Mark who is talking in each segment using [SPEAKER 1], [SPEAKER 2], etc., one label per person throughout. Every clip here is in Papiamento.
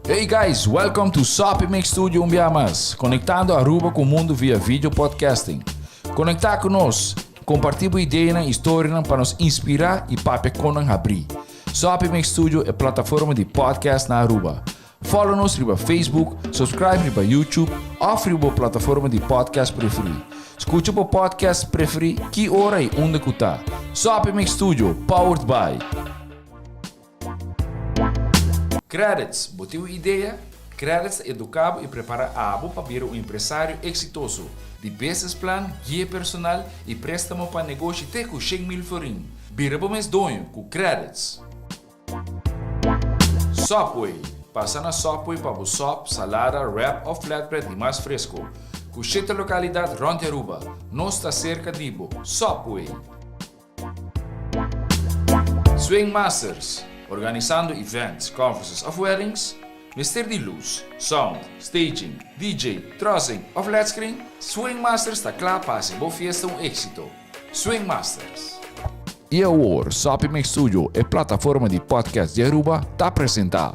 [SPEAKER 1] Hey guys, welcome to Soppy Mix Studio un bia mas, conectando Aruba cu mundo via video podcasting. Conecta cu nos, comparti bo ideanan y storianan pa nos inspira y papia con nan habri. Soppy Mix Studio e plataforma di podcast na Aruba. Follow nos riba Facebook, subscribe riba YouTube of riba bo plataforma di podcast preferi. Scucha bo podcast preferi ki ora y unda cu ta. Soppy Mix Studio, powered by. Credits, bo tin un idea? Credits ta educa bo y prepara abo pa bira un empresario exitoso. Di business plan, guia personal y prestamo pa negoshi te cu 100,000 florin. Bira bo mes doño cu Credits. Subway, Pasa na Subway pa bo sop, salada, wrap of flatbread di mas fresco. Cu shete localidad rond di Aruba. Nos ta cerca di bo. Subway! Swing Masters, Organisando events, conferences of weddings? Mester di luz, sound, staging, DJ, trussing of led screen? Swing Masters ta cla pa haci bo fiesta un exito. Swing Masters. Y awor, Soppy Mix Studio, e plataforma di podcast di Aruba, ta presenta.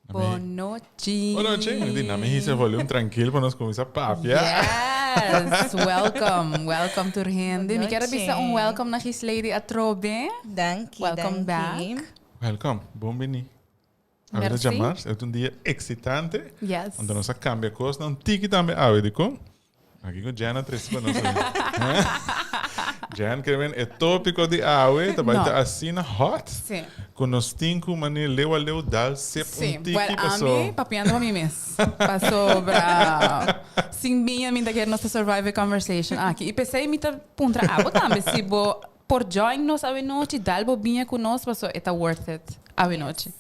[SPEAKER 2] Bon nochi.
[SPEAKER 3] Bon nochi. Mi di nami hisa volume tranquil pa nos cuminsa papia.
[SPEAKER 2] Yes, welcome. Welcome tur hende. Mi kier bisa un welcome na Gislady atrobe.
[SPEAKER 4] Danki,
[SPEAKER 2] Welcome
[SPEAKER 4] danki.
[SPEAKER 2] back.
[SPEAKER 3] Welcome. Bon bini. Awe ta
[SPEAKER 2] Merci.
[SPEAKER 3] djamars, e ta un dia excitante.
[SPEAKER 2] Yes.
[SPEAKER 3] Anto nos a cambia cosnan un tiki tambe awe, dicon? Aki ku Jen a trese pa nos. Jen ke men e tópiko di awe ta bai ta asina hot.
[SPEAKER 2] Sí.
[SPEAKER 3] Ku nos tin ku manera leu a leu dal sip
[SPEAKER 2] Sí.
[SPEAKER 3] un tiki
[SPEAKER 2] Well,
[SPEAKER 3] paso.
[SPEAKER 2] ami papiando pa mi mes. Pasobra sin biña mi ta kere nos ta survive e conversation aki. I p'esei mi ta puntra abo tambe si bo por join nos awe nochi, dal bo biña ku nos paso e ta worth it awe nochi.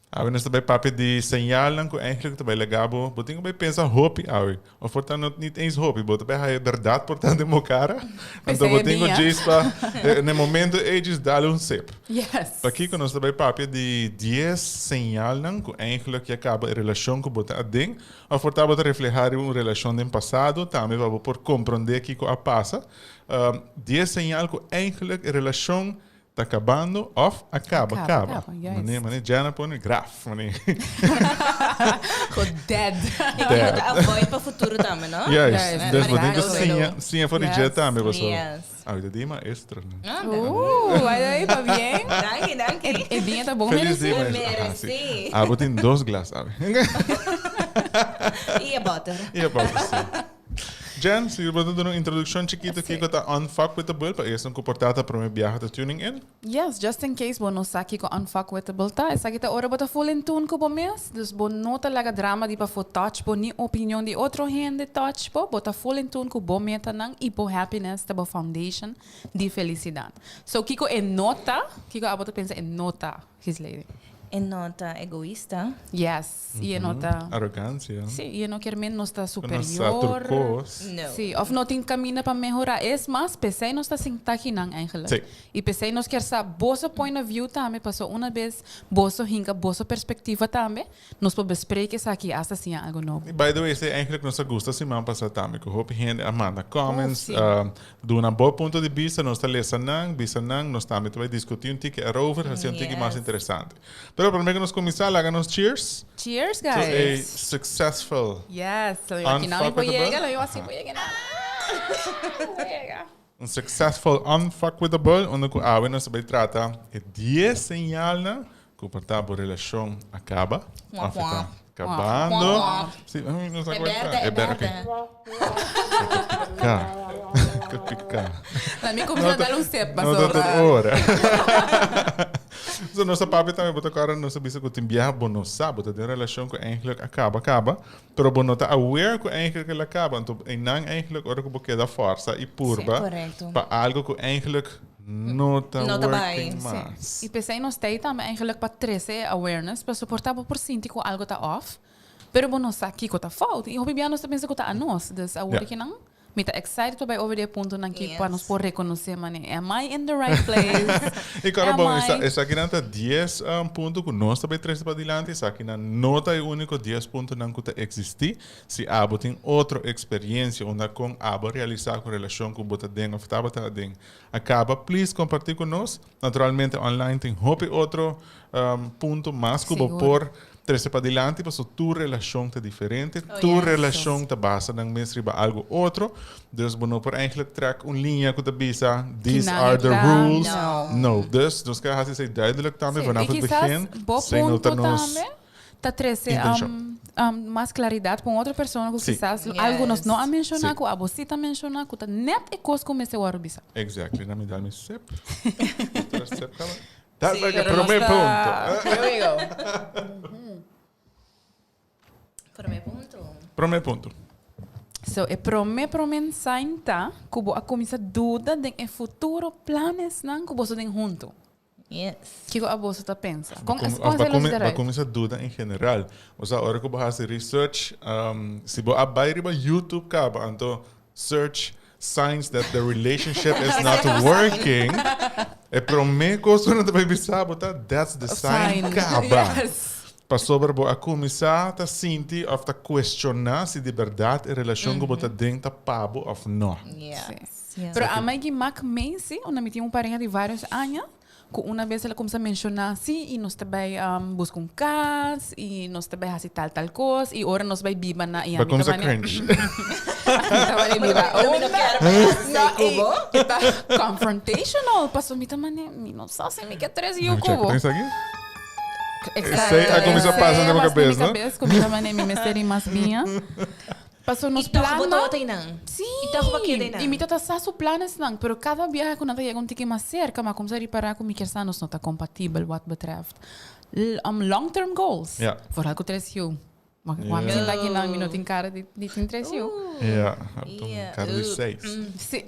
[SPEAKER 3] Awe nos ta bai papia di señalnan ku eigenlijk ta bai laga bo, bo tin ku bai pensa hopi awe. Of por ta no nit eens hopi, bo ta bai haya bèrdat por ta den bo kara. Anto bo tin ku djis pa na e momento ei djis dal un sip.
[SPEAKER 2] Yes.
[SPEAKER 3] Pakiko nos ta bai papia di dies señalnan ku eigenlijk ya kaba e relashon ku bo ta aden, of por ta bo ta reflehá riba un relashon den pasado, tambe pa bo por komprondé kiko a pasa. Dies señal ku eigenlijk e relashon Ta kabando of a kaba kaba. Mane mane Jana pone graf mane.
[SPEAKER 2] Go dead.
[SPEAKER 4] E ku bo ta avoid pa futuro tambe no?
[SPEAKER 3] Juist. Dus bo tin ku siña siña for di dje tambe paso.
[SPEAKER 4] Yes.
[SPEAKER 3] Awe ta di maestro.
[SPEAKER 2] Ooh ay ay pabien.
[SPEAKER 4] Danki danki.
[SPEAKER 2] E biña ta bon
[SPEAKER 3] Feliz
[SPEAKER 2] meresi.
[SPEAKER 3] dia maestro.
[SPEAKER 4] Meresi.
[SPEAKER 3] Abo tin dos glas awe.
[SPEAKER 4] I e boter.
[SPEAKER 3] I e boter si. Jen, si bo ta duna un introduccion chikito kiko ta Unfuckwithable pa esnan ku por ta ta prome biaha ta tuning in.
[SPEAKER 2] Yes, just in case bo no sa kiko Unfuckwithable ta, esaki ta ora bo ta full in tune ku bo mes, dus bo no ta laga drama di pafó touch bo ni opinion di otro hende touch bo, bo ta full in tune ku bo metanan i bo happiness ta bo foundation di felicidad. So kiko e no ta, kiko abo ta pensa e no ta? Gislady.
[SPEAKER 4] E no ta egoista.
[SPEAKER 2] Yes, y e no ta.
[SPEAKER 3] Arrogancia.
[SPEAKER 2] Sí, y e no kier men nos ta
[SPEAKER 3] Cu nos sa tur
[SPEAKER 2] superior.
[SPEAKER 3] cos.
[SPEAKER 4] No.
[SPEAKER 2] Sí, of no tin caminda pa mehora. Es mas, p'esey nos ta sinta akinan eigenlijk.
[SPEAKER 3] Sí.
[SPEAKER 2] Y p'esey nos kier sa boso point of view tambe, paso una bes boso hinca boso perspectiva tambe, nos por bespreek esaki y hasta siña algo nobo.
[SPEAKER 3] Y by the way, esey eigenlijk nos a gusta siman pasa tambe, cu hopi hende a manda comments,
[SPEAKER 2] Uf, sí.
[SPEAKER 3] Duna bo punto di bista, nos ta lesa nan, bisa nan, nos tambe ta bai diskutí un tiki erover, hasi un tiki mas interesante. Pero promé ku nos kuminsá, laga nos cheers.
[SPEAKER 2] Cheers,
[SPEAKER 3] To a
[SPEAKER 2] guys.
[SPEAKER 3] successful
[SPEAKER 2] Yes, lo yo aki nan mi por
[SPEAKER 3] unfuckwithable.
[SPEAKER 2] yega, lo yo asi por yega nan. Por yega.
[SPEAKER 3] Un successful unfuckwithable, unda ku awe nos ta bai trata e dies señalnan Ku por ta bo relashon a kaba
[SPEAKER 4] Wap,
[SPEAKER 3] òf e ta
[SPEAKER 4] wap.
[SPEAKER 3] kabando.
[SPEAKER 4] Wap, wap.
[SPEAKER 3] Si, mi no sa
[SPEAKER 4] E
[SPEAKER 3] kual ta.
[SPEAKER 4] berde, e
[SPEAKER 3] E berde,
[SPEAKER 4] berde.
[SPEAKER 3] ok. Ka piká. Ka piká.
[SPEAKER 2] Na mi kuminsá
[SPEAKER 3] No ta
[SPEAKER 2] dal un sip
[SPEAKER 3] no ta
[SPEAKER 2] pasobra.
[SPEAKER 3] tur ora. So nos a papia tambe bo ta kòrda nos a bisa ku tin biaha bo no sa bo ta den un relashon ku eigenlijk a kaba kaba pero bo no ta aware ku eigenlijk el a kaba anto einan eigenlijk ora ku bo keda fòrsa i purba pa algo ku eigenlijk no ta
[SPEAKER 4] No ta bai,
[SPEAKER 3] working
[SPEAKER 4] sí.
[SPEAKER 3] mas.
[SPEAKER 2] I p'esei nos ta ei tambe eigenlijk pa trese e awareness pa soportá bo por sinti ku algo ta off pero bo no sa kiko ta fout i hopi bia nos ta pensa ku ta anos dus awor kinan Mi ta excited pa bai over di e puntonan ki pa nos por reconoce mane am I in the right place?
[SPEAKER 3] I kòrda
[SPEAKER 2] Am
[SPEAKER 3] bon,
[SPEAKER 2] I?
[SPEAKER 3] esakinan ta dies punto ku nos ta bai trese padilanti, esakinan no ta e úniko dies puntonan ku ta eksistí. Si abo tin otro eksperiencia unda kon abo a realisá ku relashon ku bo ta den òf tabata aden a kaba, please kompartí ku nos. Naturalmente online tin hopi otro punto mas ku bo
[SPEAKER 2] Sigur.
[SPEAKER 3] por Trese padilanti paso tur relashon ta diferente, tur relashon ta basa nan mes riba algo otro, dus bo no por eigenlijk trek un liña ku ta bisa these
[SPEAKER 2] Kinan
[SPEAKER 3] are the
[SPEAKER 2] ta.
[SPEAKER 3] rules.
[SPEAKER 4] No.
[SPEAKER 3] No, dus nos ke hasi esei duidelijk tambe
[SPEAKER 2] Sí,
[SPEAKER 3] vanaf
[SPEAKER 2] i
[SPEAKER 3] het
[SPEAKER 2] kisas
[SPEAKER 3] begin.
[SPEAKER 2] bo
[SPEAKER 3] Esei no ta
[SPEAKER 2] punto
[SPEAKER 3] nos
[SPEAKER 2] tambe ta trese
[SPEAKER 3] intencion.
[SPEAKER 2] mas claridad pa un otro persona ku
[SPEAKER 3] Sí.
[SPEAKER 2] kisas algo nos no a menciona
[SPEAKER 3] Sí.
[SPEAKER 2] ku abo sí ta menciona ku ta net e kos ku mester wòrdu bisa.
[SPEAKER 3] Exactly, na mi dal mi sip. Otro sip kaba. Tal
[SPEAKER 4] Sí,
[SPEAKER 3] vez que
[SPEAKER 2] Pero nos
[SPEAKER 3] promé
[SPEAKER 2] ta-
[SPEAKER 3] punto.
[SPEAKER 2] Here we go.
[SPEAKER 4] Promé punto.
[SPEAKER 3] Promé punto.
[SPEAKER 2] So, e promé promé sign ta ku bo a kuminsá duda den e futuro planesnan ku boso den huntu.
[SPEAKER 4] Yes.
[SPEAKER 2] Kiko aboso ta pensa? Kon
[SPEAKER 3] Ba
[SPEAKER 2] es kon esei lo
[SPEAKER 3] ba
[SPEAKER 2] eruit?
[SPEAKER 3] kuminsá duda en general. Osea, ora ku bo hasi research, si bo a bai riba YouTube kaba, anto search signs that the relationship is not working, e promé kos ku nan ta bai bisa bo ta that's the sign kaba.
[SPEAKER 2] Yes.
[SPEAKER 3] Pasobra bo a kuminsá ta sinti òf ta kuestioná si di bèrdat e relashon ku bo ta den ta pa bo òf nò.
[SPEAKER 4] Yes. Yes.
[SPEAKER 2] Pero ami ki mak mei si, unda mi tin un pareha di vários aña, Ku una bes el a kumsa menshoná si i nos ta bai buska un kas i nos ta bai hasi tal tal kos i ora nos bai biba na i
[SPEAKER 3] Ba
[SPEAKER 2] ami ta
[SPEAKER 3] kumsa
[SPEAKER 2] mane
[SPEAKER 3] cringe.
[SPEAKER 2] ami ta mane biba
[SPEAKER 4] Pero mi no
[SPEAKER 2] unda
[SPEAKER 4] kier pa hasi
[SPEAKER 2] No,
[SPEAKER 4] ku
[SPEAKER 2] i
[SPEAKER 4] bo.
[SPEAKER 2] e ta confrontational paso mi ta mane mi no sa si mi ke tres yu
[SPEAKER 3] Mi
[SPEAKER 2] ku
[SPEAKER 3] check
[SPEAKER 2] bo.
[SPEAKER 3] tin esaki?
[SPEAKER 2] Exacto.
[SPEAKER 3] Esei a kumsa pasa den bo
[SPEAKER 2] Esei a pasa den
[SPEAKER 3] kabes,
[SPEAKER 2] mi
[SPEAKER 3] no?
[SPEAKER 2] kabes ku mi ta mane mi mester di mas biña. Paso nos
[SPEAKER 4] I toch bo
[SPEAKER 2] plannan.
[SPEAKER 4] tabata einan.
[SPEAKER 2] Sí.
[SPEAKER 4] I toch bo keda einan.
[SPEAKER 2] I mi tata sa su planesnan, pero kada biaha ku nan ta yega un tiki mas serka, mi a kumsa ripará ku mi kier sa nos no ta kompatibel wat betreft long term goals.
[SPEAKER 3] Ja.
[SPEAKER 2] Vooral ku tres yu. Ma
[SPEAKER 3] Ja.
[SPEAKER 2] mi sinta akinan, mi no tin kara di di tin tres yu.
[SPEAKER 3] Ja, bo tin
[SPEAKER 4] Ja.
[SPEAKER 3] kara di seis.
[SPEAKER 2] Sí.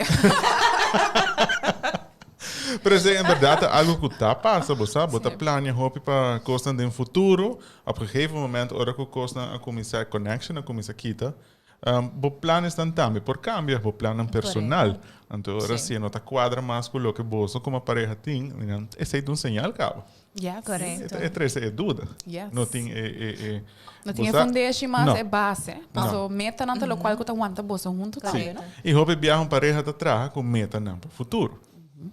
[SPEAKER 3] Pero esei en berdad ta algo ku ta pasa, bo sa, bo ta plania hopi pa kosnan den futuro, op gegeven moment ora ku kosnan a kuminsá, e connection a kuminsá kita, bo planesnan tambe por kambia, bo plannan personal. Anto ora si e no ta kuadra mas ku loke boso komo pareha tin, esei ta un señal kaba.
[SPEAKER 2] Yes.
[SPEAKER 4] Correcto.
[SPEAKER 3] E trese e duda.
[SPEAKER 2] Yes.
[SPEAKER 3] No tin e, e, e
[SPEAKER 2] No tin e
[SPEAKER 3] bo sa-
[SPEAKER 2] fundeshi mas
[SPEAKER 3] No.
[SPEAKER 2] e base.
[SPEAKER 3] No.
[SPEAKER 2] Paso metanan ta locual cu ta wanta boso hunto
[SPEAKER 3] Sí.
[SPEAKER 2] tambe, no?
[SPEAKER 3] I hopi biaha un pareha ta traha cu metanan pa futuro.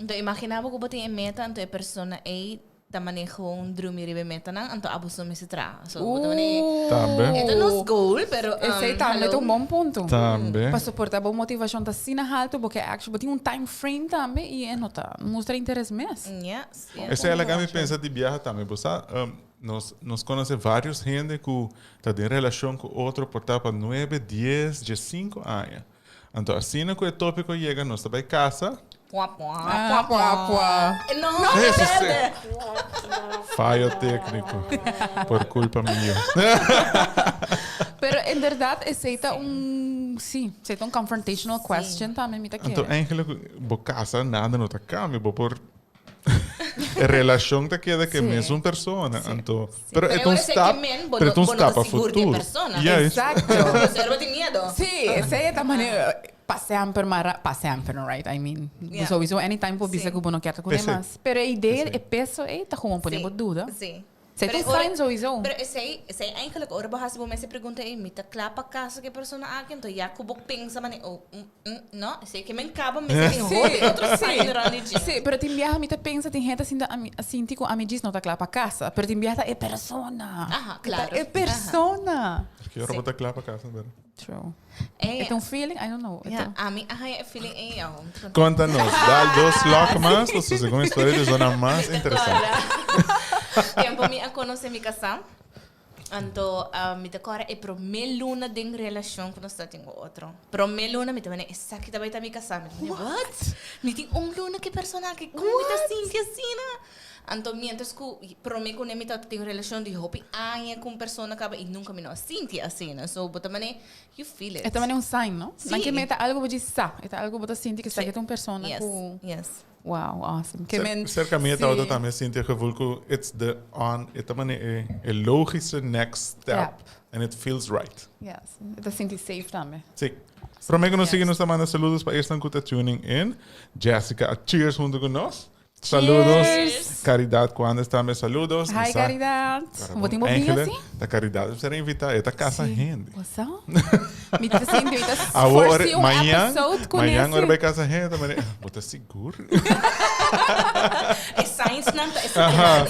[SPEAKER 4] Anto imagina bo cu bo tin e meta, anto e persona ey ta mane gewoon drumi riba e metanan, anto abo so mester traha. So bo ta mane,
[SPEAKER 3] Tambe.
[SPEAKER 4] e ta nos goal, pero
[SPEAKER 2] Esey tambe ta
[SPEAKER 4] hallo.
[SPEAKER 2] un bon punto.
[SPEAKER 3] Tambe.
[SPEAKER 2] Pa soporta bo motivacion ta asina halto, bo ke actually, bo tin un time frame tambe y e no ta mustra interes mes.
[SPEAKER 4] Yes.
[SPEAKER 3] Esei a laga mi pensa di biaha tambe. Bo sa, nos, nos konosé vários hende ku ta den relashon ku otro por ta pa nuebe, dies, diesinko aña. Anto asina ku e tópiko yega nos ta bai kasa.
[SPEAKER 4] Pua, pua,
[SPEAKER 2] Ah,
[SPEAKER 4] pua, pua.
[SPEAKER 2] pua.
[SPEAKER 4] No,
[SPEAKER 3] Eso sí.
[SPEAKER 4] berde.
[SPEAKER 3] Fallo técnico. Por culpa mio.
[SPEAKER 2] Pero inderdaad, esei ta un, sí, esei ta un confrontational question tambe mi ta
[SPEAKER 3] Anto
[SPEAKER 2] kere.
[SPEAKER 3] eigenlijk bo kasa nada no ta kambia. Bo por E relacion ta keda ke mesun persona, anto, pero e ta un stap, pero e ta un stap pa futuro.
[SPEAKER 2] Juist. Exacto.
[SPEAKER 4] Bo tin miedo.
[SPEAKER 2] Sí, esei ta manera pa semper mara, pa semper no right, I mean, sowieso anytime por bisa ku bo no kier ta ku demas. Pero e idea, e peso ei ta gewoon pone bo duda.
[SPEAKER 4] Sí.
[SPEAKER 2] Esei ta un sign sowieso.
[SPEAKER 4] Pero esei, esei eigenlijk ora bo hasi bo mes e pregunta ei, mi ta kla pa kasa ku e persona aki? Anto ya ku bo pensa manera, oh, mm, mm, no, esei ke men kaba mester tin hopi otro sign rond di dje.
[SPEAKER 2] Sí, pero tin biaha mi ta pensa tin hende a sinta ami, a sinti ku ami djis no ta kla pa kasa, pero tin biaha ta e persona.
[SPEAKER 4] Aha, klaro.
[SPEAKER 2] Ta e persona.
[SPEAKER 3] Ki ora bo ta kla pa kasa, Bera?
[SPEAKER 2] True. E ta un feeling, I don't know. E
[SPEAKER 4] Ja,
[SPEAKER 2] ta.
[SPEAKER 4] ami a haña e feeling ei al.
[SPEAKER 3] Conta nos, dal dos lok mas, pasobra segun historia ta zona mas interesante.
[SPEAKER 4] Tempo mi a conoce mi casá, anto mi ta cora e prome luna den relacion cu nos ta tin cu otro. Prome luna mi ta mene, esaki ta bay ta mi casá. Mi ta mene, what? Mi tin un luna cu e persona aki, como mi ta sinti asina? Anto mientras ku prome ku mi tabata tin un relashon di hopi aña ku un persona kaba i nunka mi no a sinti asina. So bo ta mane, you feel it.
[SPEAKER 2] E ta mane un sign, no?
[SPEAKER 4] Sí.
[SPEAKER 2] Nan ke meta algo bo djis sa. E ta algo bo ta sinti ku esaki ta un persona
[SPEAKER 4] Yes,
[SPEAKER 2] ku.
[SPEAKER 4] yes.
[SPEAKER 2] Wow, awesome. Ke men.
[SPEAKER 3] Serka mi e tabata
[SPEAKER 2] Sí.
[SPEAKER 3] tambe sinti e gevoel ku it's the on, e ta mane e e logische next step
[SPEAKER 2] Step.
[SPEAKER 3] and it feels right.
[SPEAKER 2] Yes. E ta sinti safe tambe.
[SPEAKER 3] Sí. Prome ku nos sigui nos ta manda saludos pa esnan ku ta tuning in. Jessica a cheers hunto ku nos. Saludos.
[SPEAKER 2] Cheers.
[SPEAKER 3] Caridad Cuandes tambe saludos.
[SPEAKER 2] Hi
[SPEAKER 3] Sa-
[SPEAKER 2] Caridad. Bo tin bo bia
[SPEAKER 3] Eigenlijk,
[SPEAKER 2] si?
[SPEAKER 3] Ta Caridad ser invita, e ta casa hende.
[SPEAKER 2] Bo sa? Mi ta sinti mi ta
[SPEAKER 3] Awor,
[SPEAKER 2] forsi un
[SPEAKER 3] mañan,
[SPEAKER 2] episode ku
[SPEAKER 3] mañan ora
[SPEAKER 2] nesi.
[SPEAKER 3] bai casa hende, ta mane, bo ta sigur?
[SPEAKER 4] E signs nan ta esaki.
[SPEAKER 3] Aha.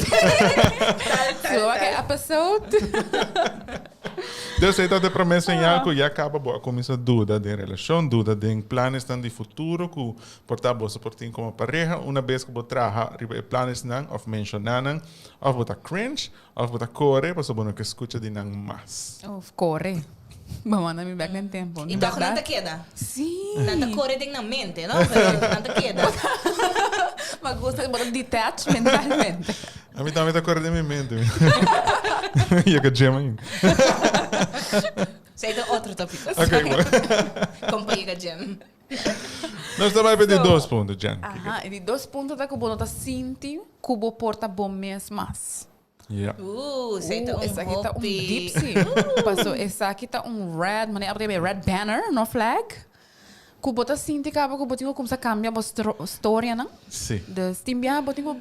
[SPEAKER 2] So wak e episode.
[SPEAKER 3] Dus ei ta de prome señal ku ya kaba bo a kuminsa duda den relashon, duda den planesnan di futuro ku Por ta boso por tin komo pareha una bes ku bo traha riba e planesnan òf menshoná nan, òf bo ta cringe òf bo ta kore pasobra bo no ke skucha di nan mas.
[SPEAKER 2] Òf kore. Bo manda mi bèk den tempu.
[SPEAKER 4] I tòg nan ta keda.
[SPEAKER 2] Sí.
[SPEAKER 4] Nan ta kore den nan mente, no? Pero nan ta keda.
[SPEAKER 2] Ma gusta bo ta detach mentalmente.
[SPEAKER 3] Ami tambe ta kore den mi mente. Yega gym ainda.
[SPEAKER 4] Esei ta otro tópiko.
[SPEAKER 3] Ok, bueno.
[SPEAKER 4] Kon pa yega gym.
[SPEAKER 3] Nos ta bai pa di dos punto, Jen.
[SPEAKER 2] Aha, e di dos punto ta ku bo no ta sinti ku bo por ta bo mes mas.
[SPEAKER 3] Ja.
[SPEAKER 4] Ooh, esei ta un
[SPEAKER 2] Esaki ta un
[SPEAKER 4] hopi.
[SPEAKER 2] deep sí. Paso esaki ta un red, manera abo ta yama e red banner, no flag. Ku bo ta sinti kaba ku bo tin ku kumsa kambia bo storianan.
[SPEAKER 3] Sí.
[SPEAKER 2] Dus tin biaha bo tin ku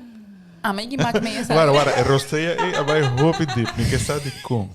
[SPEAKER 2] Ama i mak me esaki.
[SPEAKER 3] Wara, wara, e rosea ei a bai hopi diep. Mi ke sa dikon.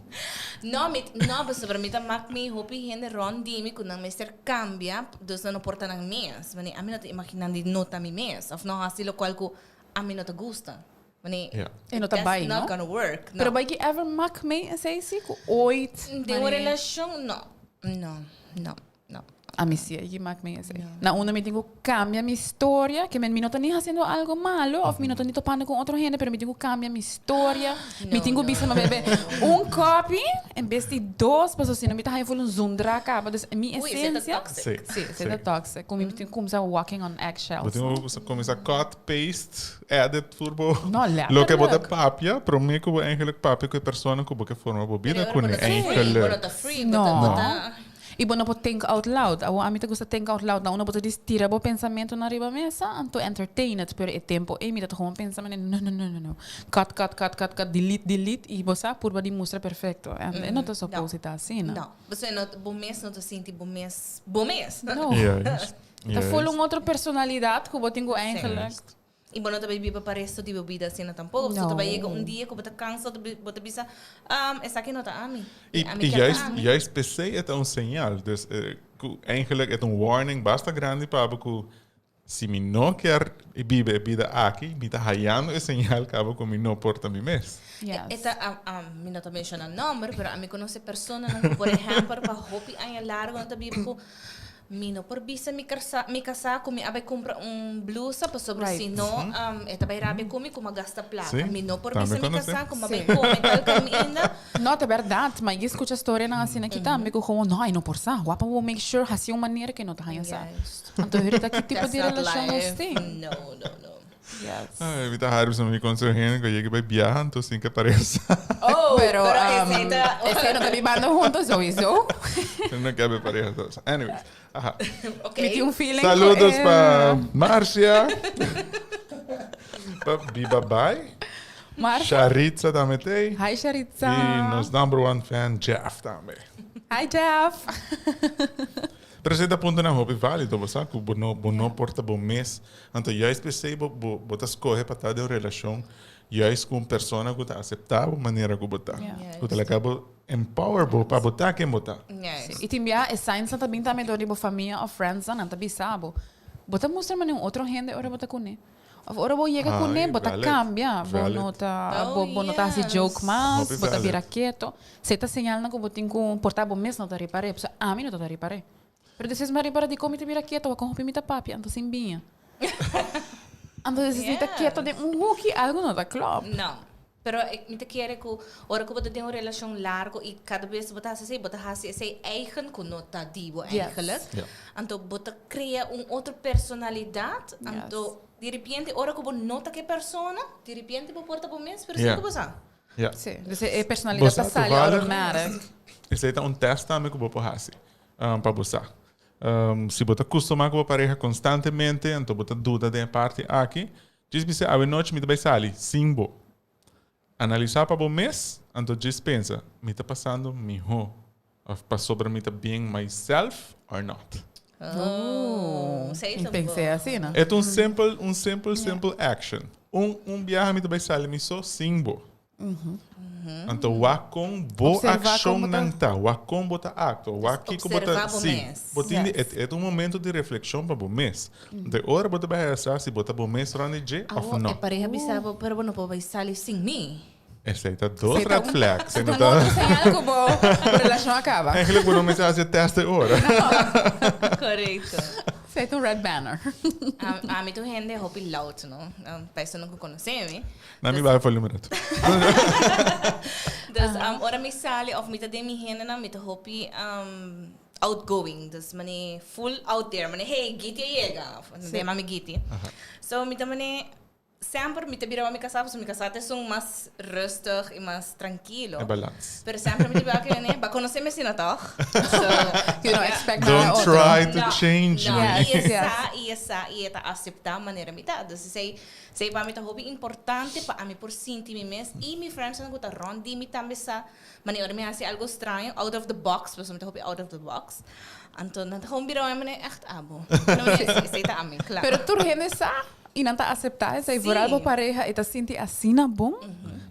[SPEAKER 4] No, mi, no, pasobra mi ta mak mi hopi hende rond di mi ku nan mester kambia, dus nan no por ta nan mes. Mane, ami no ta imagina di no ta mi mes, of no hasi lokual ku ami no ta gusta. Mane,
[SPEAKER 3] Ja.
[SPEAKER 2] E no ta bai,
[SPEAKER 4] that's not
[SPEAKER 2] no?
[SPEAKER 4] gonna work. No.
[SPEAKER 2] Pero bai ki ever mak me esei si ku ooit.
[SPEAKER 4] Den un
[SPEAKER 2] mane-
[SPEAKER 4] relashon, no. No, no. No.
[SPEAKER 2] Ami si a mak mi esei. Na unda mi tin ku kambia mi storia, ke men mi no ta ni hasiendo algo malo of mi no ta ni topando ku otro hende, pero mi tin ku kambia mi storia. Mi tin ku bisa mi bebe un kopi en bes di dos, pasobra si no mi ta haña full un zundra kaba. Dus mi
[SPEAKER 4] Ui, esei ta
[SPEAKER 2] esencia.
[SPEAKER 4] toxic.
[SPEAKER 2] Si, esei ta toxic. Ku mi tin ku kumsa walking on eggshells.
[SPEAKER 3] Bo tin ku kuminsá cut, paste, edit tur bo.
[SPEAKER 2] No, letterlijk.
[SPEAKER 3] Loke bo ta papia, promé ku bo eigenlijk papia ku e persona ku bo ke forma bo bida
[SPEAKER 4] Pero
[SPEAKER 3] kuné
[SPEAKER 4] bo no ta free, bo no
[SPEAKER 3] eigenlijk.
[SPEAKER 4] ta free, bo ta, bo ta.
[SPEAKER 2] I bo no por think out loud. Awor ami ta gusta think out loud. Na unda bo ta dis tira bo pensamentonan riba mesa, anto entertain it. Pero e tempo ei mi ta gewoon pensa manera no, no, no, no, no. Cut, cut, cut, cut, cut, delete, delete i bo sa purba di mustra perfecto. En e no ta supposed di ta asina.
[SPEAKER 4] No. Pasobra no, bo mes no ta sinti bo mes bo mes.
[SPEAKER 2] No.
[SPEAKER 3] Juist.
[SPEAKER 2] Ta full
[SPEAKER 3] Juist.
[SPEAKER 2] un otro personalidad ku bo tin ku eigenlijk.
[SPEAKER 3] Juist.
[SPEAKER 4] I bo no ta bai biba pa resto di bo bida asina tampoko. Pasobra ta bai yega un dia ku bo ta kansa, bo ta bisa, esaki no ta ami.
[SPEAKER 3] I,
[SPEAKER 4] Ami
[SPEAKER 3] i
[SPEAKER 4] kier ta
[SPEAKER 3] juist,
[SPEAKER 4] ami.
[SPEAKER 3] juist p'esei e ta un señal. Dus ku eigenlijk e ta un warning basta grandi pa bo ku si mi no kier biba e bida aki, mi ta hayando e señal kaba ku mi no por ta mi mes.
[SPEAKER 2] Yes.
[SPEAKER 4] E ta, mi no ta menshona nomber, pero ami konosé personanan ku por ehèmpel pa hopi aña largu nan ta biba ku Mi no por bisa mi karsa mi kasá ku mi a bai kumpra un blusa pasobra
[SPEAKER 2] Right.
[SPEAKER 4] si no e ta bai rabia ku mi ku mi a gasta plaka.
[SPEAKER 3] Sí,
[SPEAKER 4] Mi no por
[SPEAKER 3] tambe
[SPEAKER 4] bisa mi
[SPEAKER 3] konosé.
[SPEAKER 4] kasá ku mi a bai
[SPEAKER 2] Sí.
[SPEAKER 4] kome tal kaminda.
[SPEAKER 2] No, ta bèrdat. Ma i skucha storianan asina aki tambe ku gewoon, no, e no por sa. Wak pa bo make sure hasi un manera ku e no ta haña sa.
[SPEAKER 4] Juist.
[SPEAKER 2] Anto heri ta ki tipo
[SPEAKER 4] That's
[SPEAKER 2] di
[SPEAKER 4] not
[SPEAKER 2] relashon nos
[SPEAKER 4] life.
[SPEAKER 2] tin.
[SPEAKER 4] No, no, no.
[SPEAKER 2] Yes.
[SPEAKER 3] Ay, mi ta hari pasobra mi conoce un hende cu a yega bay biaha, anto sin ke pareha.
[SPEAKER 4] Oh,
[SPEAKER 2] Pero,
[SPEAKER 4] pero
[SPEAKER 2] um,
[SPEAKER 4] esey ta...
[SPEAKER 2] esey no ta bibando hunto sowieso.
[SPEAKER 3] No ke be pareha so. Anyways, aha.
[SPEAKER 4] Ok.
[SPEAKER 2] Mi tin un feeling
[SPEAKER 3] Saludos
[SPEAKER 2] cu,
[SPEAKER 3] pa
[SPEAKER 2] eh,
[SPEAKER 3] Marcia. Pa Biba Bai.
[SPEAKER 2] Marcia.
[SPEAKER 3] Sharitza tambe tey.
[SPEAKER 2] Hi Sharitza.
[SPEAKER 3] Y nos number one fan Jeff tambe.
[SPEAKER 2] Hi Jeff.
[SPEAKER 3] Pero esey ta puntonan hopi valido, bo sa cu bo no bo no por ta bo mes. Anto juist p'esey bo bo bo ta scoge pa ta den un relacion juist cu un persona cu ta acepta bo manera cu bo ta. Cu ta laga bo empower bo pa bo ta ken bo ta.
[SPEAKER 2] Sí. Y tin bia e signsnan ta bin tambe dor di bo famia of friendsnan, nan ta bisa bo, bo ta mustra manera un otro hende ora bo ta cune. Of ora bo yega kuné, bo ta kambia. Bo no ta, bo, bo no ta hasi joke mas, bo ta bira keto. Si e ta señalnan ku bo tin ku por ta bo mes no ta ripar'é. Pasobra ami no ta ta ripar'é. Pero despues mi a ripara dikon mi ta bira keto, wak hopi mi ta papia, anto sin biña. Anto despues mi ta keto den un huki, algu no ta klòp.
[SPEAKER 4] No. Pero mi ta kere ku ora ku bo ta den un relashon largu i kada bes bo ta hasi esei, bo ta hasi esei eigen ku no ta di bo eigenlijk. Anto bo ta krea un otro personalidat, anto. Di repente ora ku bo nota ku e persona, di repente bo por ta bo mes, pero sin ku bo sa.
[SPEAKER 3] Ja.
[SPEAKER 2] Sí, dus e personalidad ta sali automatic.
[SPEAKER 3] Esei ta un test tambe ku bo por hasi pa bo sa. Si bo ta kustumá ku bo pareha konstantemente, anto bo ta duda den e parti aki, djis bisa awe nochi mi ta bai sali sin bo. Analisá pa bo mes, anto djis pensa, mi ta pasando mihó òf pasobra mi ta being myself or not?
[SPEAKER 4] Oh,
[SPEAKER 2] Mi pens'é asina.
[SPEAKER 3] E ta un simpel, un simpel, simpel action. Un, un biaha mi ta bai sali mi so sin bo. Anto wak kon bo
[SPEAKER 2] Observá kon bo ta-
[SPEAKER 3] akshonnan ta, wak kon bo ta aktua, wak kiko bo ta,
[SPEAKER 4] Observá bo
[SPEAKER 3] sí,
[SPEAKER 4] mes.
[SPEAKER 3] bo tin di,
[SPEAKER 2] Yes.
[SPEAKER 3] e ta un momento di reflekshon pa bo mes. Anto e ora bo ta bai haya sa si bo ta bo mes rònt di dje òf
[SPEAKER 4] Awo
[SPEAKER 3] no.
[SPEAKER 4] e pareha bisa bo, pero bo no por bai sali sin mi.
[SPEAKER 3] Esei ta dos
[SPEAKER 2] Esei ta
[SPEAKER 3] red
[SPEAKER 2] un-
[SPEAKER 3] flags.
[SPEAKER 2] Esei ta un otro señal ku bo relashon a kaba.
[SPEAKER 3] Eigenlijk bo no mester hasi e test e ora.
[SPEAKER 4] Korekto.
[SPEAKER 2] Esei ta un red banner.
[SPEAKER 4] Ami ta un hende hopi loud, no? Pa esnan ku konosé mi.
[SPEAKER 3] Na mi bai for un minuto.
[SPEAKER 4] Dus ora mi sali of mi ta den mi hendenan mi ta hopi outgoing. Dus mane full out there. Mane hey Giti a yega. Of den mami Giti. So mi ta mane Semper mi ta bira pa mi kasá pasobra mi kasá ta esun mas rustig i mas trankilo.
[SPEAKER 3] E balans.
[SPEAKER 4] Pero semper mi ta bira ke nene, ba konosé mi asina tòg? So,
[SPEAKER 2] You don't expect nada
[SPEAKER 3] Don't
[SPEAKER 2] otro.
[SPEAKER 3] try to
[SPEAKER 4] No,
[SPEAKER 3] change
[SPEAKER 4] no,
[SPEAKER 3] me.
[SPEAKER 4] I e
[SPEAKER 2] Yes,
[SPEAKER 4] sa,
[SPEAKER 2] yes.
[SPEAKER 4] i e sa, i e ta aseptá manera mi ta. Dus esei, esei pa mi ta hopi importante pa ami por sinti mi mes i mi friendsnan ku ta rònt di mi tambe sa manera ora mi hasi algo straño, out of the box, pasobra mi ta hopi out of the box. Anto nan ta gewoon bira mi manera ègt abo. No, esei ta ami, kla.
[SPEAKER 2] Pero tur hende sa I nan ta aseptá esei. Vooral bo pareha e ta sinti asina bon.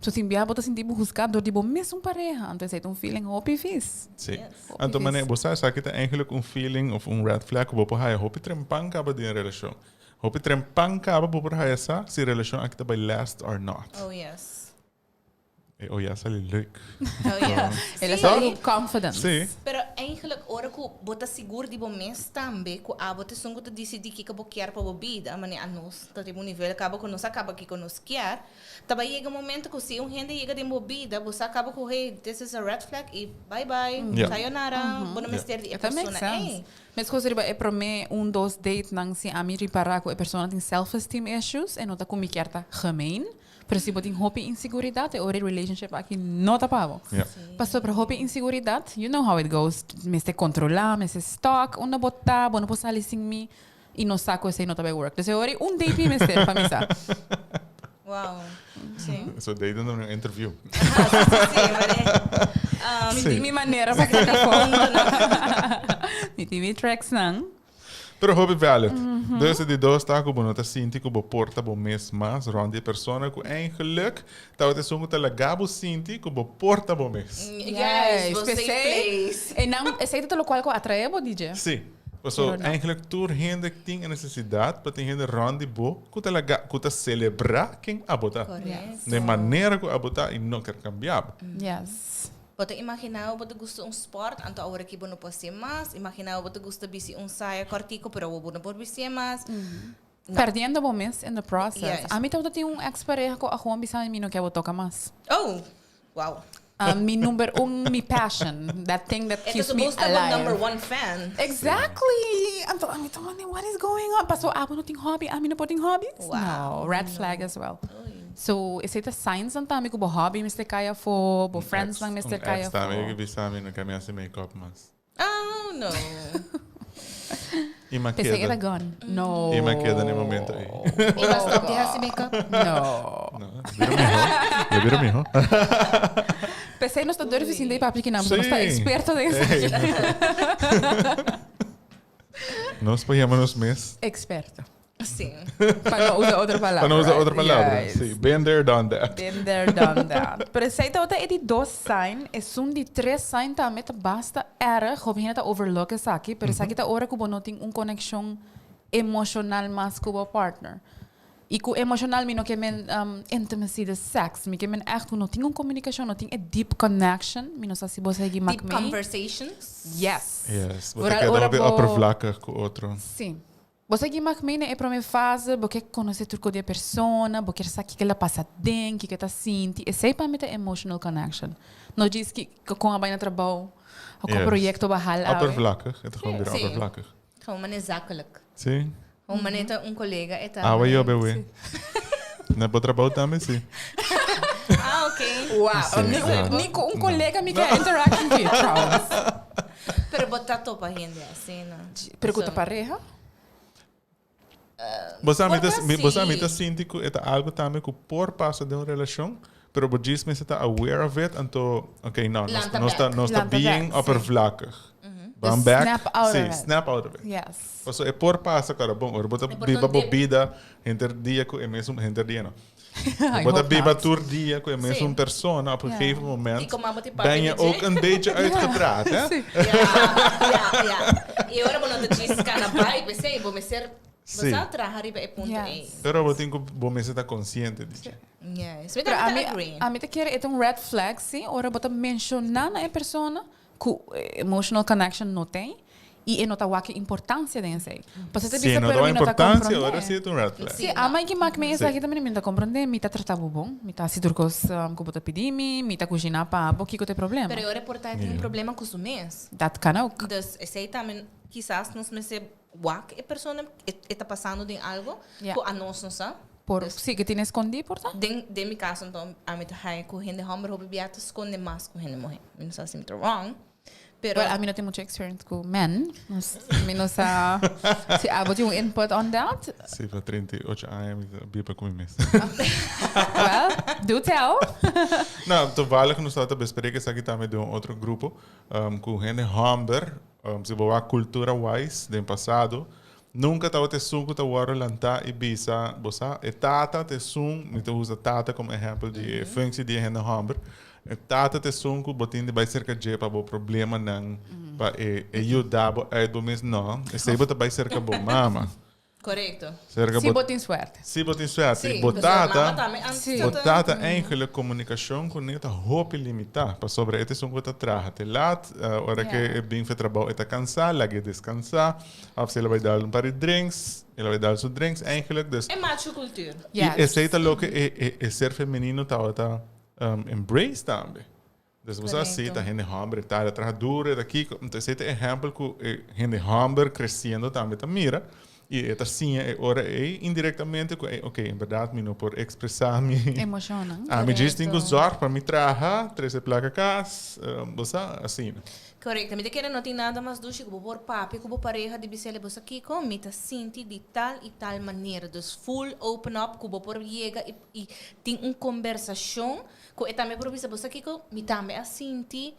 [SPEAKER 2] So tin bia bo ta sinti bo husgá dor di bo mesun pareha. Anto esei ta un feeling hopi vis.
[SPEAKER 3] Sí.
[SPEAKER 2] Hopi
[SPEAKER 3] Anto
[SPEAKER 2] vis.
[SPEAKER 3] manera bo sa esaki ta eigenlijk un feeling of un red flag ku bo por haya hopi trempan kaba den relashon. Hopi trempan kaba bo por haya sa si relashon aki ta bai last or not.
[SPEAKER 4] Oh yes.
[SPEAKER 3] E oh ya sali leuk.
[SPEAKER 4] Oh ja.
[SPEAKER 2] El a
[SPEAKER 4] Sí.
[SPEAKER 2] sali ku confidence.
[SPEAKER 3] Sí.
[SPEAKER 4] Pero eigenlijk ora ku bo ta sigur di bo mes tambe ku abo ta esun ku ta disidí kiko bo kier pa bo bida, manera anos ta riba un nivel kaba ku nos a kaba kiko nos kier, ta bai yega un momento ku si un hende yega den bo bida bo sa kaba ku hey this is a red flag i bye bye,
[SPEAKER 3] Ja.
[SPEAKER 4] sayonara, bo no mester di e
[SPEAKER 2] Ta make
[SPEAKER 4] persona
[SPEAKER 2] sense.
[SPEAKER 4] ei.
[SPEAKER 2] Meskos riba e promé un dos date nan si ami ripará ku e persona tin self esteem issues e no ta ku mi kier ta gemeen. Pero si bo tin hopi inseguridat, e ora e relationship aki no ta pa bo.
[SPEAKER 3] Ja.
[SPEAKER 2] Pasobra hopi inseguridat, you know how it goes, mester controla, mester stalk, unda bo ta, bo no por sali sin mi, y nos sa cu esey no ta bay work. Dus e ora un date mi mester pa mi sa.
[SPEAKER 4] Wow. Sí.
[SPEAKER 3] So date dan un interview.
[SPEAKER 4] Aha, sí, sí, sí, maar eh,
[SPEAKER 2] Mi
[SPEAKER 3] Sí.
[SPEAKER 2] tin mi manera pa saca foto. Mi tin mi tracks nan.
[SPEAKER 3] Pero hopi valid. Dus e di dos ta ku bo no ta sinti ku bo por ta bo mes mas rond di e persona ku eigenlijk tabata esun ku ta laga bo sinti ku bo por ta bo mes.
[SPEAKER 4] Yes, bo safe place.
[SPEAKER 2] E nan, esei ta lokual ku atrae bo, DJ.
[SPEAKER 3] Sí. Paso
[SPEAKER 2] Pero no.
[SPEAKER 3] eigenlijk tur hende tin e nesesidat pa tin hende rond di bo ku ta laga, ku ta selebrá ken abo ta.
[SPEAKER 4] Correcto.
[SPEAKER 3] Den manera ku abo ta i no ker kambia bo.
[SPEAKER 2] Yes.
[SPEAKER 4] Bo ta imaginá bo ta gusta un sport, anto awor aki bo no por hasié mas. Imaginá bo ta gusta bisti un saya kòrtiku, pero awor bo no por bistié mas. No.
[SPEAKER 2] Perdiendo bo mes in the process.
[SPEAKER 4] Yes.
[SPEAKER 2] Ami tabata tin un ex pareha ku a gewoon bisa mi no ke bo toka mas.
[SPEAKER 4] Oh! Wow.
[SPEAKER 2] Mi number un, mi passion, that thing that
[SPEAKER 4] E ta
[SPEAKER 2] keeps me
[SPEAKER 4] supposed ta bo
[SPEAKER 2] alive.
[SPEAKER 4] number one fan.
[SPEAKER 2] Exactly! Anto ami ta wonder what is going on? Paso abo no tin hobby, ami no por tin hobbies?
[SPEAKER 4] Wow.
[SPEAKER 2] No, red flag as well. So esei ta signs nan tambe ku bo hobby mester kai afó, bo friends nan mester kai
[SPEAKER 3] Un ex tambe
[SPEAKER 2] afó.
[SPEAKER 3] ke bisa mi no ke mi hasi make-up mas.
[SPEAKER 4] Oh no.
[SPEAKER 3] I m'a
[SPEAKER 2] P'esei e ta
[SPEAKER 3] keda.
[SPEAKER 2] gone. No.
[SPEAKER 3] I m'a keda na e momento ei.
[SPEAKER 4] I m'a stop di hasi make-up?
[SPEAKER 2] No.
[SPEAKER 3] No, bira miho. Ya bira miho.
[SPEAKER 2] P'esei nos ta durf sinta i papia kinan, pasobra nos ta
[SPEAKER 3] Sí.
[SPEAKER 2] experto den esaki.
[SPEAKER 3] Nos por yama nos mes.
[SPEAKER 2] Experto.
[SPEAKER 4] Sí.
[SPEAKER 2] Pa no usa otro palabra.
[SPEAKER 3] Pa no usa otro palabra.
[SPEAKER 2] Yes.
[SPEAKER 3] Sí. Been there, done that.
[SPEAKER 2] Been there, done that. Pero esei tabata e di dos sign. Esun di tres sign tambe ta basta erg. Hopi hende ta overlook esaki. Pero esaki ta ora ku bo no tin un konekshon emoshonal mas ku bo partner. I ku emoshonal mi no ke men intimacy de seks. Mi ke men ègt ku no tin un komunikashon, no tin e deep connection. Mi no sa si bo sa higi mak
[SPEAKER 4] Deep
[SPEAKER 2] mei.
[SPEAKER 4] conversations.
[SPEAKER 2] Yes.
[SPEAKER 3] Yes. Bo ta
[SPEAKER 2] Vooral
[SPEAKER 3] keda
[SPEAKER 2] ora
[SPEAKER 3] hopi
[SPEAKER 2] bo-
[SPEAKER 3] oppervlakkig ku otro.
[SPEAKER 2] Sí. Bo sa ki mag mei na e prome fase, bo ke konosé tur ko di e persona, bo kier sa kiko el a pasa den, kiko e ta sinti. Esei pa mi ta emotional connection. No djis ki kon a bai na trabou o kon
[SPEAKER 3] Yes.
[SPEAKER 2] proyekto bo a hal awe.
[SPEAKER 3] Oppervlakkig, e ta gewoon bira
[SPEAKER 4] Sí.
[SPEAKER 3] oppervlakkig.
[SPEAKER 4] Gewoon manera zakelijk.
[SPEAKER 3] Sí.
[SPEAKER 4] Un manera un colega e ta.
[SPEAKER 3] Awa yo bewe. Na bo trabou tambe si.
[SPEAKER 4] Ah, ok.
[SPEAKER 2] Wow, ni cu un colega mi kier interaction cu je trouwens.
[SPEAKER 4] Pero bo ta topa hende asina.
[SPEAKER 2] Pero cu ta pareha?
[SPEAKER 3] Bo sa mi ta, bo sa mi ta sinti cu e ta algo tambe cu por pasa den un relacion, pero bo djis mester ta aware of it, anto, ok, no, nos, nos ta, nos ta being oppervlakkig. Ban back.
[SPEAKER 2] Snap out
[SPEAKER 3] sí,
[SPEAKER 2] of it.
[SPEAKER 3] Snap out of it.
[SPEAKER 2] Yes.
[SPEAKER 3] Paso e por pasa, cara, bon, ora bo ta biba bo bida henter dia cu e mesun, henter dia no. Bo ta biba tur dia cu e mesun persona, op een gegeven moment ben je ook een beetje uitgepraat, hè?
[SPEAKER 4] Ja, ja, ja. Y ora bo no ta djis cana bai, p'esei bo mester, bo sa traha riba e punto ei.
[SPEAKER 3] Pero bo tin cu, bo mester ta consciente di dje.
[SPEAKER 4] Yes. Mi
[SPEAKER 2] Pero
[SPEAKER 4] ta
[SPEAKER 2] ami,
[SPEAKER 4] agree.
[SPEAKER 2] ami ta kere e ta un red flag, si, ora bo ta menciona na e persona cu emotional connection no tin y e no ta wak e importancia den esey. Pasobra ta
[SPEAKER 3] Si
[SPEAKER 2] bisa
[SPEAKER 3] no
[SPEAKER 2] pero
[SPEAKER 3] ta
[SPEAKER 2] mi no ta
[SPEAKER 3] importancia,
[SPEAKER 2] comprende.
[SPEAKER 3] ora si ta un red flag.
[SPEAKER 2] Si, ama ki mak mi esaki tambe mi no ta comprende, mi ta trata bo bon, mi ta haci tur cos cu bo ta pidi mi, mi ta cushina pa bo, kico ta e problema?
[SPEAKER 4] Pero e ora por ta e tin un problema cu su mes.
[SPEAKER 2] Dat kan ook.
[SPEAKER 4] Dus esey tambe kisas nos mester wak e persona e ta pasando den algo cu anos no sa.
[SPEAKER 2] Por, si, ke tin escondí por ta?
[SPEAKER 4] Den, den mi caso anto, ami ta haya cu hende homber hopi bia ta sconde mas cu hende muhe. Mi no sa si mi ta wrong, pero.
[SPEAKER 2] Well, ami no tin mucho experience cu men. Mi no sa si abo tin un input on that.
[SPEAKER 3] Si, pa 38 aña mi ta biba cu mi mes.
[SPEAKER 2] Well, do tell.
[SPEAKER 3] No, toevallig nos tabata bespreken esaki tambe den un otro grupo, cu hende homber, si bo wak cultura wise den pasado, Nunka tabata esun ku ta wòrdu lantá i bisa, Bo sa, e tata ta esun, mi ta usa tata komo ehèmpel di e functie di e hende hòmber, e tata ta esun ku bo tin di bai serka dje pa bo problemanan, pa e e yuda bo uit bo mes. No, esei bo ta bai serka bo mama.
[SPEAKER 4] Korekto.
[SPEAKER 3] Serka
[SPEAKER 2] Si
[SPEAKER 3] bo
[SPEAKER 2] bo tin suerte.
[SPEAKER 3] Si bo tin suerte.
[SPEAKER 4] Sí,
[SPEAKER 3] Bo
[SPEAKER 4] pasobra
[SPEAKER 3] tata,
[SPEAKER 4] mama tambe antes
[SPEAKER 2] Sí.
[SPEAKER 3] bo
[SPEAKER 4] ta
[SPEAKER 3] tata eigenlijk komunikashon kuné ta hopi limitá, pasobra e ta esun ku ta traha te lat, ora ke e bin for trabou e ta kansá, lag'é deskansá. Of si el a bai dal un par di drinks, el a bai dal su drinks eigenlijk. Dus,
[SPEAKER 4] E macho cultuur.
[SPEAKER 2] Yes.
[SPEAKER 3] Y esey ta loke e, e, e ser femenino tabata um, embrace tambe. Dus bo sa si, ta hende homber, ta ta traha duro, ta kiko. Entonces esey ta ehempel cu e hende homber creciendo tambe ta mira. Y e ta siña e ora ey indirectamente cu ey, ok, en berdad mi no por expresa mi...
[SPEAKER 2] Emocionnan.
[SPEAKER 3] Ami djis tin cu zorg pa mi traha, trece placa cas, bo sa, asina.
[SPEAKER 4] Korekto, mi ta kere no tin nada mas dushi ku bo por papia ku bo pareha di bis'el bo sa kiko, mi ta sinti di tal i tal manera, dus full open up ku bo por yega i i tin un kombersashon ku e tambe por bisa bo sa kiko, mi tambe a sinti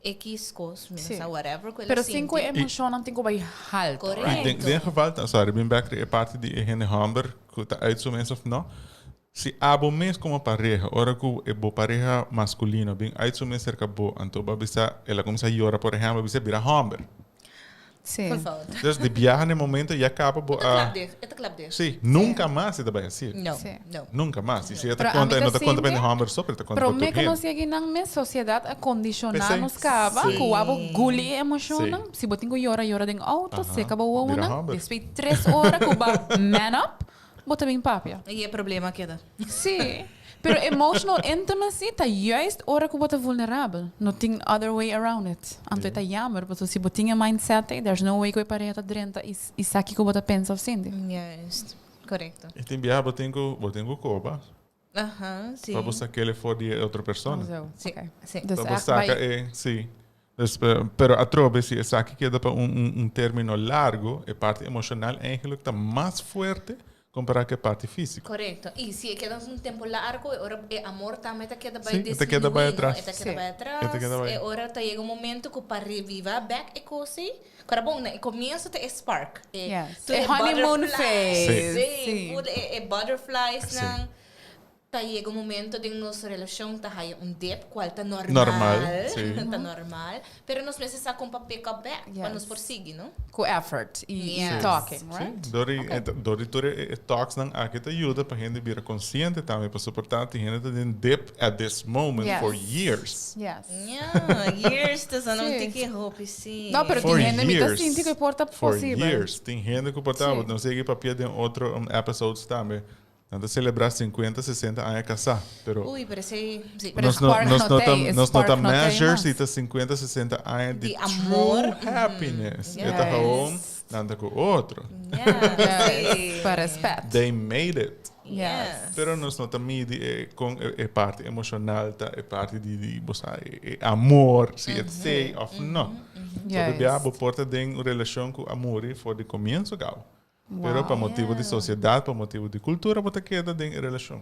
[SPEAKER 4] ekis kos, mi no sa whatever ku el a
[SPEAKER 2] Pero
[SPEAKER 4] sinti.
[SPEAKER 2] sin ku e emoshonnan tin ku bai halto, right?
[SPEAKER 3] I den den geval, sorry, bin bek riba e parti di e hende hòmber ku ta uit su mes òf no, Si abo mes komo pareha, ora ku e bo pareha maskulino bin uit su mes serka bo, anto bo a bisa, el a kuminsá yora por ehèmpel, bo bisa bira hòmber.
[SPEAKER 2] Sí.
[SPEAKER 4] Por favor.
[SPEAKER 3] Dus di biaha na e momento ya kaba bo
[SPEAKER 4] E ta
[SPEAKER 3] a.
[SPEAKER 4] klap dicht, e ta klap dicht.
[SPEAKER 3] Sí, nunka mas e ta bai hasié.
[SPEAKER 4] No,
[SPEAKER 2] Sí.
[SPEAKER 4] no.
[SPEAKER 3] Nunka mas. I si e ta
[SPEAKER 2] Pero
[SPEAKER 3] konta,
[SPEAKER 2] ami
[SPEAKER 3] e no
[SPEAKER 2] ta
[SPEAKER 3] ta konta pa hende
[SPEAKER 2] sinti,
[SPEAKER 3] hòmber so, pero e ta konta pa tur
[SPEAKER 2] Promé ku
[SPEAKER 3] hende.
[SPEAKER 2] nos yega einan mes, sosiedat a kondishoná
[SPEAKER 3] P'esei.
[SPEAKER 2] nos kaba
[SPEAKER 3] Sí.
[SPEAKER 2] ku abo guli e emoshonnan.
[SPEAKER 3] Sí.
[SPEAKER 2] Si bo tin ku yora, yora den outo,
[SPEAKER 3] Aha.
[SPEAKER 2] seka bo
[SPEAKER 3] Bira
[SPEAKER 2] wowonan.
[SPEAKER 3] hòmber.
[SPEAKER 2] Despues tres ora ku bo a man up, Bo ta bin papia.
[SPEAKER 4] I e problema keda.
[SPEAKER 2] Sí. Pero emotional intimacy ta juist ora ku bo ta vulnerabel. No tin other way around it. Anto e ta jammer, pasobra si bo tin e mindset ei, there's no way ku e pareha ta drenta i i sa kiko bo ta pensa of sinti.
[SPEAKER 4] Juist. Korekto.
[SPEAKER 3] I tin biaha bo tin ku bo tin ku koba.
[SPEAKER 4] Aha, sí.
[SPEAKER 3] Pa bo sak'el for di e otro persona.
[SPEAKER 2] Zo,
[SPEAKER 4] Sí,
[SPEAKER 2] oké.
[SPEAKER 4] sí.
[SPEAKER 2] Dus
[SPEAKER 3] Pa bo
[SPEAKER 2] echt
[SPEAKER 3] saka
[SPEAKER 2] bai-
[SPEAKER 3] e, sí. Dus, pero atrobe si esaki keda pa un, un, un término largo, e parti emoshonal eigenlijk ta mas fuerte kompará ku e parti físiko.
[SPEAKER 4] Korekto. I si e keda un tempu largo, e ora e amor tambe ta keda bai
[SPEAKER 3] Sí, e ta keda bai
[SPEAKER 4] disminuí, no?
[SPEAKER 3] atras.
[SPEAKER 4] E ta keda
[SPEAKER 2] Sí.
[SPEAKER 4] bai
[SPEAKER 3] E ta keda
[SPEAKER 4] atras.
[SPEAKER 3] bai.
[SPEAKER 4] E ora ta yega un momento ku pa reviva bèk e kos ei, Kora bon, na e komienso ta e spark. E,
[SPEAKER 2] Yes.
[SPEAKER 4] tur
[SPEAKER 2] E honeymoon
[SPEAKER 4] butterflies.
[SPEAKER 2] phase.
[SPEAKER 4] Sí,
[SPEAKER 2] Sí.
[SPEAKER 4] full e, e butterflies
[SPEAKER 3] Sí.
[SPEAKER 4] nan. Ta yega un momento den nos relashon ta haya un dip, kual ta normal.
[SPEAKER 3] Normal, sí.
[SPEAKER 4] Ta normal. Pero nos mester sa kon pa pick up back, pa
[SPEAKER 2] Yes.
[SPEAKER 4] nos por sigui, no?
[SPEAKER 2] Ku effort i i
[SPEAKER 4] Yes.
[SPEAKER 2] talking,
[SPEAKER 3] Sí,
[SPEAKER 2] right?
[SPEAKER 3] dor i e dor di tur e talks nan aki ta yuda pa hende bira konsiente tambe pasobra por tantu hende ta den dip at this moment
[SPEAKER 2] Yes.
[SPEAKER 3] for years.
[SPEAKER 2] Yes.
[SPEAKER 4] Yeah, years ta sona un
[SPEAKER 2] Sí.
[SPEAKER 4] tiki hopi, sí.
[SPEAKER 2] No, pero
[SPEAKER 3] For
[SPEAKER 2] tin hende mi ta
[SPEAKER 3] years.
[SPEAKER 2] sinti ku e por ta
[SPEAKER 3] For
[SPEAKER 2] posibel.
[SPEAKER 3] years. Tin hende ku por ta,
[SPEAKER 2] Sí.
[SPEAKER 3] nos sigui papia den otro um, episodes tambe. Nan ta celebra 50, 60 aña casá, pero
[SPEAKER 4] Uy, pero esei, sí.
[SPEAKER 2] Pero
[SPEAKER 3] nos no,
[SPEAKER 2] spark
[SPEAKER 3] nos
[SPEAKER 2] no
[SPEAKER 3] no ta,
[SPEAKER 2] tei,
[SPEAKER 3] nos no ta
[SPEAKER 2] spark no tei
[SPEAKER 3] measure
[SPEAKER 2] mas.
[SPEAKER 3] si ta 50, 60 aña di
[SPEAKER 4] Di amor.
[SPEAKER 3] true happiness.
[SPEAKER 4] Yes.
[SPEAKER 3] E ta gewoon, nan ta ku otro.
[SPEAKER 2] Yes, pa respet.
[SPEAKER 3] They made it.
[SPEAKER 2] Yes.
[SPEAKER 3] Pero nos no ta midi e con e parti emocional ta, e parti di di bo sa e amor, si e t'sey of no. So bia bo por ta den un relacion cu a muri for di comienzo gao. Pero pa motibo di sociedad, pa motibo di cultura bo ta keda den e relacion.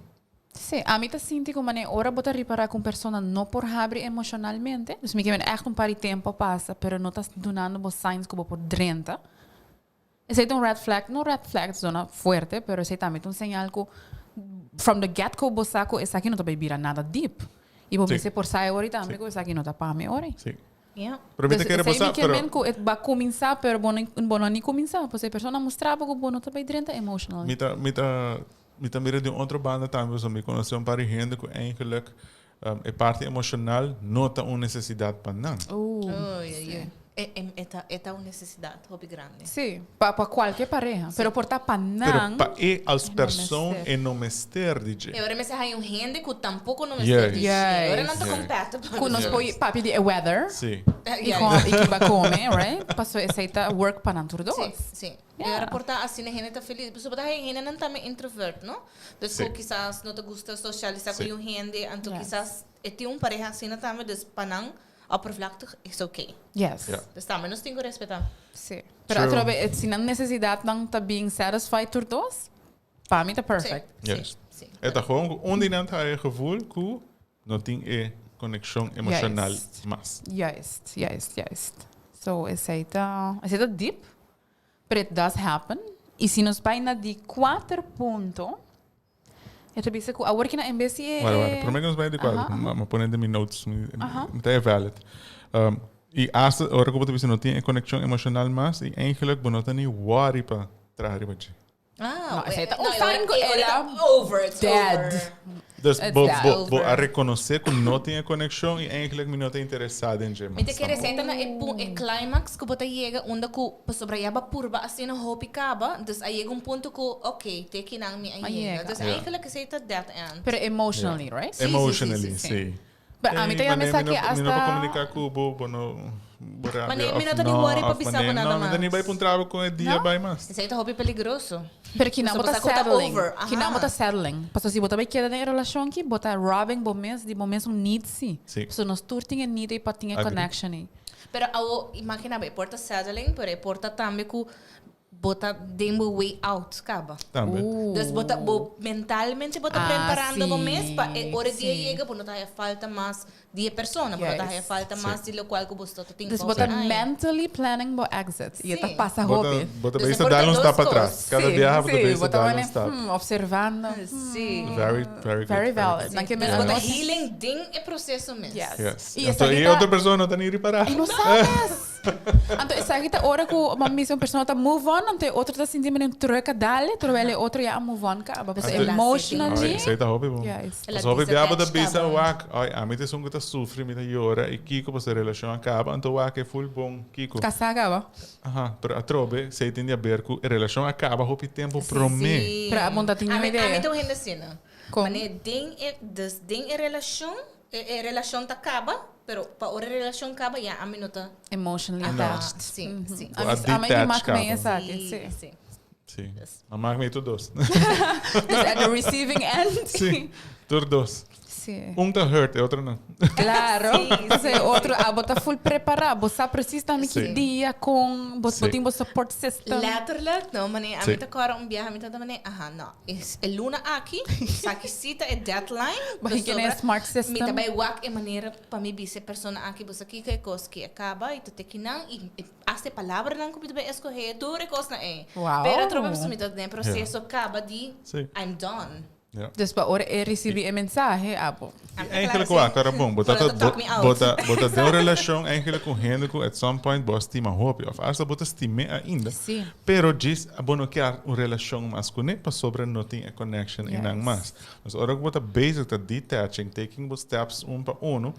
[SPEAKER 2] Sí, ami ta sinti cu manera ora bo ta ripara cu un persona no por habri emocionalmente, dus mi ke men echt un par di tempo a pasa, pero no ta dunando bo signs cu bo por drenta. Esei ta un red flag, no red flag zona fuerte, pero esei tambe ta un señal cu from the get go bo sa cu esaki no ta bay bira nada deep. Y bo mester por sa e ora tambe cu esaki no ta pa mi ora.
[SPEAKER 3] Sí.
[SPEAKER 4] Yeah.
[SPEAKER 3] Pero mi ta kere bo
[SPEAKER 2] Esei
[SPEAKER 3] sa,
[SPEAKER 2] mi ke
[SPEAKER 3] pero
[SPEAKER 2] men cu e ba cuminsa, pero bo no, bo no ni cuminsa. Pues e persona mustra bo cu bo no ta bay drenta emotionally.
[SPEAKER 3] Mi ta, mi ta, mi ta mira di un otro banda tambe, pasobra mi conoce un par di hende cu eigenlijk e parti emocional no ta un necesidad pa nan.
[SPEAKER 4] Oei, oei, oei. E, e, e ta, e ta un necesidad hopi grandi.
[SPEAKER 2] Sí, pa, pa cualke pareha. Pero por ta pa
[SPEAKER 3] Pero
[SPEAKER 2] nan.
[SPEAKER 3] pa e als
[SPEAKER 2] e no
[SPEAKER 3] persoon
[SPEAKER 2] mester.
[SPEAKER 3] e no mester di dje.
[SPEAKER 4] E ora mester haña un hende cu tampoco no mester di dje.
[SPEAKER 2] Juist.
[SPEAKER 4] Ora nan ta
[SPEAKER 3] Juist.
[SPEAKER 4] compatible.
[SPEAKER 2] Cu nos
[SPEAKER 3] Juist.
[SPEAKER 2] por papia di e weather.
[SPEAKER 3] Sí.
[SPEAKER 2] Y con, y ki ba come, right? Paso esey ta work pa nan tur dos.
[SPEAKER 4] Sí, sí. E ora por ta asina hende ta feliz. Pasobra ta hay hendenan tambe introvert, no? Dus
[SPEAKER 3] Sí.
[SPEAKER 4] cu kisas no ta gusta socialisa cu
[SPEAKER 3] Sí.
[SPEAKER 4] un hende, anto
[SPEAKER 2] Yes.
[SPEAKER 4] kisas e tin un pareha asina tambe, dus pa nan oppervlaktig is oké.
[SPEAKER 2] Yes.
[SPEAKER 3] Ja.
[SPEAKER 4] Dus tambe nos tin cu respeta.
[SPEAKER 2] Sí. Pero
[SPEAKER 3] True.
[SPEAKER 2] atrobe, eh, si nan necesidadnan ta being satisfied tur dos, pa mi ta perfect.
[SPEAKER 4] Sí,
[SPEAKER 3] Yes.
[SPEAKER 4] sí, sí.
[SPEAKER 3] E ta gewoon cu un di nan ta e gevoel cu no tin e conexion emocional
[SPEAKER 2] Juist.
[SPEAKER 3] mas.
[SPEAKER 2] Juist, juist, juist. So, esey ta, esey ta diep. Pero it does happen. Y si nos bai na di cuater punto, e ta bisa cu awor ki na en bes di e...
[SPEAKER 3] Wara, wara. Prome cu nos bai di cuater,
[SPEAKER 2] Aha, aha.
[SPEAKER 3] ma pone den mi notes, mi,
[SPEAKER 2] Aha.
[SPEAKER 3] mi ta e valid. Um, y hasta ora cu bo ta bisa no tin e conexion emocional mas y eigenlijk bo no ta ni worry pa traha riba dje.
[SPEAKER 4] Ah,
[SPEAKER 2] No, esei ta
[SPEAKER 4] no,
[SPEAKER 2] un
[SPEAKER 4] e ora-
[SPEAKER 2] sign ku
[SPEAKER 4] e ora
[SPEAKER 2] el a
[SPEAKER 4] ta over, it's
[SPEAKER 2] dead.
[SPEAKER 4] over.
[SPEAKER 3] Dus
[SPEAKER 2] It's
[SPEAKER 3] bo,
[SPEAKER 2] dead.
[SPEAKER 3] bo, bo a
[SPEAKER 4] Over.
[SPEAKER 3] reconoce cu no tin e conexion y eigenlijk mi no ta interesa den dje
[SPEAKER 4] Mi
[SPEAKER 3] mas
[SPEAKER 4] ta kere
[SPEAKER 3] tampoco.
[SPEAKER 4] esei ta na e pu- e climax ku bo ta yega unda ku pasobra ya bo a purba asina hopi kaba, dus a yega un punto ku ok, te kinan mi a
[SPEAKER 2] A
[SPEAKER 4] yega.
[SPEAKER 2] yega.
[SPEAKER 4] Dus
[SPEAKER 3] Ja.
[SPEAKER 4] eigenlijk esei ta dead end.
[SPEAKER 2] Pero emotionally, right?
[SPEAKER 4] Sí, sí, sí,
[SPEAKER 3] Emotionally,
[SPEAKER 4] sí, sí.
[SPEAKER 3] sí.
[SPEAKER 2] Pero ami ta
[SPEAKER 3] Ey,
[SPEAKER 2] yama
[SPEAKER 3] mane,
[SPEAKER 2] esaki
[SPEAKER 3] mi no, mi no por
[SPEAKER 2] hasta-
[SPEAKER 3] comunica cu bo, bo no, bo rabia
[SPEAKER 4] Mane,
[SPEAKER 3] of
[SPEAKER 4] mi no ta ni
[SPEAKER 3] no,
[SPEAKER 4] worry pa
[SPEAKER 3] of
[SPEAKER 4] bisa
[SPEAKER 3] mane,
[SPEAKER 4] bo nada
[SPEAKER 3] no, mi ta ni
[SPEAKER 4] mas.
[SPEAKER 3] bai puntra bo con e dia
[SPEAKER 2] No?
[SPEAKER 3] bai mas.
[SPEAKER 4] Esei ta hopi peligroso.
[SPEAKER 2] Pero kinan bo
[SPEAKER 4] Pasobra
[SPEAKER 2] ta
[SPEAKER 4] sa cu ta
[SPEAKER 2] settling.
[SPEAKER 4] over, aha.
[SPEAKER 2] Kinan bo ta settling. Pasobra si bo ta bai keda den e relacion aki, bo ta robbing bo mes di bo mes un need si.
[SPEAKER 3] Sí.
[SPEAKER 2] Pasobra nos tur tin e need ei pa tin e
[SPEAKER 3] Agree.
[SPEAKER 2] connection ei.
[SPEAKER 4] Pero awo, imagina bo, e por ta settling, pero e por ta tambe cu Bo ta den bo way out caba.
[SPEAKER 3] Tambe.
[SPEAKER 4] Dus bo ta bo mentalmente bo ta
[SPEAKER 2] Ah,
[SPEAKER 4] preparando bo
[SPEAKER 2] sí,
[SPEAKER 4] mes pa e ora dia
[SPEAKER 2] sí.
[SPEAKER 4] yega bo no ta haya falta mas di e persona, bo no ta haya
[SPEAKER 2] Juist.
[SPEAKER 4] falta
[SPEAKER 3] Sí.
[SPEAKER 4] mas di locual cu bo sto ta tin
[SPEAKER 2] Dus bo ta
[SPEAKER 4] falta. Ai.
[SPEAKER 2] mentally planning bo exit. Y e ta
[SPEAKER 4] Sí.
[SPEAKER 2] pasa
[SPEAKER 3] Bo ta,
[SPEAKER 2] hopi.
[SPEAKER 3] bo ta
[SPEAKER 4] Dus
[SPEAKER 3] bezig
[SPEAKER 4] e por ta
[SPEAKER 3] dar un
[SPEAKER 4] dos
[SPEAKER 3] stap
[SPEAKER 4] cos.
[SPEAKER 3] atras. Cada
[SPEAKER 2] Sí,
[SPEAKER 3] biaha bo ta
[SPEAKER 2] sí,
[SPEAKER 3] bezig
[SPEAKER 2] bo ta
[SPEAKER 3] dar un
[SPEAKER 2] mane,
[SPEAKER 3] stap.
[SPEAKER 2] hmm, observando.
[SPEAKER 4] Sí.
[SPEAKER 3] Very, very good.
[SPEAKER 2] Very valid.
[SPEAKER 3] good.
[SPEAKER 2] Dan ke men
[SPEAKER 4] Dus bo ta
[SPEAKER 2] nos-
[SPEAKER 4] healing den e proceso mes.
[SPEAKER 2] Yes.
[SPEAKER 3] Yes.
[SPEAKER 2] Y
[SPEAKER 3] Anto,
[SPEAKER 2] esaki
[SPEAKER 3] e
[SPEAKER 2] ta-
[SPEAKER 3] otro persona no ta ni ripara.
[SPEAKER 2] E no sabes. Anto esaki ta ora ku bo misa un persona ta move on, anto e otro ta sinti manera un truck a dale, terwijl e otro ya a move on kaba. Pasobra
[SPEAKER 3] Anto-
[SPEAKER 2] emotionally.
[SPEAKER 3] Ai, esei ta hopi bon.
[SPEAKER 2] Juist.
[SPEAKER 4] El a
[SPEAKER 3] Pasobra hopi bia bo ta
[SPEAKER 4] disatach
[SPEAKER 3] bisa
[SPEAKER 4] kaba.
[SPEAKER 3] wak, ai, ami ta esun ku ta sufri, mi ta yora, i kiko pasobra e relashon a kaba, anto wak e full bon, kiko.
[SPEAKER 2] Kasá kaba.
[SPEAKER 3] Aha, pero atrobe, esei tin di aber ku e relashon a kaba hopi tempu promé.
[SPEAKER 4] Sí.
[SPEAKER 2] Pero abo no ta tin
[SPEAKER 4] Ami,
[SPEAKER 2] niun idea.
[SPEAKER 4] ami ta un hende asina.
[SPEAKER 2] Kon?
[SPEAKER 4] Mane den e, dus den e relashon, E e relashon ta kaba, pero pa ora e relashon kaba ya ami no ta.
[SPEAKER 2] Emotionally
[SPEAKER 4] Aha,
[SPEAKER 2] attached.
[SPEAKER 4] Sí, sí.
[SPEAKER 3] Bo a
[SPEAKER 2] Ami ami
[SPEAKER 3] detach
[SPEAKER 2] mak mee
[SPEAKER 3] kaba.
[SPEAKER 2] esaki, sí.
[SPEAKER 4] Sí.
[SPEAKER 3] Sí. A mak mee tur dos.
[SPEAKER 2] Dus at the receiving end.
[SPEAKER 3] Sí, tur dos.
[SPEAKER 2] Sí.
[SPEAKER 3] Un ta hurt, e otro no.
[SPEAKER 2] Claro.
[SPEAKER 4] Sí,
[SPEAKER 2] Entonces, e otro, abo ta full prepara. Bo sa precies tambe ki
[SPEAKER 3] Sí.
[SPEAKER 2] dia con, bo, bo
[SPEAKER 3] Sí.
[SPEAKER 2] tin bo support system.
[SPEAKER 4] Letterlijk, no, mane, ami
[SPEAKER 3] Sí.
[SPEAKER 4] ta kòrda un biaha, mi tata mane, aha, no, es e luna aki, esaki sí ta e deadline,
[SPEAKER 2] Bo hik'e
[SPEAKER 4] pasobra
[SPEAKER 2] smart system.
[SPEAKER 4] Mi ta bai wak e manera pa mi bisa e persona aki, bo sa kiko e kos ki a kaba, i ta te kinan, i hasta e palabranan ku mi ta bai eskohe, tur e kosnan ei.
[SPEAKER 2] Wow.
[SPEAKER 4] Pero atrobe pasobra mi ta den e proseso kaba di,
[SPEAKER 3] Sí.
[SPEAKER 4] I'm done.
[SPEAKER 3] Ja.
[SPEAKER 2] Dus pa ora e ricibi e mensahe, abo.
[SPEAKER 4] I'm
[SPEAKER 3] Eigenlijk
[SPEAKER 4] klaar,
[SPEAKER 3] wak, cara bom. Bo ta,
[SPEAKER 4] Voordat het
[SPEAKER 3] bo,
[SPEAKER 4] talk me out.
[SPEAKER 3] bo ta, bo ta den un relacion eigenlijk cu hende cu at some point bo a stima hopi. Of hasta bo ta stim'é ainda.
[SPEAKER 2] Sí.
[SPEAKER 3] Pero djis bo no kier un relacion mas cuné pasobra no tin e connection einan
[SPEAKER 2] Yes.
[SPEAKER 3] mas. Dus ora cu bo ta bezig ta detaching, taking bo steps un pa uno,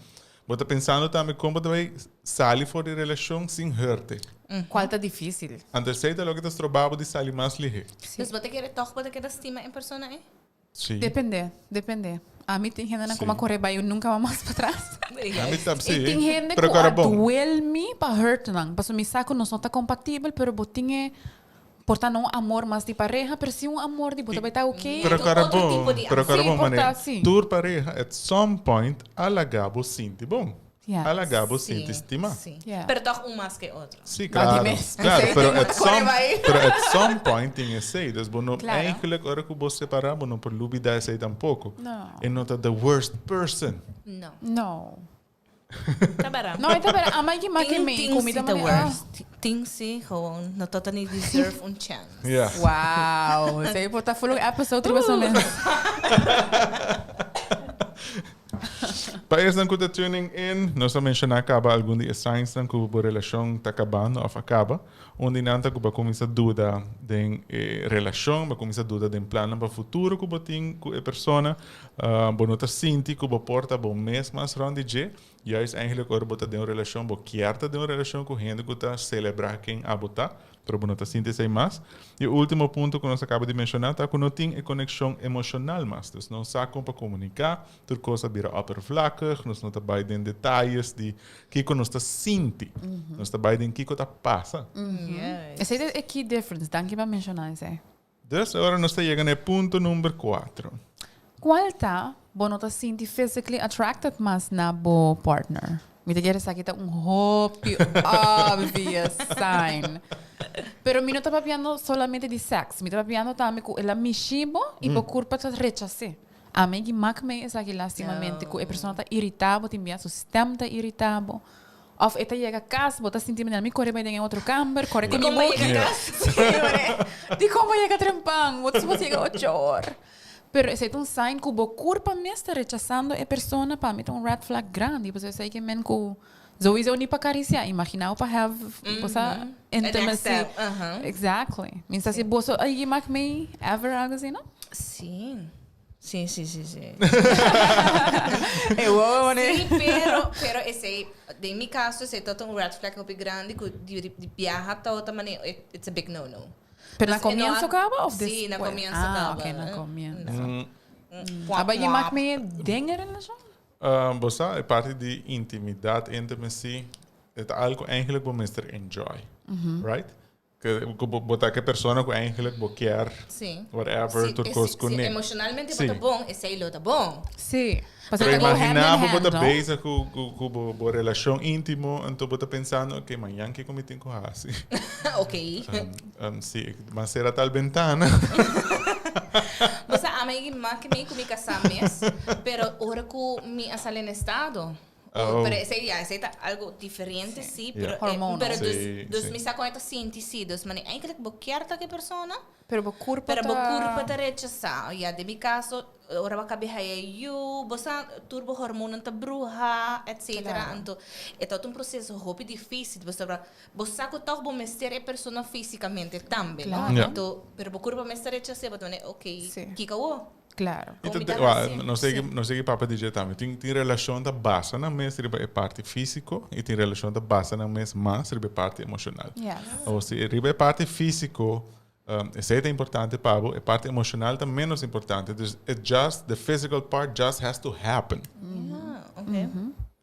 [SPEAKER 3] bo ta pensando tambe con bo ta bay sali for di relacion sin hurte.
[SPEAKER 2] Cual ta dificil.
[SPEAKER 3] Anto esey ta loke ta stroba bo di sali mas lihe.
[SPEAKER 2] Sí.
[SPEAKER 4] Dus bo ta kere toch bo ta keda stima e persona ei?
[SPEAKER 3] Sí.
[SPEAKER 2] Depende, depende. Ami tin hendenan
[SPEAKER 3] Sí.
[SPEAKER 2] ku a kore bai nunka mas pa tras.
[SPEAKER 3] Ami ta, sí.
[SPEAKER 2] I tin hende
[SPEAKER 3] Pero
[SPEAKER 2] ku
[SPEAKER 3] kora
[SPEAKER 2] a
[SPEAKER 3] bon.
[SPEAKER 2] duel mi pa hurt nan. Pasobra mi sa ku nos no ta kompatibel, pero bo tin e. Por ta no un amor mas di pareha, pero si un amor di bo ta bay ta ok.
[SPEAKER 3] Pero
[SPEAKER 4] Otro
[SPEAKER 3] cara bon,
[SPEAKER 4] tipo di
[SPEAKER 3] pero cara
[SPEAKER 2] Sí,
[SPEAKER 3] bon
[SPEAKER 2] por ta
[SPEAKER 3] manera.
[SPEAKER 2] sí.
[SPEAKER 3] Tur pareha at some point a laga bo sinti bon.
[SPEAKER 2] Yes.
[SPEAKER 3] A laga bo sinti stima.
[SPEAKER 4] Sí.
[SPEAKER 2] Yeah.
[SPEAKER 4] Pero toch un mas que otro.
[SPEAKER 3] Sí,
[SPEAKER 2] No,
[SPEAKER 3] claro.
[SPEAKER 2] dime.
[SPEAKER 3] Claro,
[SPEAKER 2] Sí,
[SPEAKER 3] pero
[SPEAKER 2] tengo
[SPEAKER 3] at
[SPEAKER 2] que correr
[SPEAKER 3] some,
[SPEAKER 2] ahí.
[SPEAKER 3] pero at some point tin esey. Dus bo no
[SPEAKER 2] Claro.
[SPEAKER 3] eigenlijk ora cu bo separa, bo no por lubida esey tampoco.
[SPEAKER 2] No.
[SPEAKER 3] E no ta the worst person.
[SPEAKER 4] No.
[SPEAKER 2] No.
[SPEAKER 4] Ta bera.
[SPEAKER 2] No, e ta bera. Ama ki maki
[SPEAKER 4] Tin,
[SPEAKER 2] mi
[SPEAKER 4] tin
[SPEAKER 2] comida
[SPEAKER 4] si the
[SPEAKER 2] mane. Ah.
[SPEAKER 4] worst. Tin si gewoon no totally deserve un chance.
[SPEAKER 3] Yeah.
[SPEAKER 2] Wow. Esey por ta full un episode riba su mes.
[SPEAKER 3] Pa esnan cu ta tuning in, nos a menciona caba algun di e signsnan cu bo relacion ta cabando of a caba. Un di nan ta cu bo a cuminsa duda den e relacion, bo a cuminsa duda den plannan pa futuro cu bo tin cu e persona. Bo no ta sinti cu bo por ta bo mes mas rond di dje. Juist eigenlijk ora bo ta den un relacion, bo kier ta den un relacion cu hende cu ta celebra ken abo ta, pero bo no ta sinti esey mas. Y e ultimo punto cu nos a caba di menciona ta cu no tin e conexion emocional mas. Dus no sa con pa comunica, tur cos a bira oppervlakkig, nos no ta bay den detayes di kico nos ta sinti. Nos ta bay den kico ta pasa.
[SPEAKER 4] Yes.
[SPEAKER 2] Esey ta e key difference. Danki pa menciona esey.
[SPEAKER 3] Dus ora nos ta yega na e punto number cuatro.
[SPEAKER 2] Cual ta bo no ta sinti physically attracted mas na bo partner? Mi ta kere esaki ta un hopi obvious sign. Pero mi no ta papiando solamente di sex. Mi ta papiando tambe cu el a mishi bo y bo curpa ta rechas'é. Ami ki mak mei esaki lastimamente cu e persona ta irita bo, tin bia su stem ta irita bo. Of e ta yega cas, bo ta sinti manera mi core bai den e otro kamber, core cu mi
[SPEAKER 4] Di con bo
[SPEAKER 2] boek.
[SPEAKER 4] yega cas?
[SPEAKER 2] Sí, manera, di con bo yega trempan, bo ta supos yega ocho or. Pero esei ta un sign cu bo curpa mes ta rechasando e persona, pa mi ta un red flag grandi, pasobra esei ke men cu sowieso ni pa caricia, imagina bo pa have, bo sa, intimacy.
[SPEAKER 4] The next step, uh-huh.
[SPEAKER 2] Exactly. Mi sa si boso a yega mak mei ever algo asina?
[SPEAKER 4] Sí. Sí, sí, sí, sí.
[SPEAKER 2] E wowo mane.
[SPEAKER 4] Sí, pero, pero esei, den mi caso, esei ta un red flag hopi grandi cu di, di biaha ta ota mane, it's a big no no.
[SPEAKER 2] Pero na
[SPEAKER 4] Dus e no
[SPEAKER 2] comienzo
[SPEAKER 4] a-
[SPEAKER 2] caba of
[SPEAKER 4] Sí, na
[SPEAKER 2] despues?
[SPEAKER 4] comienzo
[SPEAKER 2] Ah,
[SPEAKER 4] caba.
[SPEAKER 2] ok, na comienzo.
[SPEAKER 4] Mm. Pua,
[SPEAKER 2] Aba je
[SPEAKER 4] pua.
[SPEAKER 2] maakt mee dingen relatie?
[SPEAKER 3] Bo sa, e parti di intimidad, intimacy, e ta algo eigenlijk bo mester enjoy, right? Ku bo ta ke persona ku eigenlijk bo kier whatever
[SPEAKER 4] Sí,
[SPEAKER 3] tur kos
[SPEAKER 4] si,
[SPEAKER 3] kuné.
[SPEAKER 4] Si emocionalmente bo
[SPEAKER 3] Sí.
[SPEAKER 4] ta bon, esei lo ta bon.
[SPEAKER 2] Sí.
[SPEAKER 3] Pero
[SPEAKER 2] Pasobra ta go hand in
[SPEAKER 3] imagina bo bo
[SPEAKER 2] hand,
[SPEAKER 3] ta
[SPEAKER 2] no?
[SPEAKER 3] bezig ku ku ku bo bo relashon íntimo, anto bo ta pensando, ok, mañan kiko mi tin ku hasi?
[SPEAKER 4] Ok.
[SPEAKER 3] Si, mas sera tal bentana.
[SPEAKER 4] Bo sa ami mas ke mi ku mi kasá mes, pero ora ku mi a sali na estado,
[SPEAKER 3] Oh.
[SPEAKER 4] Pero esei ya, esei ta algo diferente, sí, pero,
[SPEAKER 3] Yeah.
[SPEAKER 4] eh,
[SPEAKER 2] Hormonal.
[SPEAKER 4] pero dus,
[SPEAKER 3] Sí,
[SPEAKER 4] dus
[SPEAKER 3] sí.
[SPEAKER 4] mi sa con e ta sinti, sí, dus mane eigenlijk bo kier ta ke persona,
[SPEAKER 2] Pero bo curpa
[SPEAKER 4] pero bo
[SPEAKER 2] ta...
[SPEAKER 4] curpa ta rechasa. Ya, den mi caso, ora bo cabe haya yu, bo sa tur bo hormonen ta bruha, etcetera.
[SPEAKER 2] Claro.
[SPEAKER 4] Anto, e ta un proceso hopi dificil, pasobra bo sa cu toch bo mester e persona fisicamente tambe, no?
[SPEAKER 2] Claro.
[SPEAKER 3] Yeah.
[SPEAKER 4] Anto, pero bo curpa mester rechasa, bo ta mane, ok,
[SPEAKER 2] Sí.
[SPEAKER 4] kiko awo?
[SPEAKER 2] Claro.
[SPEAKER 3] I
[SPEAKER 4] Kon mi
[SPEAKER 3] ta,
[SPEAKER 4] ta
[SPEAKER 3] wa,
[SPEAKER 4] hasi?
[SPEAKER 3] no sé,
[SPEAKER 4] Sí.
[SPEAKER 3] no sé ki papa DJ tambe. Tin, tin relashon ta basa nan mes riba e parti físiko i tin relashon ta basa nan mes mas riba e parti emoshonal.
[SPEAKER 2] Yes.
[SPEAKER 3] O si riba e parti físiko, um, esei ta importante pa bo, e parti emoshonal ta menos importante. Dus it just, the physical part just has to happen.
[SPEAKER 4] Ah, ok.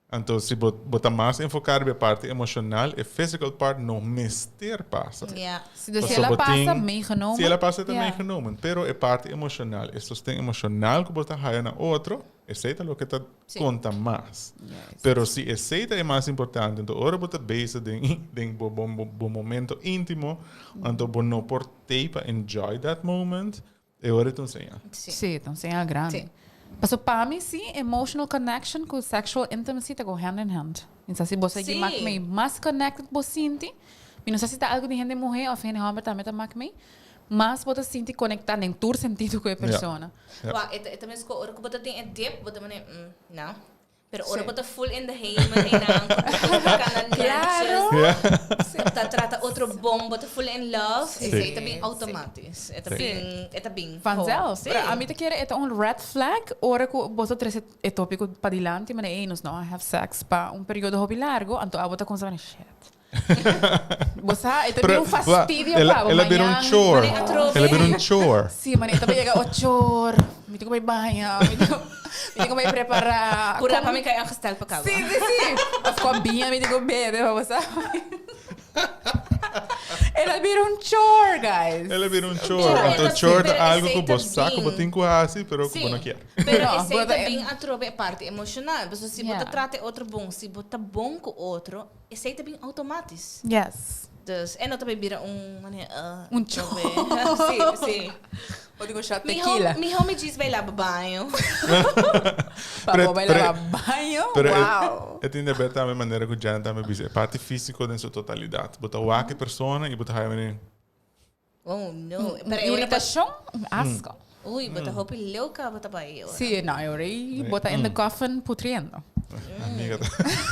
[SPEAKER 3] Anto si bo bo ta mas enfoká riba e parti emoshonal, e physical part no mester pasa.
[SPEAKER 4] Ja.
[SPEAKER 2] Si dus si
[SPEAKER 3] Pasobra
[SPEAKER 2] el a
[SPEAKER 3] bo
[SPEAKER 2] pasa,
[SPEAKER 3] tin-
[SPEAKER 2] meegenomen.
[SPEAKER 3] Si el a pasa, ta
[SPEAKER 2] Ja.
[SPEAKER 3] meegenomen. Pero e parti emoshonal, e sosten emoshonal ku bo ta haya na otro, esei ta loke ta
[SPEAKER 4] Sí.
[SPEAKER 3] konta mas.
[SPEAKER 2] Juist.
[SPEAKER 3] Pero si esei ta e mas importante, anto ora bo ta bezig den den bo bo bo momento íntimo, anto bo no por tei pa enjoy that moment, E ora ta un señal.
[SPEAKER 4] Sí.
[SPEAKER 2] Sí, ta un señal grandi.
[SPEAKER 4] Sí.
[SPEAKER 2] Paso pa mi sí, emotional connection cu sexual intimacy ta go hand in hand. Mi sa si bo sa
[SPEAKER 4] Sí.
[SPEAKER 2] mak mei mas connected bo sinti, mi no sa si ta algo di hende muhe of hende homber tambe ta mak mei, mas bo ta sinti conecta den tur sentido cu e persona.
[SPEAKER 3] Ja.
[SPEAKER 4] Wak, e ta, e ta mes cu ora cu bo ta den e dip, bo ta mane, mm, no. Pero ora
[SPEAKER 2] Sí.
[SPEAKER 4] bo ta full in the hemel en dan cana
[SPEAKER 2] Claro.
[SPEAKER 4] netjes, ta trata otro bon, bo ta full in love,
[SPEAKER 3] Sí.
[SPEAKER 4] esey ta bin automatisch. E ta
[SPEAKER 3] Sí.
[SPEAKER 4] bin, e ta bin.
[SPEAKER 2] Vanzelf.
[SPEAKER 4] Sí.
[SPEAKER 2] Pero ami ta kere e ta un red flag ora cu bo ta trece e topico padilanti, mane ey nos no a have sex pa un periodo hopi largo, anto abo ta cuminsa mane shit. Bo sa, e ta bira un fastidio
[SPEAKER 3] el,
[SPEAKER 2] pa bo
[SPEAKER 3] el a bira un
[SPEAKER 2] mañan.
[SPEAKER 3] chore.
[SPEAKER 4] Mane atrobe.
[SPEAKER 3] El a bira un chore.
[SPEAKER 2] Sí, mane, ta yega ochor. Mi tin ku bai baña, mi tin ku, mi tin ku bai prepará.
[SPEAKER 4] Pura pa mi kai ongesteld pa kaba.
[SPEAKER 2] Sí, sí, sí. Of kua biña mi tin ku bebe, pa bo sa. El a bira un chore, guys.
[SPEAKER 3] El a bira un chore. Anto chore ta algo ku bo sa ku bo tin ku hasi, pero ku bo no kier.
[SPEAKER 4] Pero esei ta bin atrobe e parti emoshonal. Pasobra si bo ta trata e otro bon, si bo ta bon ku otro, esei ta bin automatis.
[SPEAKER 2] Yes.
[SPEAKER 4] Dus e no ta bay bira un manera
[SPEAKER 2] Un chore.
[SPEAKER 4] Si, si.
[SPEAKER 2] Bo tin ku shot tequila.
[SPEAKER 4] Miho mi djis bay laba baño.
[SPEAKER 2] Pa bo bay laba baño?
[SPEAKER 3] Pero
[SPEAKER 2] Wow.
[SPEAKER 3] e tin deber tambe manera ku Janet tambe bisa e parti físiko den su totalidat. Bo ta wak e persona i bo ta haya manera.
[SPEAKER 4] Oh no.
[SPEAKER 2] Un iritashon, un asko.
[SPEAKER 4] Uy, bo ta hopi leu ka bo ta bay ora.
[SPEAKER 2] Si, no, e ora ei bo ta in the coffin putriendo.
[SPEAKER 3] Amiga ta.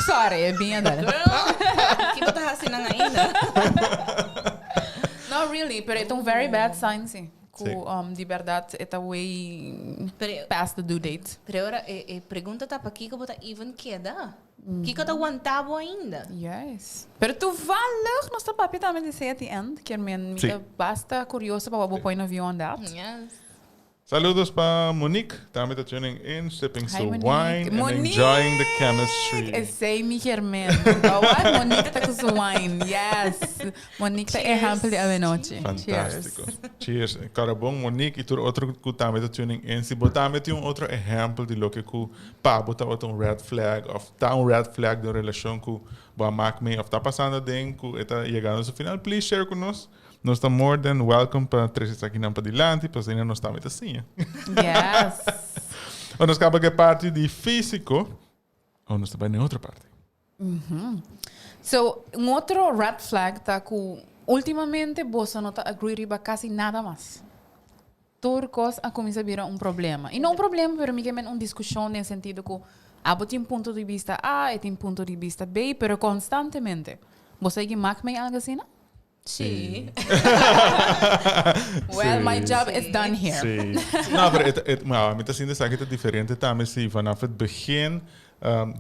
[SPEAKER 2] Sorry, e biña dale.
[SPEAKER 4] Girl, ki bo ta hasi nan ainda?
[SPEAKER 2] No, really, pero e ta un very bad sign, si. Ku
[SPEAKER 3] Sí.
[SPEAKER 2] di berdad e ta way
[SPEAKER 4] Pero-
[SPEAKER 2] past the due date.
[SPEAKER 4] Pero ora e, e pregunta ta pakiko bo ta even keda? Kiko ta wanta bo ainda?
[SPEAKER 2] Yes. Pero toevallig nos ta papia tambe di esei at the end. Kier men mi
[SPEAKER 3] Sí.
[SPEAKER 2] ta basta curioso pa wak bo point of view on that.
[SPEAKER 4] Yes.
[SPEAKER 3] Saludos pa Monique, tambe ta tuning in, sipping
[SPEAKER 2] Hi,
[SPEAKER 3] some
[SPEAKER 2] Monique.
[SPEAKER 3] wine and
[SPEAKER 2] Monique!
[SPEAKER 3] enjoying the chemistry.
[SPEAKER 2] Esei mi germen. Awor Monique ta ku su wine. Yes. Monique ta ehempel di awenochi.
[SPEAKER 3] Fantástico. Cheers. Cara bon, Monique y tur otro ku tambe ta tuning in. Si bo tambe tin un otro ehempel di loke ku pa bo tabata un red flag of ta un red flag den un relacion ku bo a mak mee of ta pasando aden ku e ta yegando su final, please share ku nos. Nos ta more than welcome pa trece esakinan padilanti, pa asina nos tambe ta siña.
[SPEAKER 2] Yes.
[SPEAKER 3] O nos caba cu e parti di fisico, o nos ta bay na e otro parti.
[SPEAKER 2] So, un otro red flag ta cu ultimamente boso no ta agree riba casi nada mas. Tur cos a cuminsa bira un problema. Y no un problema, pero mi ke men un discusion den sentido cu abo tin punto di bista A, e tin punto di bista B, pero constantemente. Bo sa mak mee algo asina?
[SPEAKER 4] Sí.
[SPEAKER 2] Well, my job is done here.
[SPEAKER 3] Sí. No, pero het, het, maar mi ta sinti esaki ta diferente tambe si vanaf het begin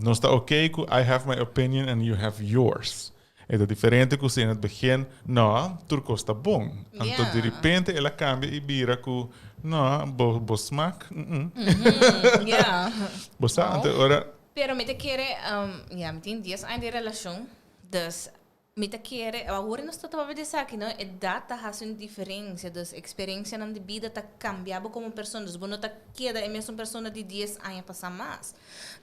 [SPEAKER 3] nos ta oké ku I have my opinion and you have yours. E ta diferente ku si in het begin, no, tur kos ta bon. Anto di repente el a kambia i bira ku, no, bo, bo smak, mm-mm. Bo sa, anto ora.
[SPEAKER 4] Pero mi ta kere, ya, mi tin dies aña di relashon, dus Mi ta kere, awor nos ta papia di esaki, no? Edat ta hasi un diferensia, dus eksperensianan di bida ta kambia bo komo persona, dus bo no ta keda e mesun persona di dies aña pasá mas.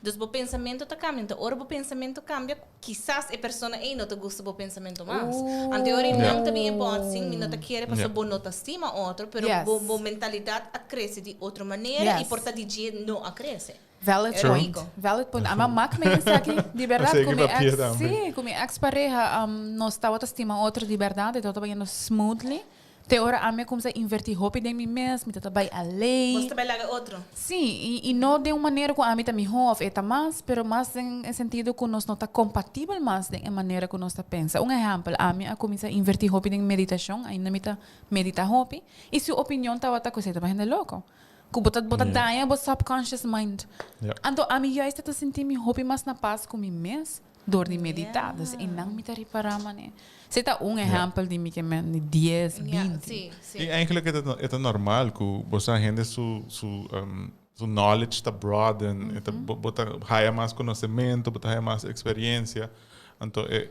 [SPEAKER 4] Dus bo pensamentu ta kambia, anto ora bo pensamentu kambia, kisas e persona ei no ta gusta bo pensamentu mas. Anto e ora ei nan ta bin e bòtsing, mi no ta kere pasobra bo no ta stima otro, pero bo bo mentalidat a krese di otro manera i por ta di dje no a krese.
[SPEAKER 2] Valid point. Valid point. Ama mak me esaki. Di berdad ku mi ex, sí, ku mi ex pareha um, nos tabata stima otro di berdad, e tabata bayendo smoothly. Te ora ami a kumsa inverti hopi den mi mes, mi tabata bai alei.
[SPEAKER 4] Bos ta bai laga otro.
[SPEAKER 2] Sí, i, i no den un manera ku ami ta mihó of e ta mas, pero mas den e sentido ku nos no ta kompatibel mas den e manera ku nos ta pensa. Un ehèmpel, ami a kuminsá inverti hopi den meditashon, ainda mi ta medita hopi, i su opinion tabata ku esei ta bai hende loko. Ku bo ta bo ta daña bo subconscious mind. Anto ami juist ta sinti mi hopi mas na pas ku mi mes dor di medita. Dus einan mi ta ripará manera. Esei ta un ehèmpel di mi ke men di dies, binti.
[SPEAKER 3] I eigenlijk e ta e ta normal ku bo sa hende su su su knowledge ta broaden, e ta bo bo ta haya mas konosementu, bo ta haya mas eksperensia. Anto e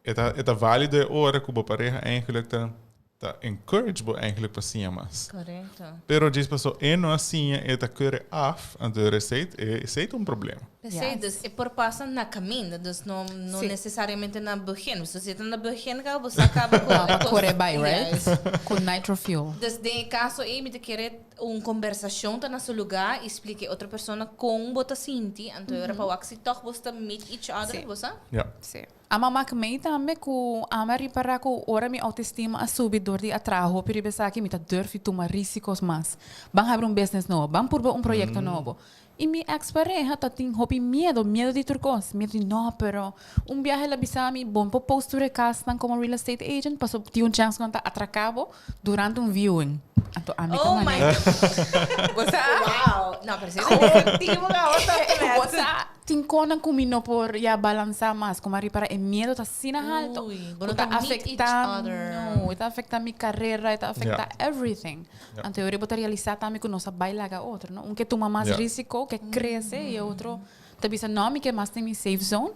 [SPEAKER 3] e ta e ta válido e ora ku bo pareha eigenlijk ta Ta encourage bo eigenlijk pa siña mas.
[SPEAKER 4] Correcto.
[SPEAKER 3] Pero djis paso e no a siña e ta kere af, anto e receit, e esei ta un problema.
[SPEAKER 4] P'esei, dus e por pasa na caminda, dus no no
[SPEAKER 2] Sí.
[SPEAKER 4] necesariamente na begin. So si e ta na begin caba bo sa caba cu
[SPEAKER 2] Pa
[SPEAKER 4] e cos.
[SPEAKER 2] kore bai, right?
[SPEAKER 4] Yes.
[SPEAKER 2] Ku nitro fuel.
[SPEAKER 4] Dus den e caso ei mi ta kere un conversacion ta na su lugar y splica e otro persona con bo ta sinti, anto e ora pa wak si toch bo ta meet each other,
[SPEAKER 2] Sí.
[SPEAKER 4] bo sa?
[SPEAKER 3] Ja.
[SPEAKER 2] Sí. Ama mak mei tambe ku ami a ripará ku ora mi autoestima a subi dor di a traha hopi riba esaki mi ta durf di tuma risikos mas. Ban habri un business nobo, ban purba un proyekto nobo. I mi ex pareha ta tin hopi miedo, miedo di tur kos, miedo di no pero un biaha el a bisa mi bon por post tur e kasnan komo real estate agent paso tin un chèns ku nan ta atraká bo durante un viewing. Anto ami ta
[SPEAKER 4] Oh my
[SPEAKER 2] manera.
[SPEAKER 4] God.
[SPEAKER 2] Bo sa?
[SPEAKER 4] Wow. No, pero si ta efectivo ka bo ta
[SPEAKER 2] Bo sa? Tin konan ku mi no por ya balansá mas, ku mi a ripará e miedo ta asina haltu
[SPEAKER 4] Uy, bo
[SPEAKER 2] ku
[SPEAKER 4] no
[SPEAKER 2] ta
[SPEAKER 4] ta meet each
[SPEAKER 2] afektá,
[SPEAKER 4] other.
[SPEAKER 2] no, e ta afektá mi karera, e ta afektá everything. Anto e ora bo ta realisá tambe ku nos a bai laga otro, no? Un ke tuma mas risiko, ke krese, i e otro ta bisa, no, mi ke mas den mi safe zone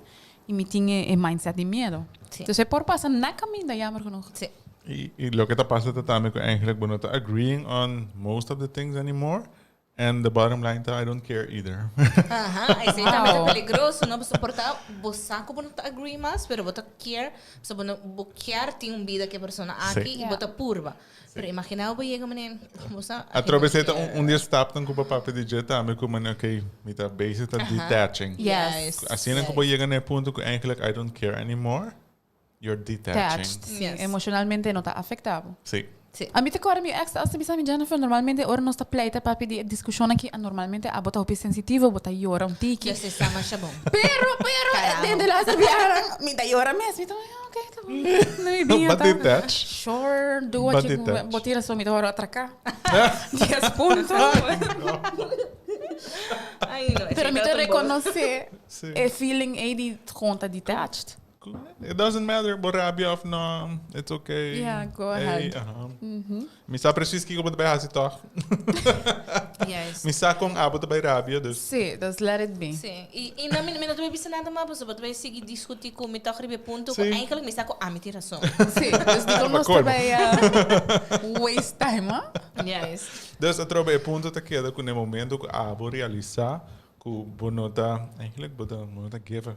[SPEAKER 2] i mi tin e mindset di miedo.
[SPEAKER 4] Sí.
[SPEAKER 2] Entonces e por pasa na kaminda, jammer genoeg.
[SPEAKER 4] Sí.
[SPEAKER 3] Y loke ta pasa ta tambe cu eigenlijk bo no ta agreeing on most of the things anymore. And the bottom line ta I don't care either.
[SPEAKER 4] Aha, esey tambe ta peligroso, no? Pasobra por ta bo sa cu bo no ta agree mas, pero bo ta kier, pasobra bo no, bo kier tin un bida cu e persona aki y bo ta purba. Pero imagina bo yega manera, bo sa, I
[SPEAKER 3] Atrobe
[SPEAKER 4] don't
[SPEAKER 3] esey ta un,
[SPEAKER 4] care.
[SPEAKER 3] un di e stapnan cu bo papia di dje tambe cu manera, okay, mi ta bezig ta detaching.
[SPEAKER 2] Yes.
[SPEAKER 3] Asina cu bo yega na e punto cu eigenlijk I don't care anymore, You're detaching.
[SPEAKER 2] Detached, sí. Emocionalmente no ta afecta bo.
[SPEAKER 3] Sí.
[SPEAKER 4] Sí.
[SPEAKER 2] A mi ta kòrda mi ex ta hasta bisa mi, Jennifer, normalmente ora nos ta pleita papia di e diskushon aki, normalmente abo ta hopi sensitivo, bo ta yora un tiki.
[SPEAKER 4] Yo si sa masha bon.
[SPEAKER 2] Pero, pero,
[SPEAKER 4] Carajo.
[SPEAKER 2] den de laatste biaha mi ta yora mes. Mi ta, ok, ta bon. No mi biña
[SPEAKER 3] But
[SPEAKER 2] ta.
[SPEAKER 3] detach.
[SPEAKER 2] Sure, do what
[SPEAKER 3] But
[SPEAKER 2] you,
[SPEAKER 3] detach.
[SPEAKER 2] bo tira so mi ta wòrdu atraká. Dies punto.
[SPEAKER 4] Ay, no,
[SPEAKER 2] Pero mi ta rekonosé
[SPEAKER 3] Sí.
[SPEAKER 2] e feeling ei di gewoon ta detached.
[SPEAKER 3] It doesn't matter, bo rabia of no, it's okay.
[SPEAKER 2] Yeah, go ahead.
[SPEAKER 3] Hey, aha. Mi sa precies kiko bo ta bai hasi toch.
[SPEAKER 4] Yes.
[SPEAKER 3] Mi sa kon abo ta bai rabia, dus.
[SPEAKER 2] Sí, dus let it be.
[SPEAKER 4] Sí. I, i no, mi, mi no ta bai bisa nada mas, pasobra bo ta bai sigui discuti cu mi toch riba e punto cu
[SPEAKER 3] Sí.
[SPEAKER 4] eigenlijk mi sa cu ami tin razon.
[SPEAKER 2] Sí, dus dikon nos ta
[SPEAKER 3] Colmo.
[SPEAKER 2] bai waste time, ah?
[SPEAKER 4] Yes.
[SPEAKER 3] Dus atrobe e punto ta keda cu na e momento cu abo realisa Ku bo no ta, eigenlijk bo ta, bo no ta give a.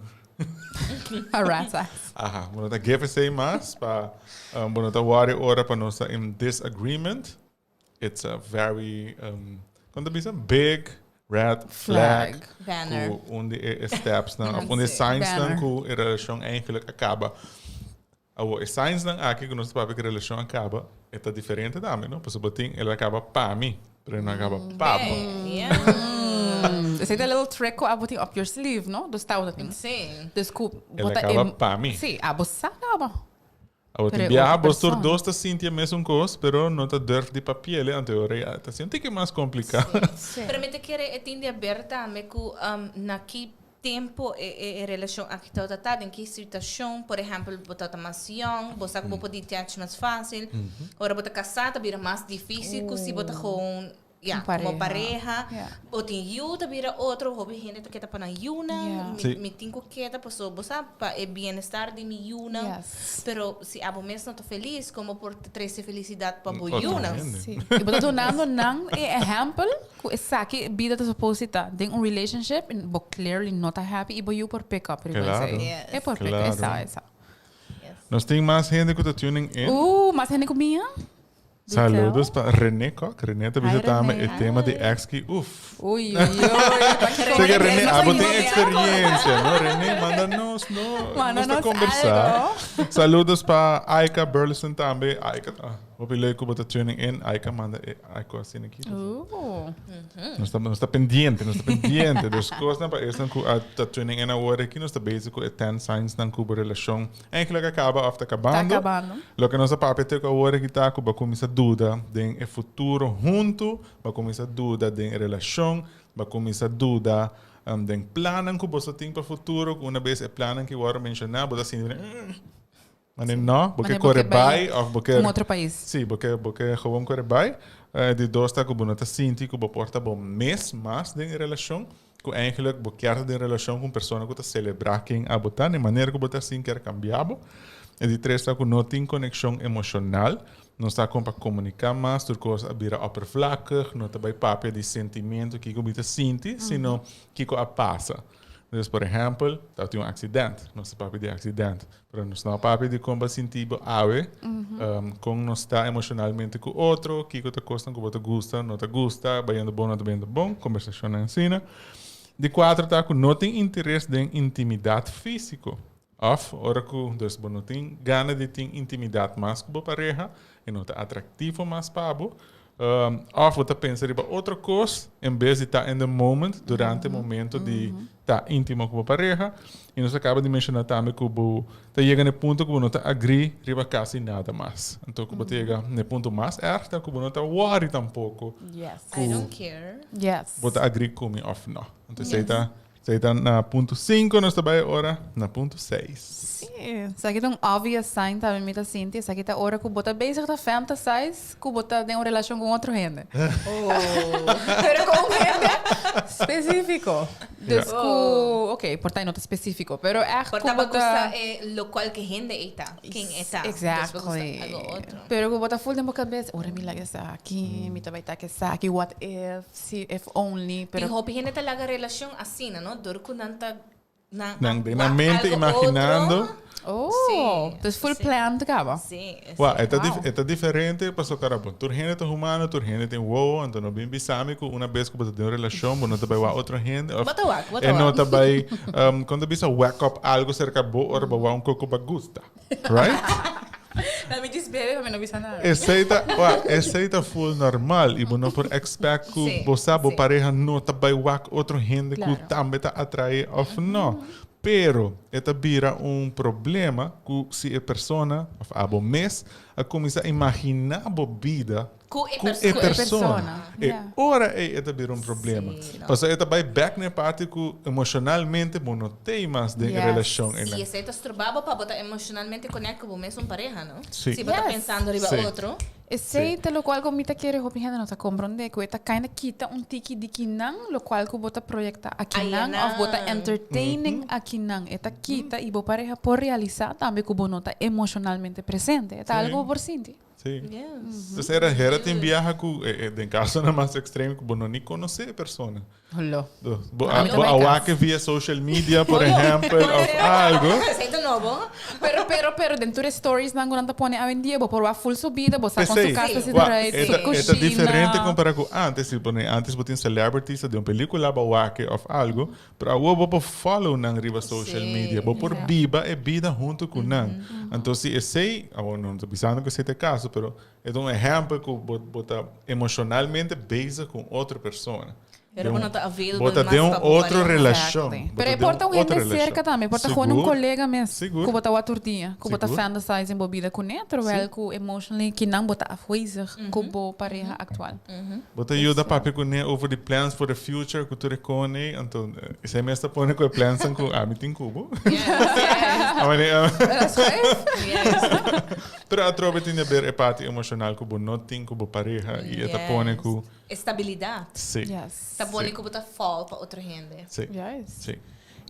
[SPEAKER 2] A rat's ass.
[SPEAKER 3] Aha, bo no ta give esei mas pa, um, bo no ta worry ora pa nos ta in disagreement. It's a very, um, kon ta bisa? Big red flag.
[SPEAKER 2] Flag.
[SPEAKER 4] Banner.
[SPEAKER 3] Ku un di e steps nan, of un di e
[SPEAKER 4] Sí.
[SPEAKER 3] signs nan
[SPEAKER 2] Banner.
[SPEAKER 3] ku e relashon eigenlijk a kaba. Awor, e signs nan aki ku nos ta papia ku e relashon a kaba, e ta diferente tambe, no? Pasobra bo tin, el a kaba pa mi, pero e no a kaba pa bo.
[SPEAKER 2] Esei ta e little trick ku abo tin up your sleeve, no? Dus ta abo tin.
[SPEAKER 4] Sí.
[SPEAKER 2] Dus ku
[SPEAKER 3] El
[SPEAKER 2] bo
[SPEAKER 3] a
[SPEAKER 2] ta
[SPEAKER 3] kaba pa mi.
[SPEAKER 2] Sí, abo sa kaba.
[SPEAKER 3] Awor,
[SPEAKER 2] Pero
[SPEAKER 3] tin
[SPEAKER 2] e
[SPEAKER 3] biaha
[SPEAKER 2] otro
[SPEAKER 3] bos tur
[SPEAKER 2] persona.
[SPEAKER 3] dos ta sinti e mesun kos, pero no ta durf di papi'el, anto e ora ya ta asina un tiki mas kompliká.
[SPEAKER 2] Sí.
[SPEAKER 4] Pero mi ta kere e tin di haber tambe ku na ki Tempo e e relashon aki tabata ta, den ki situashon, por ehèmpel bo tabata mas yòn, bo sa ku bo por detach mas fásil, ora bo ta kasá ta bira mas difísil ku si bo ta gewoon ya komo pareha, bo tin yu ta bira otro, hopi hende ta keda pa nan yunan, mi mi tin ku keda pasobra bo sa pa e bienestar di mi yunan, pero si abo mes no ta felis komo por trese felisidat pa bo yunan?
[SPEAKER 2] Sí, i bo ta dunando nan e ehèmpel. Ku esaki bida ta supposed di ta den un relationship en bo clearly no ta happy y bo yu por pick up riba
[SPEAKER 3] Claro.
[SPEAKER 2] esei.
[SPEAKER 4] Yes.
[SPEAKER 2] E por pick
[SPEAKER 3] Claro.
[SPEAKER 2] esa esa.
[SPEAKER 4] Yes.
[SPEAKER 3] Nos tin mas hende ku ta tuning in.
[SPEAKER 2] Mas hende ku mi? Do
[SPEAKER 3] Saludos
[SPEAKER 2] tell.
[SPEAKER 3] pa René Kok. René ta
[SPEAKER 2] Hi,
[SPEAKER 3] bisa tambe
[SPEAKER 2] René.
[SPEAKER 3] e tema di ex ki uf.
[SPEAKER 2] Uy, uy, uy.
[SPEAKER 3] Sé que René,
[SPEAKER 2] Nos
[SPEAKER 3] abo tin
[SPEAKER 2] seguimos
[SPEAKER 3] experiencia, no? René, manda nos, no.
[SPEAKER 2] Manda
[SPEAKER 3] nos ta
[SPEAKER 2] nos
[SPEAKER 3] conversa.
[SPEAKER 2] algo.
[SPEAKER 3] Saludos pa Aika Burleson tambe. Aika ta Hopi leuk ku bo ta tuning in. Aika manda e aiko asina aki. Nos ta, nos ta pendiente, nos ta pendiente. Dus kosnan pa esnan ku a ta tuning in awor aki, nos ta bezig ku e 10 signs nan ku bo relashon eigenlijk a kaba òf ta kabando.
[SPEAKER 2] Ta kabando.
[SPEAKER 3] Loke nos a papia te ku awor aki ta ku bo a kuminsá duda den e futuro huntu, bo a kuminsá duda den e relashon, bo a kuminsá duda den plannan ku boso tin pa futuro, ku una bes e plannan ki wòrdu menshoná bo ta sinti, Mane no, bo ke kore bai of bo ke...
[SPEAKER 2] Un otro pais.
[SPEAKER 3] Sí, bo ke, bo ke gewoon kore bai. Di dos ta ku bo no ta sinti ku bo por ta bo mes mas den e relashon, ku eigenlijk bo kier ta den relashon ku un persona ku ta selebrá ken abo ta, na e manera ku bo ta sin kier kambia bo. E di tres ta ku no tin konekshon emoshonal, no sa kon pa komuniká mas, tur kos a bira oppervlakkig, no ta bai papia di sentimentu kiko mi ta sinti, sino kiko a pasa. Dus, por ehèmpel, ta tin un aksident, nos ta papia di aksident, pero nos no a papia di kon bo a sinti bo awe, kon nos ta emoshonalmente ku otro, kiko ta kosnan ku bo ta gusta, no ta gusta, bayendo bon, no ta bayendo bon, kombersashonnan asina. Di kuater ta ku no tin interes den intimidat físiko. Òf ora ku dus bo no tin gana di tin intimidat mas ku bo pareha, e no ta atraktivo mas pa bo. Òf bo ta pensa riba otro kos en bes di ta in the moment durante e momento di ta íntimo ku bo pareha. I nos a kaba di menshoná tambe ku bo ta yega na e punto ku bo no ta agrí riba kasi nada mas. Anto ku bo ta yega na e punto mas erg ta ku bo no ta wòri tampoko
[SPEAKER 2] Yes.
[SPEAKER 3] ku
[SPEAKER 4] I don't care.
[SPEAKER 2] Yes.
[SPEAKER 3] bo ta agrí ku mi òf no. Anto esei ta. Esei ta na punto 5, nos ta bai ora na punto 6.
[SPEAKER 2] Sí, esaki ta un obvious sign tambe mi ta sinti. Esaki ta ora ku bo ta bezig ta fantasize ku bo ta den un relashon ku un otro hende. Pero ku un hende spesífiko. Dus ku, oké, por ta e no ta spesífiko, pero ègt ku
[SPEAKER 4] Por ta
[SPEAKER 2] bo
[SPEAKER 4] bo
[SPEAKER 2] ta.
[SPEAKER 4] gusta e lokual ku hende ei ta, ken e ta. Dus bo gusta
[SPEAKER 2] Exactly.
[SPEAKER 4] algo otro.
[SPEAKER 2] Pero ku bo ta full den bo kabes, ora mi laga esaki, mi ta bai ta ku esaki, what if. Si, if only, pero.
[SPEAKER 4] Tin hopi hende ta laga relacion asina, no? Dor cu nan ta nan
[SPEAKER 3] Nan den
[SPEAKER 4] wak
[SPEAKER 3] nan mente
[SPEAKER 4] algo
[SPEAKER 3] imaginando.
[SPEAKER 4] otro.
[SPEAKER 2] Oh,
[SPEAKER 4] Sí,
[SPEAKER 2] dus full
[SPEAKER 4] sí.
[SPEAKER 2] plan ta caba.
[SPEAKER 4] Sí,
[SPEAKER 3] Wa,
[SPEAKER 4] sí.
[SPEAKER 3] e ta
[SPEAKER 2] Wow.
[SPEAKER 3] dif- e ta diferente pasobra cara bon. Tur hende ta humano, tur hende tin wowo, anto no bin bisa mi cu una bes cu bo ta den un relacion bo no ta bay wak otro hende of
[SPEAKER 4] Bo ta wak, bo ta
[SPEAKER 3] e no
[SPEAKER 4] wak.
[SPEAKER 3] ta bay, um, con ta bisa whack up algo cerca bo ora bo wak un coco bo gusta. Right?
[SPEAKER 2] Na mi djis bebe pa mi no bisa nada.
[SPEAKER 3] Esei ta, wa, esei ta full normal y bo no por expect cu
[SPEAKER 4] Sí,
[SPEAKER 3] bo sa bo
[SPEAKER 4] sí.
[SPEAKER 3] pareha no ta bay wak otro hende cu
[SPEAKER 2] Claro.
[SPEAKER 3] tambe ta atrae of no. Pero e ta bira un problema cu si e persona of abo mes a cuminsa imagina bo bida
[SPEAKER 4] Ku e
[SPEAKER 3] ku e
[SPEAKER 4] persona.
[SPEAKER 2] Ku e
[SPEAKER 3] persona.
[SPEAKER 2] persona,
[SPEAKER 3] E
[SPEAKER 2] ja.
[SPEAKER 3] ora ei e ta bira un problema.
[SPEAKER 4] Sí, no.
[SPEAKER 3] Pasobra e ta bai bek na e parti ku emoshonalmente bo no tei mas den e
[SPEAKER 2] Yes.
[SPEAKER 3] relashon
[SPEAKER 4] I
[SPEAKER 3] einan.
[SPEAKER 4] esei ta stroba bo pa bo ta emoshonalmente connect ku bo mesun pareha, no?
[SPEAKER 3] Sí.
[SPEAKER 4] Si bo ta
[SPEAKER 2] Yes.
[SPEAKER 4] pensando riba
[SPEAKER 3] Sí.
[SPEAKER 4] otro.
[SPEAKER 2] Esei ta lokual ku mi ta kere hopi hende no ta komprondé, ku e ta kinda kita un tiki di kinan lokual ku bo ta proyekta akinan òf bo ta
[SPEAKER 4] Ayanan.
[SPEAKER 2] entertaining akinan. E ta kita i bo pareha por realisá tambe ku bo no ta emoshonalmente presente. E ta
[SPEAKER 3] Sí.
[SPEAKER 2] algu bo por sinti.
[SPEAKER 3] Sí.
[SPEAKER 4] Yes.
[SPEAKER 3] Entonces era hera tin biaha ku eh, eh, den casonan mas extremo ku bo no ni konosé e persona.
[SPEAKER 2] Holo.
[SPEAKER 3] Do, bo
[SPEAKER 2] A
[SPEAKER 3] a,
[SPEAKER 2] mi
[SPEAKER 3] bo
[SPEAKER 2] tambe
[SPEAKER 3] a
[SPEAKER 2] cas.
[SPEAKER 3] wak via social media, por ehempel, of algo.
[SPEAKER 4] Esei ta nobo.
[SPEAKER 2] Pero, pero, pero, den tur e stories nan ku nan ta pone awendia, bo por wak full su bida, bo sa kon su
[SPEAKER 3] P'esei,
[SPEAKER 2] kas ta
[SPEAKER 4] Sí.
[SPEAKER 3] wak,
[SPEAKER 2] zit eruit,
[SPEAKER 3] e
[SPEAKER 2] su
[SPEAKER 3] ta, e ta
[SPEAKER 2] kushina.
[SPEAKER 3] diferente kompara ku antes. Si pone antes bo tin celebrities den un pelikula bo wak of algo, Pero awor bo por follow nan riba social
[SPEAKER 4] Sí.
[SPEAKER 3] media, bo por
[SPEAKER 2] Ja.
[SPEAKER 3] biba e bida hunto ku nan. Anto si esei, awor no ta bisando ku esei ta e kaso, pero e ta un ehèmpel ku bo bo ta emoshonalmente bezig ku un otro persona.
[SPEAKER 4] Pero
[SPEAKER 3] Den
[SPEAKER 4] bo
[SPEAKER 3] un-
[SPEAKER 4] no ta available
[SPEAKER 3] Bo ta
[SPEAKER 4] mas
[SPEAKER 3] den un
[SPEAKER 4] pa bo
[SPEAKER 3] otro
[SPEAKER 4] pareha.
[SPEAKER 3] relashon.
[SPEAKER 2] Exactly.
[SPEAKER 3] Bo
[SPEAKER 2] Pero
[SPEAKER 3] ta
[SPEAKER 2] e
[SPEAKER 3] den
[SPEAKER 2] por ta
[SPEAKER 3] un
[SPEAKER 2] un
[SPEAKER 3] otro
[SPEAKER 2] hende
[SPEAKER 3] relashon.
[SPEAKER 2] cerca tambe, por ta gewoon un
[SPEAKER 3] Sigur.
[SPEAKER 2] colega mes
[SPEAKER 3] Sigur.
[SPEAKER 2] ku bo ta wak tur dia, ku bo ta
[SPEAKER 3] Sigur.
[SPEAKER 2] fantasizing bo bida kuné, terwijl ku emotionally kinan bo ta afwezig ku bo pareha actual.
[SPEAKER 3] Bo ta yuda papia kuné over di plans for the future ku tur e kone, anto esei mes ta pone ku e plansnan ku ami tin ku bo. Pero atrobe tin di haber e parti emoshonal ku bo no tin ku bo pareha i e ta pone ku.
[SPEAKER 4] Estabilidat.
[SPEAKER 3] Sí.
[SPEAKER 4] Ta pone ku bo ta fall pa otro hende.
[SPEAKER 3] Sí. Sí.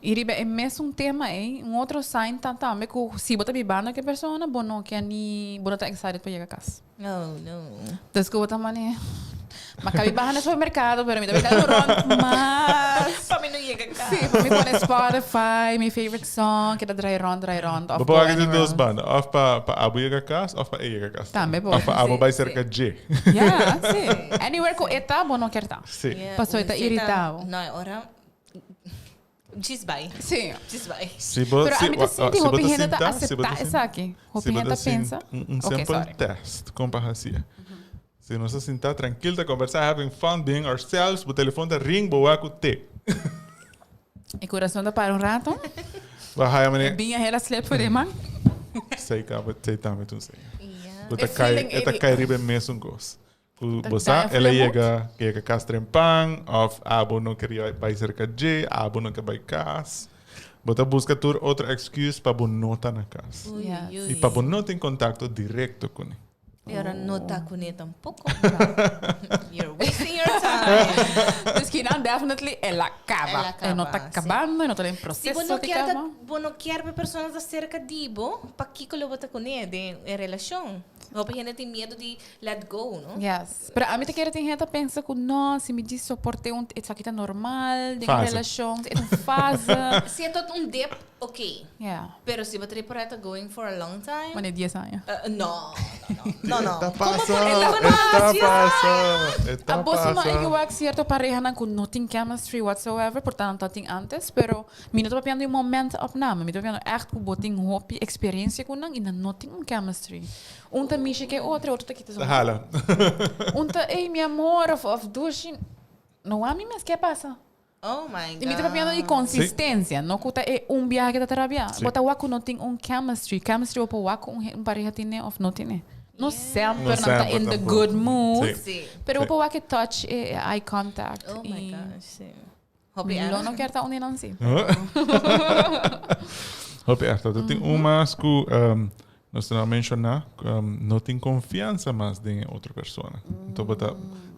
[SPEAKER 2] I riba e mesun tema ei, un otro sign ta tambe ku si bo ta bibando ku e persona bo no ke ni bo no ta excited pa yega kas.
[SPEAKER 4] Oh, no.
[SPEAKER 2] Dus ku bo ta mane, Ma kabi baha na supermerkado, pero mi ta bika rond mas.
[SPEAKER 4] Pa mi no yega kas.
[SPEAKER 2] Sí, pa mi pone Spotify, mi favorite song, keda draai rond, draai rond. Of
[SPEAKER 3] Bo por
[SPEAKER 2] go
[SPEAKER 3] haga di
[SPEAKER 2] anywhere
[SPEAKER 3] dos
[SPEAKER 2] else.
[SPEAKER 3] banda, of pa pa abo yega kas, of pa e yega kas.
[SPEAKER 2] Tambe por.
[SPEAKER 3] Of pa abo
[SPEAKER 4] Sí,
[SPEAKER 3] bai
[SPEAKER 4] sí.
[SPEAKER 3] serka dje.
[SPEAKER 2] Ja, sí. Anywhere ku e ta, bo no kier ta.
[SPEAKER 3] Sí.
[SPEAKER 4] Yeah,
[SPEAKER 2] Paso e ta
[SPEAKER 4] un seta-
[SPEAKER 2] iritabo.
[SPEAKER 4] No, e ora Djis bai.
[SPEAKER 2] Sí.
[SPEAKER 4] Djis bai.
[SPEAKER 3] Si bo,
[SPEAKER 2] Pero
[SPEAKER 3] si,
[SPEAKER 2] a mi ta
[SPEAKER 3] wa-
[SPEAKER 2] sinti
[SPEAKER 3] si bo
[SPEAKER 2] hopi
[SPEAKER 3] ta
[SPEAKER 2] hende ta
[SPEAKER 3] sinta, si bo ta
[SPEAKER 2] acepta
[SPEAKER 3] sin-
[SPEAKER 2] esaki. Hopi
[SPEAKER 3] si bo
[SPEAKER 2] hende
[SPEAKER 3] ta
[SPEAKER 2] ta pensa.
[SPEAKER 3] sin- Un, un
[SPEAKER 2] Ok,
[SPEAKER 3] simple
[SPEAKER 2] sorry.
[SPEAKER 3] test, kon pa hacia. Si nos ta sinta trankil ta conversa, having fun, being ourselves, bo telefon ta ring, bo wak ku te.
[SPEAKER 2] E kurason ta para un rato.
[SPEAKER 3] Bo haya mane,
[SPEAKER 2] Biña hela slip voor de man.
[SPEAKER 3] sei ka, sei tambe tun sei.
[SPEAKER 4] Yeah.
[SPEAKER 3] Bo ta
[SPEAKER 2] E
[SPEAKER 3] kai,
[SPEAKER 2] feeling
[SPEAKER 3] e ta
[SPEAKER 2] e di-
[SPEAKER 3] kai riba e mesun kos. Ku
[SPEAKER 2] Ta
[SPEAKER 3] bo sa,
[SPEAKER 2] daña
[SPEAKER 3] el a
[SPEAKER 2] flemoed.
[SPEAKER 3] yega, yega kas trempan, of abo no keria bai serka dje, abo no ke bai kas. Bo ta buska tur otro excuse pa bo no ta na kas.
[SPEAKER 4] Uy,
[SPEAKER 2] Yes.
[SPEAKER 4] uy,
[SPEAKER 3] I pa bo no tin kontakto direkto kuné.
[SPEAKER 4] Y ahora no ta kuné tampoco. You're wasting your time.
[SPEAKER 2] Dus kinan definitely el a caba.
[SPEAKER 4] El a
[SPEAKER 2] E no ta
[SPEAKER 4] caba, sí.
[SPEAKER 2] cabando, e no ta den
[SPEAKER 4] Si bo
[SPEAKER 2] proceso
[SPEAKER 4] no
[SPEAKER 2] di
[SPEAKER 4] kier ta,
[SPEAKER 2] caba.
[SPEAKER 4] bo no kier pa persona ta cerca di bo, pakiko lo bo ta kuné den e relacion? Hopi hende tin miedo di let go, no?
[SPEAKER 2] Yes. Pero ami ta kere tin hende ta pensa ku no, si mi djis soport'é un esaki ta normal den un
[SPEAKER 3] Fase.
[SPEAKER 2] relashon, e ta un fase.
[SPEAKER 4] Si e tot un dip, ok.
[SPEAKER 2] Yeah.
[SPEAKER 4] Pero si bo ta ripará ta going for a long time.
[SPEAKER 2] Wanneer dies aña.
[SPEAKER 4] No, no, no, no.
[SPEAKER 3] E ta
[SPEAKER 4] Como
[SPEAKER 3] pasa,
[SPEAKER 4] por-
[SPEAKER 3] e
[SPEAKER 4] e ta
[SPEAKER 3] ta
[SPEAKER 4] pasa.
[SPEAKER 3] pasa, e ta
[SPEAKER 2] A boso no
[SPEAKER 3] pasa.
[SPEAKER 2] e wak cierto parehanan ku no tin chemistry whatsoever, por ta nan ta tin antes, pero mi no ta papiando di un moment opname, mi ta papiando echt ku bo tin hopi experiencia ku nan i nan no tin un chemistry. Un ta mishi ke otro, otro ta kita
[SPEAKER 3] Ta
[SPEAKER 2] zo.
[SPEAKER 3] hala.
[SPEAKER 2] Un ta, ey mi amor, of, of dushi. No a mi mes, ke pasa?
[SPEAKER 4] Oh my God.
[SPEAKER 2] I mi ta papiando di consistencia, no ku ta e un biaha ke ta trabia.
[SPEAKER 3] Sí.
[SPEAKER 2] Bo ta wak ku no tin un chemistry. Chemistry bo por wak ku un, un pareha tine of no tine. No semper
[SPEAKER 3] No
[SPEAKER 2] nan ta
[SPEAKER 3] semper
[SPEAKER 2] in the
[SPEAKER 3] tampoco.
[SPEAKER 2] good mood.
[SPEAKER 3] Sí.
[SPEAKER 4] Sí.
[SPEAKER 2] Pero bo
[SPEAKER 3] Sí.
[SPEAKER 2] por wak e touch, e, e eye contact.
[SPEAKER 4] Oh my
[SPEAKER 2] i-
[SPEAKER 4] gosh, sí. Hopi
[SPEAKER 2] Lo no kier ta un di nan si.
[SPEAKER 3] Hopi erg. Ta tin un mas ku nos ta menshoná, no tin konfiansa mas den e otro persona. Anto bo ta,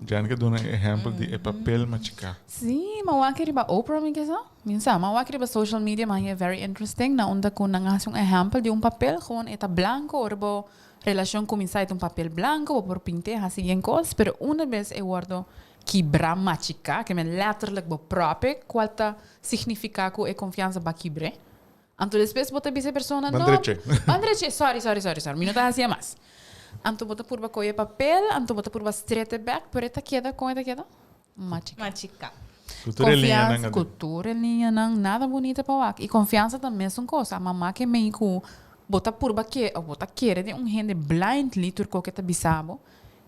[SPEAKER 3] Janica duna e ehèmpel di e papel machiká.
[SPEAKER 2] Sí, ma wak riba Oprah mi kisa. Mi sa, ma wak riba social media ma hia very interesting na unda ku nan a hasi un ehèmpel di un papel, gewoon e ta blanko ora bo relashon kuminsá e ta un papel blanko, bo por pint'é hasi yen kos, pero una bes e wòrdu Kibra machiká, ke men letterlijk bo prope kual ta signifiká ku e konfiansa ba kibr'é. Anto despues bo ta bisa e persona, no,
[SPEAKER 3] Ban dreche.
[SPEAKER 2] Ban dreche, sorry, sorry, sorry, sorry, mi no ta hasié mas. Anto bo ta purba kohe e papel, anto bo ta purba stret e bèk, pero e ta keda, kon e ta keda? Machiká.
[SPEAKER 4] Machiká.
[SPEAKER 3] Ku tur e liñanan
[SPEAKER 2] Konfiansa, ku tur e liñanan, nada bunita pa wak. I konfiansa ta mesun kos. A mama ke mei ku bo ta purba ke, of bo ta kere den un hende blindly tur koke ta bisa bo,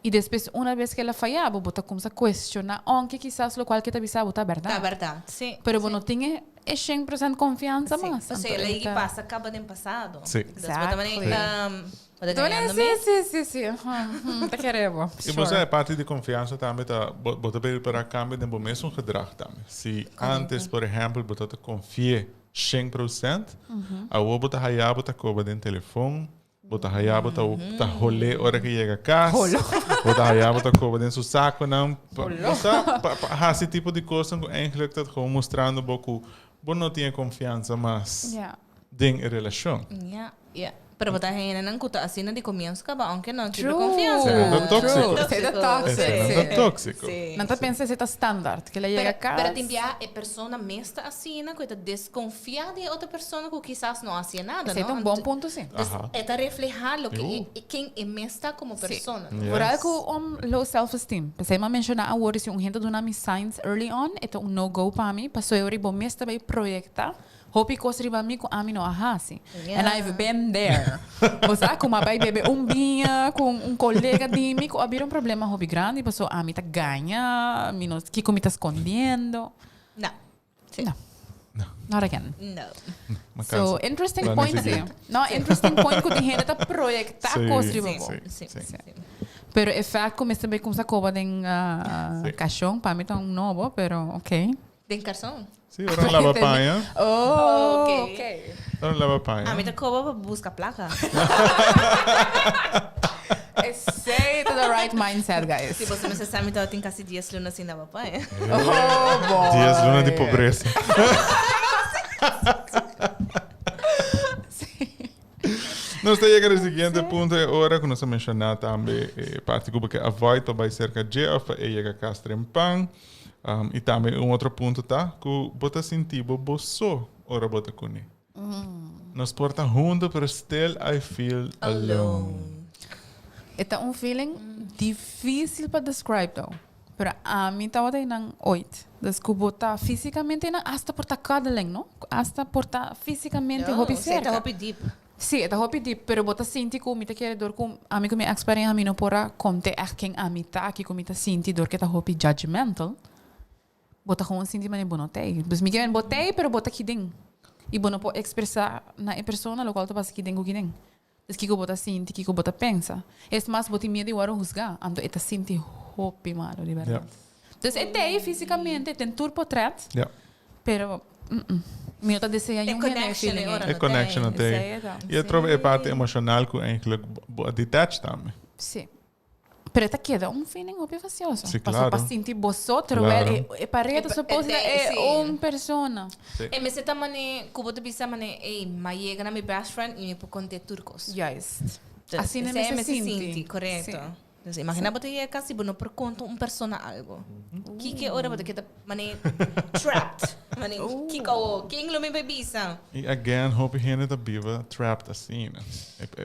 [SPEAKER 2] I despues una bes ku el a faya bo, bo ta kumsa kuestioná, ounke kisas lokual ke ta bisa bo ta bèrdat.
[SPEAKER 4] Ta bèrdat, sí.
[SPEAKER 2] Pero bo no tin e e shen prosènt konfiansa mas.
[SPEAKER 4] Sí, pasobra el a yegi pasa kaba den pasado.
[SPEAKER 3] Sí.
[SPEAKER 4] Entonces bo ta manera, bo ta gañando mi.
[SPEAKER 2] Sí, sí, sí, sí. Ta kere bo.
[SPEAKER 3] I bo sa e parti di konfiansa tambe ta, bo bo ta prepará kambio den bo mesun gedrag tambe. Si antes, por ehèmpel, bo ta ta konfi'é shen prosènt, awor bo ta haya bo ta koba den telefon, Bo ta haya bo ta ta holé ora ke yega kas.
[SPEAKER 2] Holo.
[SPEAKER 3] Bo ta haya bo ta koba den su sakonan.
[SPEAKER 2] Holo.
[SPEAKER 3] Bo sa pa pa hasi tipo di kosnan ku eigenlijk ta gewoon mustrando bo ku bo no tin e konfiansa mas
[SPEAKER 2] Ja.
[SPEAKER 3] den e relashon.
[SPEAKER 4] Ja, ja. Pero bo ta hendenan ku ta asina di komienso kaba aunke no kibra
[SPEAKER 2] True.
[SPEAKER 4] konfiansa.
[SPEAKER 3] Esei nan ta tóksiko.
[SPEAKER 2] True. Esei ta tóksiko.
[SPEAKER 3] Esei nan ta
[SPEAKER 2] Sí.
[SPEAKER 3] tóksiko.
[SPEAKER 4] Sí.
[SPEAKER 2] Nan ta pensa esei ta standaard, ke la yega
[SPEAKER 4] Pero,
[SPEAKER 2] kas.
[SPEAKER 4] pero tin bia e persona mes ta asina ku e ta deskonfiá di e otro persona ku kisas no hasié nada,
[SPEAKER 2] Esei
[SPEAKER 4] no?
[SPEAKER 2] ta un bon punto, sí.
[SPEAKER 4] Dus e ta reflehá loke e, ken e mes ta komo persona.
[SPEAKER 3] Yes.
[SPEAKER 2] Vooral ku un low self-esteem. P'esei mi a menshoná awor si un hende duna mi signs early on, e ta un no-go pa mi, pasobra e ora bo mes ta bay proyektá hopi kos riba mi ku ami no a hasi. And I've been there. Bo sa ku mi a bay bebe un biña ku un kolega di mi ku a bira un problema hopi grandi pasobra ami ta gaña, mi no kiko mi ta skondiendo.
[SPEAKER 4] No.
[SPEAKER 2] Sí. No.
[SPEAKER 3] No.
[SPEAKER 2] Not again.
[SPEAKER 4] No.
[SPEAKER 3] Ma
[SPEAKER 2] So,
[SPEAKER 3] cansa.
[SPEAKER 2] interesting
[SPEAKER 3] Plan
[SPEAKER 2] point, sí.
[SPEAKER 3] siguiente.
[SPEAKER 2] No, interesting point ku tin hende ta proyecta
[SPEAKER 3] Sí,
[SPEAKER 2] kos riba
[SPEAKER 3] sí,
[SPEAKER 2] bo.
[SPEAKER 3] sí,
[SPEAKER 4] Sí,
[SPEAKER 3] sí.
[SPEAKER 4] sí.
[SPEAKER 2] Pero e fact ku mester bay kumsa koba den uh,
[SPEAKER 3] Sí.
[SPEAKER 2] kashon, pa mi ta un nobo, pero ok.
[SPEAKER 4] Den karson.
[SPEAKER 3] Sí, ora un lava paña.
[SPEAKER 2] Oh,
[SPEAKER 4] Ok.
[SPEAKER 2] ok.
[SPEAKER 3] Ora un lava paña.
[SPEAKER 4] Ami ta koba pa buska plaka.
[SPEAKER 2] Esey ta the right mindset, guys.
[SPEAKER 4] Si boso mester sa mi tabatin kasi dies luna sin lava paña.
[SPEAKER 2] Oh, boy.
[SPEAKER 3] Dies luna di pobresa. Nos ta yega na e siguiente punto e ora ku nos a menshoná tambe e parti ku bo ke avoid pa bai serka dje òf pa e yega kas trempan. I tambe un otro punto ta ku bo ta sinti bo bo so ora bo ta kuné. Nos por ta hunto pero still I feel alone.
[SPEAKER 2] E ta un feeling difícil pa describe though. Pero ami tabata einan ooit. Dus ku bo ta físicamente einan hasta por ta cuddling, no? Hasta por ta físicamente hopi
[SPEAKER 4] Oh,
[SPEAKER 2] cerca.
[SPEAKER 4] E ta hopi deep.
[SPEAKER 2] Sí, e ta hopi deep, pero bo ta sinti ku mi ta kere dor ku ami ku mi ex pareha mi no por a konte ègt ken ami ta, kiko mi ta sinti dor ku e ta hopi judgmental. Bo ta gewoon sinti manera bo no t'ei. Dus mi ke men bo t'ei pero bo ta kiden. I bo no por ekspresá na e persona lokual ta pasa kiden ku kiden. Dus kiko bo ta sinti, kiko bo ta pensa. Es mas bo tin miedu di wòrdu husgá, anto e ta sinti hopi malu di bèrdat. Dus e t'ei físikamente, den tur potrèt, pero mi no ta deseá
[SPEAKER 4] E
[SPEAKER 2] niun hende e
[SPEAKER 4] connection e
[SPEAKER 2] feeling ei.
[SPEAKER 4] ora
[SPEAKER 3] E
[SPEAKER 4] no
[SPEAKER 3] connection no
[SPEAKER 4] t'ei.
[SPEAKER 3] t'ei.
[SPEAKER 2] Esei e ta.
[SPEAKER 3] I atrobe e parti emoshonal ku eigenlijk bo a detach tambe.
[SPEAKER 2] Sí. Pero e ta keda un feeling hopi vacioso.
[SPEAKER 3] Sí,
[SPEAKER 2] Paso pa
[SPEAKER 3] claro.
[SPEAKER 2] sinti boso terwijl
[SPEAKER 3] Claro.
[SPEAKER 2] e, e pared
[SPEAKER 4] E-
[SPEAKER 2] supposedly
[SPEAKER 4] e-
[SPEAKER 2] e
[SPEAKER 4] sí.
[SPEAKER 2] un persona.
[SPEAKER 3] Sí.
[SPEAKER 4] E mester ta mane, ku bo ta bisa mane, ey, m'a yega na mi best friend i mi por konté tur kos.
[SPEAKER 2] Juist.
[SPEAKER 4] Dus,
[SPEAKER 2] Asina
[SPEAKER 4] esei
[SPEAKER 2] mester sinti.
[SPEAKER 4] sinti, korekto.
[SPEAKER 2] Sí.
[SPEAKER 4] Dus imagina bo ta yega kas i bo no por konta un persona algo. Kiko ora bo ta keda mane trapped. Mane, kiko awo? Ken lo mi bai bisa?
[SPEAKER 3] I again, hopi hende ta biba trapped asina.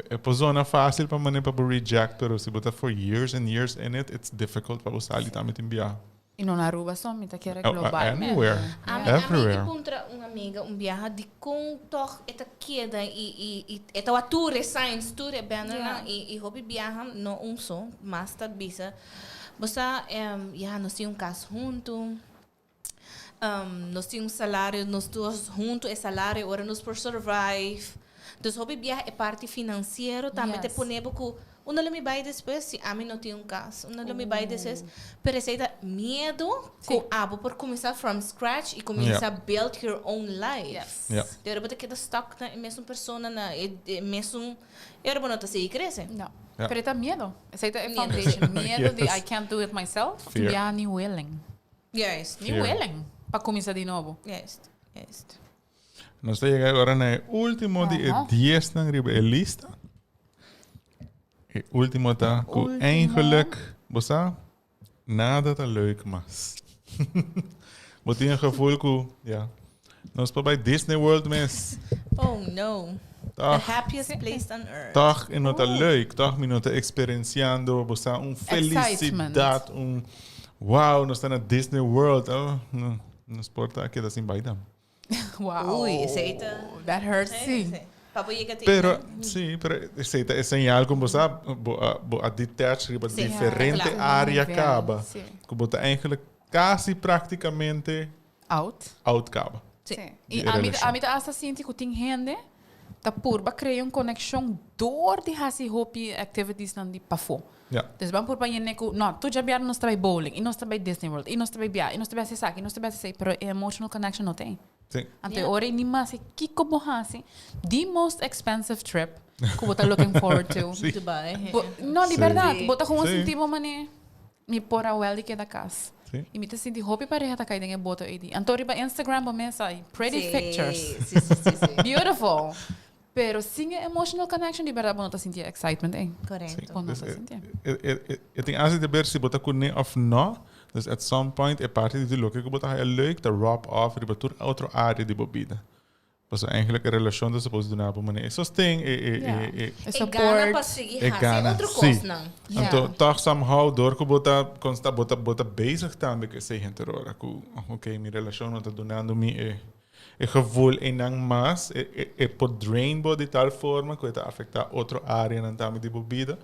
[SPEAKER 3] E por zona fácil pa manera pa bo reject, pero si bo ta for years and years in it, it's difficult pa bo sali tambe tin biaha.
[SPEAKER 2] I no na Aruba so, mi ta kere globalmente.
[SPEAKER 3] Anywhere,
[SPEAKER 4] Ami, ami
[SPEAKER 3] everywhere.
[SPEAKER 4] di puntra un amiga un biaha dikon tòg e ta keda i i i e tawa tur e signs, tur e bannernan i i hopi biaha no un so, mas ta bisa bo sa ya nos tin un kas huntu, Nos tin un salario, nos dos hunto e salario ora nos por survive. Dus hopi biaha e parti financiero tambe te pone bo cu. Unda lo mi bai despues si ami no tin un cas? Unda lo mi bai despues? Pero esey ta miedo cu abo por cuminsa from scratch y cuminsa build your own life.
[SPEAKER 2] Yes.
[SPEAKER 4] Y ora bo ta keda stuck na e mesun persona, na e mesun, y ora bo no ta sigui crece.
[SPEAKER 2] No. Pero e ta miedo. Esey ta e foundation. Miedo di I can't do it myself.
[SPEAKER 3] Fear.
[SPEAKER 2] Ya ni willing.
[SPEAKER 4] Juist.
[SPEAKER 2] Ni willing pa cuminsa di nobo.
[SPEAKER 4] Juist. Juist.
[SPEAKER 3] Nos ta yega ora na e ultimo di e diesnan riba e lista. E ultimo ta ku eigenlijk, bo sa, nada ta leuk mas. Bo tin e gevoel ku, ja, nos por bai Disney World mes.
[SPEAKER 4] Oh no. The happiest place on earth.
[SPEAKER 3] Toch e no ta leuk, toch mi no ta experienciando, bo sa, un felicidad, un wow, nos ta na Disney World. Oh, no, nos por ta keda sin bai dan.
[SPEAKER 2] Wow.
[SPEAKER 4] Uy, esey ta.
[SPEAKER 2] That hurts, sí.
[SPEAKER 4] Pa bo yega te
[SPEAKER 3] Pero, sí, pero esey ta e señal ku bo sa, bo a, bo a detach riba
[SPEAKER 4] Sí,
[SPEAKER 3] diferente
[SPEAKER 4] claro.
[SPEAKER 3] área
[SPEAKER 2] Nivel,
[SPEAKER 3] kaba.
[SPEAKER 2] sí.
[SPEAKER 3] Ku bo ta eigenlijk kasi práktikamente
[SPEAKER 2] Out.
[SPEAKER 3] out kaba.
[SPEAKER 4] Sí.
[SPEAKER 2] Sí.
[SPEAKER 3] Di
[SPEAKER 2] I
[SPEAKER 3] e
[SPEAKER 2] ami,
[SPEAKER 3] relashon.
[SPEAKER 2] ami ta hasta sinti ku tin hende ta purba krea un konekshon dor di hasi hopi activitiesnan di pafó.
[SPEAKER 3] Ja.
[SPEAKER 2] Dus ban purba yene ku, no, tur djabièrnè nos ta bai bowling, i nos ta bai Disney World, i nos ta bai bia, i nos ta bai hasi esaki, i nos ta bai hasi esei, pero e emotional connection no ta ei.
[SPEAKER 3] Sí.
[SPEAKER 2] Anto e ora ei ni mas kiko bo hasi, the most expensive trip ku bo ta looking forward to.
[SPEAKER 3] Sí.
[SPEAKER 4] Dubai.
[SPEAKER 2] Bo, no, di
[SPEAKER 3] Sí.
[SPEAKER 2] bèrdat,
[SPEAKER 4] Sí.
[SPEAKER 2] bo ta gewoon
[SPEAKER 3] Sí.
[SPEAKER 2] sinti bo manera, mi por a wèl di keda kas.
[SPEAKER 3] Sí.
[SPEAKER 2] I mi ta sinti hopi pareha ta kai den e boto ei di. Anto riba Instagram bo mesa ei, pretty
[SPEAKER 4] Sí,
[SPEAKER 2] pictures.
[SPEAKER 4] Sí, sí, sí, sí.
[SPEAKER 2] Beautiful. Pero sin e emotional connection di berdad bo no ta sinti e excitement ei.
[SPEAKER 4] Correcto.
[SPEAKER 2] Bo no
[SPEAKER 3] Dus
[SPEAKER 2] ta
[SPEAKER 3] e,
[SPEAKER 2] sinti.
[SPEAKER 3] e, e, e, e tin asi te ber si bo ta kuné of no. Dus at some point e parti di loke ku bo ta haya leuk ta rub off riba tur otro área di bo bida. Pasobra eigenlijk e relashon ta supposed duna bo manera e sosten, e, e,
[SPEAKER 2] Ja.
[SPEAKER 3] e, e,
[SPEAKER 2] E
[SPEAKER 4] E gana
[SPEAKER 2] support.
[SPEAKER 4] pa sigui
[SPEAKER 3] e
[SPEAKER 4] hasi
[SPEAKER 3] gana.
[SPEAKER 4] otro
[SPEAKER 3] Sí.
[SPEAKER 4] kosnan.
[SPEAKER 2] Ja.
[SPEAKER 3] Anto toch somehow door ku bo ta consta bo ta bo ta bezig tambe ku esei henter ora ku ok mi relashon no ta dunando mi e E gevoel einan mas, e, e, e por drain bo di tal forma ku e ta afektá otro áreanan tambe di bo bida,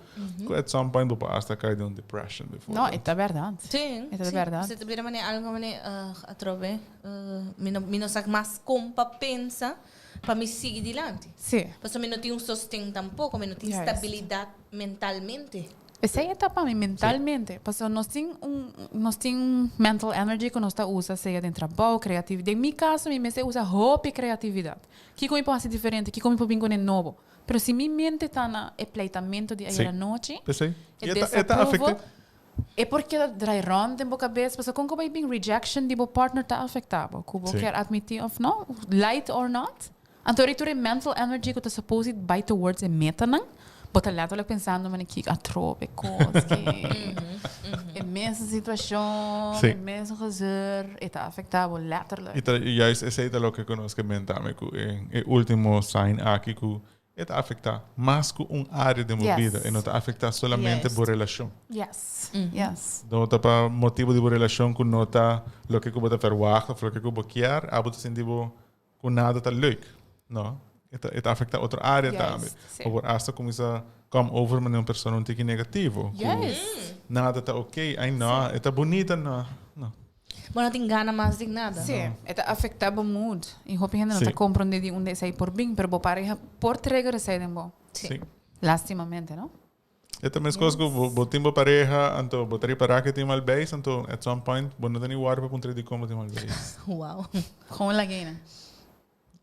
[SPEAKER 3] ku at some point bo por hasta kai den un depression
[SPEAKER 2] No,
[SPEAKER 3] bijvoorbeeld.
[SPEAKER 2] e ta bèrdat.
[SPEAKER 4] Sí,
[SPEAKER 2] E ta
[SPEAKER 4] sí.
[SPEAKER 2] bèrdat.
[SPEAKER 4] Se ta bira manera algo manera, uh, atrobe, uh, mi no, mi no sa mas kon pa pensa pa mi sigui dilanti.
[SPEAKER 2] Sí.
[SPEAKER 4] Pasobra mi no tin un sosten tampoko, mi no tin
[SPEAKER 2] Juist.
[SPEAKER 4] stabilidat mentalmente.
[SPEAKER 2] Esei e ta pa mi mentalmente. Pasobra nos tin un, nos tin un mental energy ku nos ta usa sea den trabou, creativi-, den mi kaso mi mester usa hopi creatividad. Kiko mi por hasi diferente, kiko mi por bin kuné nobo. Pero si mi mente ta na e pleitamento di ayer anochi,
[SPEAKER 3] P'esei.
[SPEAKER 2] e
[SPEAKER 3] I e ta, e ta
[SPEAKER 2] desapproval,
[SPEAKER 3] afect'é.
[SPEAKER 2] e por keda drai rond den bo kabes, pasobra kon ku bai bin rejection di bo partner ta afectá bo, ku bo kier admití of no, light or not. Anto ri tur e mental energy ku ta supposed bai towards e metanan, bo ta letterlijk pensando manera kiko atrobe kos ke e mesun situashon, e mesun gezeur, e ta afectá bo letterlijk.
[SPEAKER 3] I ta juist esei ta loke ku nos ke mentame ku e e ultimo sign aki ku e ta afectá mas ku un área den bo bida, e no ta afectá solamente bo relashon.
[SPEAKER 2] Yes, yes.
[SPEAKER 3] No ta pa motibu di bo relashon ku no ta loke ku bo ta verwagt of loke ku bo kier, abo ta sinti bo Ku nada ta leuk. No. E ta, e ta afecta otro área
[SPEAKER 2] Juist,
[SPEAKER 3] tambe.
[SPEAKER 2] sí.
[SPEAKER 3] Bo por hasta cuminsa come over manera un persona un tiki negativo. Ku
[SPEAKER 2] Juist.
[SPEAKER 3] nada ta ok. Ai no, e ta bunita, no. No.
[SPEAKER 4] Bo no tin gana mas di nada.
[SPEAKER 2] Sí, e ta afecta bo mood. I hopi hende no
[SPEAKER 3] Sí.
[SPEAKER 2] ta comprende di unda esei por bin, pero bo pareha por trigger esei den bo.
[SPEAKER 4] Sí.
[SPEAKER 3] Sí.
[SPEAKER 2] Lastimamente, no?
[SPEAKER 3] E ta meskos ku bo, bo tin bo pareha, anto bo ta ripará ku e tin mal beis, anto at some point bo no ta ni wòrdu pa puntra dikon bo tin mal beis.
[SPEAKER 4] Wow.
[SPEAKER 2] Gewoon lag'é.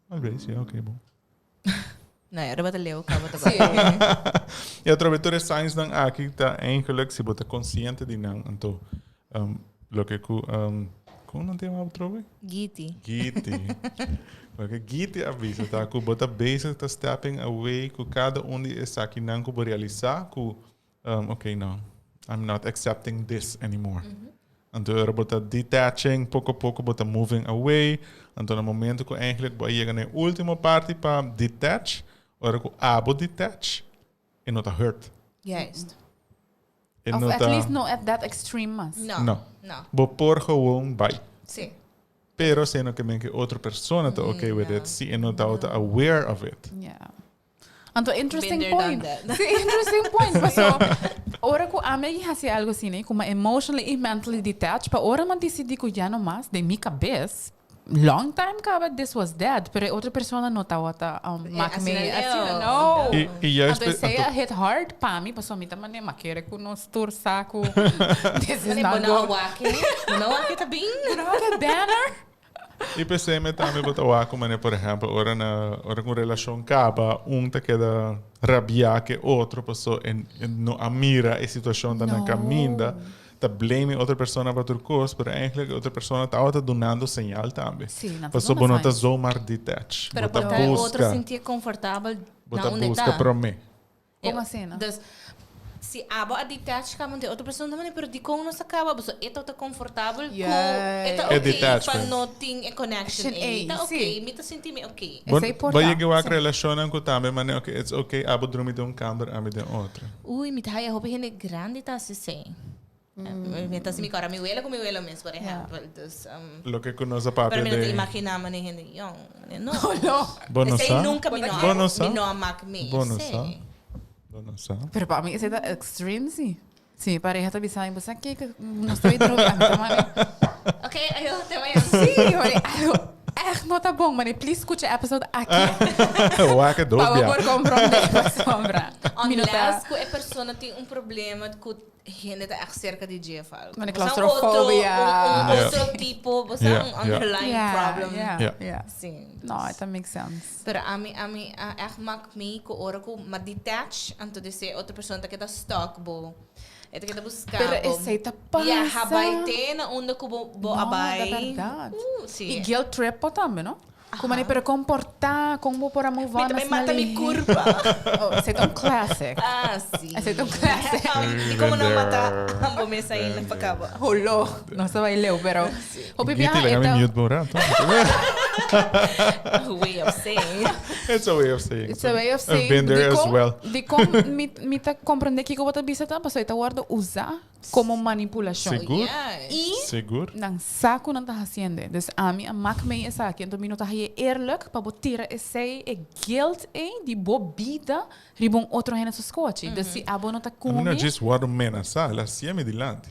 [SPEAKER 3] Mal beis, ja, oké, bon.
[SPEAKER 4] No, ya riba ta leu kaba ta bai.
[SPEAKER 3] I atrobe tur e signsnan aki ta eigenlijk si bo ta konsiente di nan, anto um, loke ku um, kon nan ta yama atrobe?
[SPEAKER 4] Giti.
[SPEAKER 3] Giti. Loke Giti a bisa ta ku bo ta bezig ta stepping away ku kada un di esakinan ku bo realisá ku um, ok no, I'm not accepting this anymore. Anto ora bo ta detaching, poko poko bo ta moving away. Anto na momento ku eigenlijk bo a yega na e ultimo parti pa detach, ora ku abo detach, e no ta hurt.
[SPEAKER 4] Juist.
[SPEAKER 3] E
[SPEAKER 2] Of
[SPEAKER 3] no
[SPEAKER 2] at
[SPEAKER 3] ta,
[SPEAKER 2] least no at that extreme mas.
[SPEAKER 4] No.
[SPEAKER 3] No.
[SPEAKER 4] No.
[SPEAKER 3] Bo por gewoon bai.
[SPEAKER 4] Sí.
[SPEAKER 3] Pero si e no ke men ke otro persona ta okay with it, si e no tabata aware of it.
[SPEAKER 2] Yeah. Anto interesting
[SPEAKER 4] Been there,
[SPEAKER 2] point.
[SPEAKER 4] done that.
[SPEAKER 2] Sí, interesting point. Paso, ora ku ami a hasi algo asina, ku mi emotionally i mentally detached, pa ora mi a disidi ku ya no mas, den mi kabes, Long time caba this was dead, pero e otro persona no tawata mak
[SPEAKER 4] Asina
[SPEAKER 2] mee.
[SPEAKER 4] leo.
[SPEAKER 2] Asina no.
[SPEAKER 3] Y, y juist
[SPEAKER 2] Anto esey
[SPEAKER 3] anto
[SPEAKER 2] a hit hard pa mi, pasobra mi ta mane, ma kere cu nos tur sa cu this is
[SPEAKER 4] Mane,
[SPEAKER 2] not
[SPEAKER 4] bo no
[SPEAKER 2] good.
[SPEAKER 4] a wak e? Bo no a wak e ta bin?
[SPEAKER 2] Bo no a wak e banner?
[SPEAKER 3] Y p'esey mi tambe bo ta wak cu mane, por ehempel, ora na, ora cu un relacion caba, un ta keda rabia cu e otro paso e no a mira e situacion ta na caminda. Ta blame e otro persona pa tur cos, pero eigenlijk e otro persona tabata dunando señal tambe.
[SPEAKER 2] Sí, nan ta
[SPEAKER 3] Pasobra
[SPEAKER 2] duna
[SPEAKER 3] bo no ta
[SPEAKER 2] signs.
[SPEAKER 3] zomaar detach.
[SPEAKER 4] Pero
[SPEAKER 3] Bo ta
[SPEAKER 4] por ta e otro
[SPEAKER 3] busca,
[SPEAKER 4] sintié comfortabel
[SPEAKER 3] bo
[SPEAKER 4] na
[SPEAKER 3] ta
[SPEAKER 4] unda e
[SPEAKER 3] busca
[SPEAKER 4] ta.
[SPEAKER 3] promé.
[SPEAKER 2] Kon asina?
[SPEAKER 4] Dus, si abo a detach kaba di otro persona, ta manda, pero dikon nos a kaba? Pasobra e tabata comfortabel ku e ta
[SPEAKER 3] E
[SPEAKER 4] oké pa
[SPEAKER 3] detachment.
[SPEAKER 4] no tin e connection
[SPEAKER 2] Shin
[SPEAKER 4] ei.
[SPEAKER 2] ei,
[SPEAKER 4] Ta oké,
[SPEAKER 2] sí.
[SPEAKER 4] mi ta sinti mi oké.
[SPEAKER 3] Bo,
[SPEAKER 2] Esei por
[SPEAKER 3] bo
[SPEAKER 2] ta,
[SPEAKER 3] yega wak
[SPEAKER 2] sí.
[SPEAKER 3] relashonnan ku tambe mane oké, it's oké, abo drumi den un kamber, ami den otro.
[SPEAKER 4] Uy, mi ta haya hopi hende grandi ta hasi esei. Mi ta hasi mi kòrda mi wela ku mi welo mes, por ehèmpel. Dus,
[SPEAKER 3] Loke ku nos a papia
[SPEAKER 4] pero mi no ta
[SPEAKER 3] den.
[SPEAKER 4] imaginá manera hende yòn. Manera no.
[SPEAKER 2] No.
[SPEAKER 3] Bo no
[SPEAKER 4] Esei
[SPEAKER 3] sa?
[SPEAKER 4] nunka mi no
[SPEAKER 3] Bo no sa?
[SPEAKER 4] mi no a mak mi.
[SPEAKER 3] Bo no
[SPEAKER 4] Esei.
[SPEAKER 3] sa? Bo no sa?
[SPEAKER 2] Pero pa mi esei ta extreme si. Si mi pareha ta bisa mi, bo sa ke nos ta bay droga. Mi ta mane.
[SPEAKER 4] Ok, ayo, te mañana.
[SPEAKER 2] Sí, mane, algo echt no ta bon. Mane, please scucha episode aki.
[SPEAKER 3] Wak e
[SPEAKER 2] Pa bo
[SPEAKER 3] dopia.
[SPEAKER 2] por comprende pasobra. Mi no ta.
[SPEAKER 4] Unless ku e persona tin un problema ku hende ta echt cerca di dje of algo.
[SPEAKER 2] Mane
[SPEAKER 4] Bo sa un
[SPEAKER 2] claustrofobia.
[SPEAKER 4] otro, un, un
[SPEAKER 3] Yeah.
[SPEAKER 4] otro tipo, bo sa
[SPEAKER 3] Yeah,
[SPEAKER 4] un
[SPEAKER 3] yeah.
[SPEAKER 4] underlying
[SPEAKER 2] Yeah,
[SPEAKER 4] problem.
[SPEAKER 2] yeah,
[SPEAKER 3] Yeah.
[SPEAKER 2] yeah.
[SPEAKER 4] Sí.
[SPEAKER 2] No, that makes sense.
[SPEAKER 4] Pero ami, ami a echt mak mi ku ora ku m'a detach, anto di se otro persona ta keda stalk bo. E ta keda buska
[SPEAKER 2] Pero
[SPEAKER 4] bo.
[SPEAKER 2] esei ta pasa.
[SPEAKER 4] Viaha bai te na unda ku bo, bo a
[SPEAKER 2] No,
[SPEAKER 4] bai.
[SPEAKER 2] ta berdad.
[SPEAKER 4] Sí.
[SPEAKER 2] Y guilt trip po tambe, no? Ku mane pero komportá, kon bo por a move
[SPEAKER 4] Mi
[SPEAKER 2] on
[SPEAKER 4] ta bai
[SPEAKER 2] asina
[SPEAKER 4] mata mi
[SPEAKER 2] lihé.
[SPEAKER 4] kurpa.
[SPEAKER 2] Oh, esei ta un classic.
[SPEAKER 4] Ah, sí.
[SPEAKER 2] Esei ta un classic.
[SPEAKER 4] Di komo no mata bo mes ainda pa kaba.
[SPEAKER 2] Holó. Nos ta bai leu, pero hopi
[SPEAKER 3] Giti,
[SPEAKER 2] biaha
[SPEAKER 3] laga
[SPEAKER 2] e
[SPEAKER 3] mi
[SPEAKER 2] ta
[SPEAKER 3] mute bo un rato.
[SPEAKER 4] Way of saying.
[SPEAKER 3] It's a way of saying.
[SPEAKER 2] It's a way of saying.
[SPEAKER 3] I've been there as
[SPEAKER 2] Dikon-
[SPEAKER 3] well.
[SPEAKER 2] Dikon mi, mi ta komprendé kiko bo ta bisa ta, pasobra e ta wòrdu usá komo manipulashon.
[SPEAKER 3] Sigur.
[SPEAKER 4] Yes.
[SPEAKER 2] I
[SPEAKER 3] Sigur.
[SPEAKER 2] nan sa ku nan ta hasiende. Dus ami a mak mei esaki. Anto mi no ta haye eerlijk pa bo tira esei, e guilt ei di bo bida riba un otro hende su skochi. Dus si abo no ta
[SPEAKER 3] Ami no
[SPEAKER 2] kumi,
[SPEAKER 3] djis wòrdu menasá, el a hasié mi dilanti.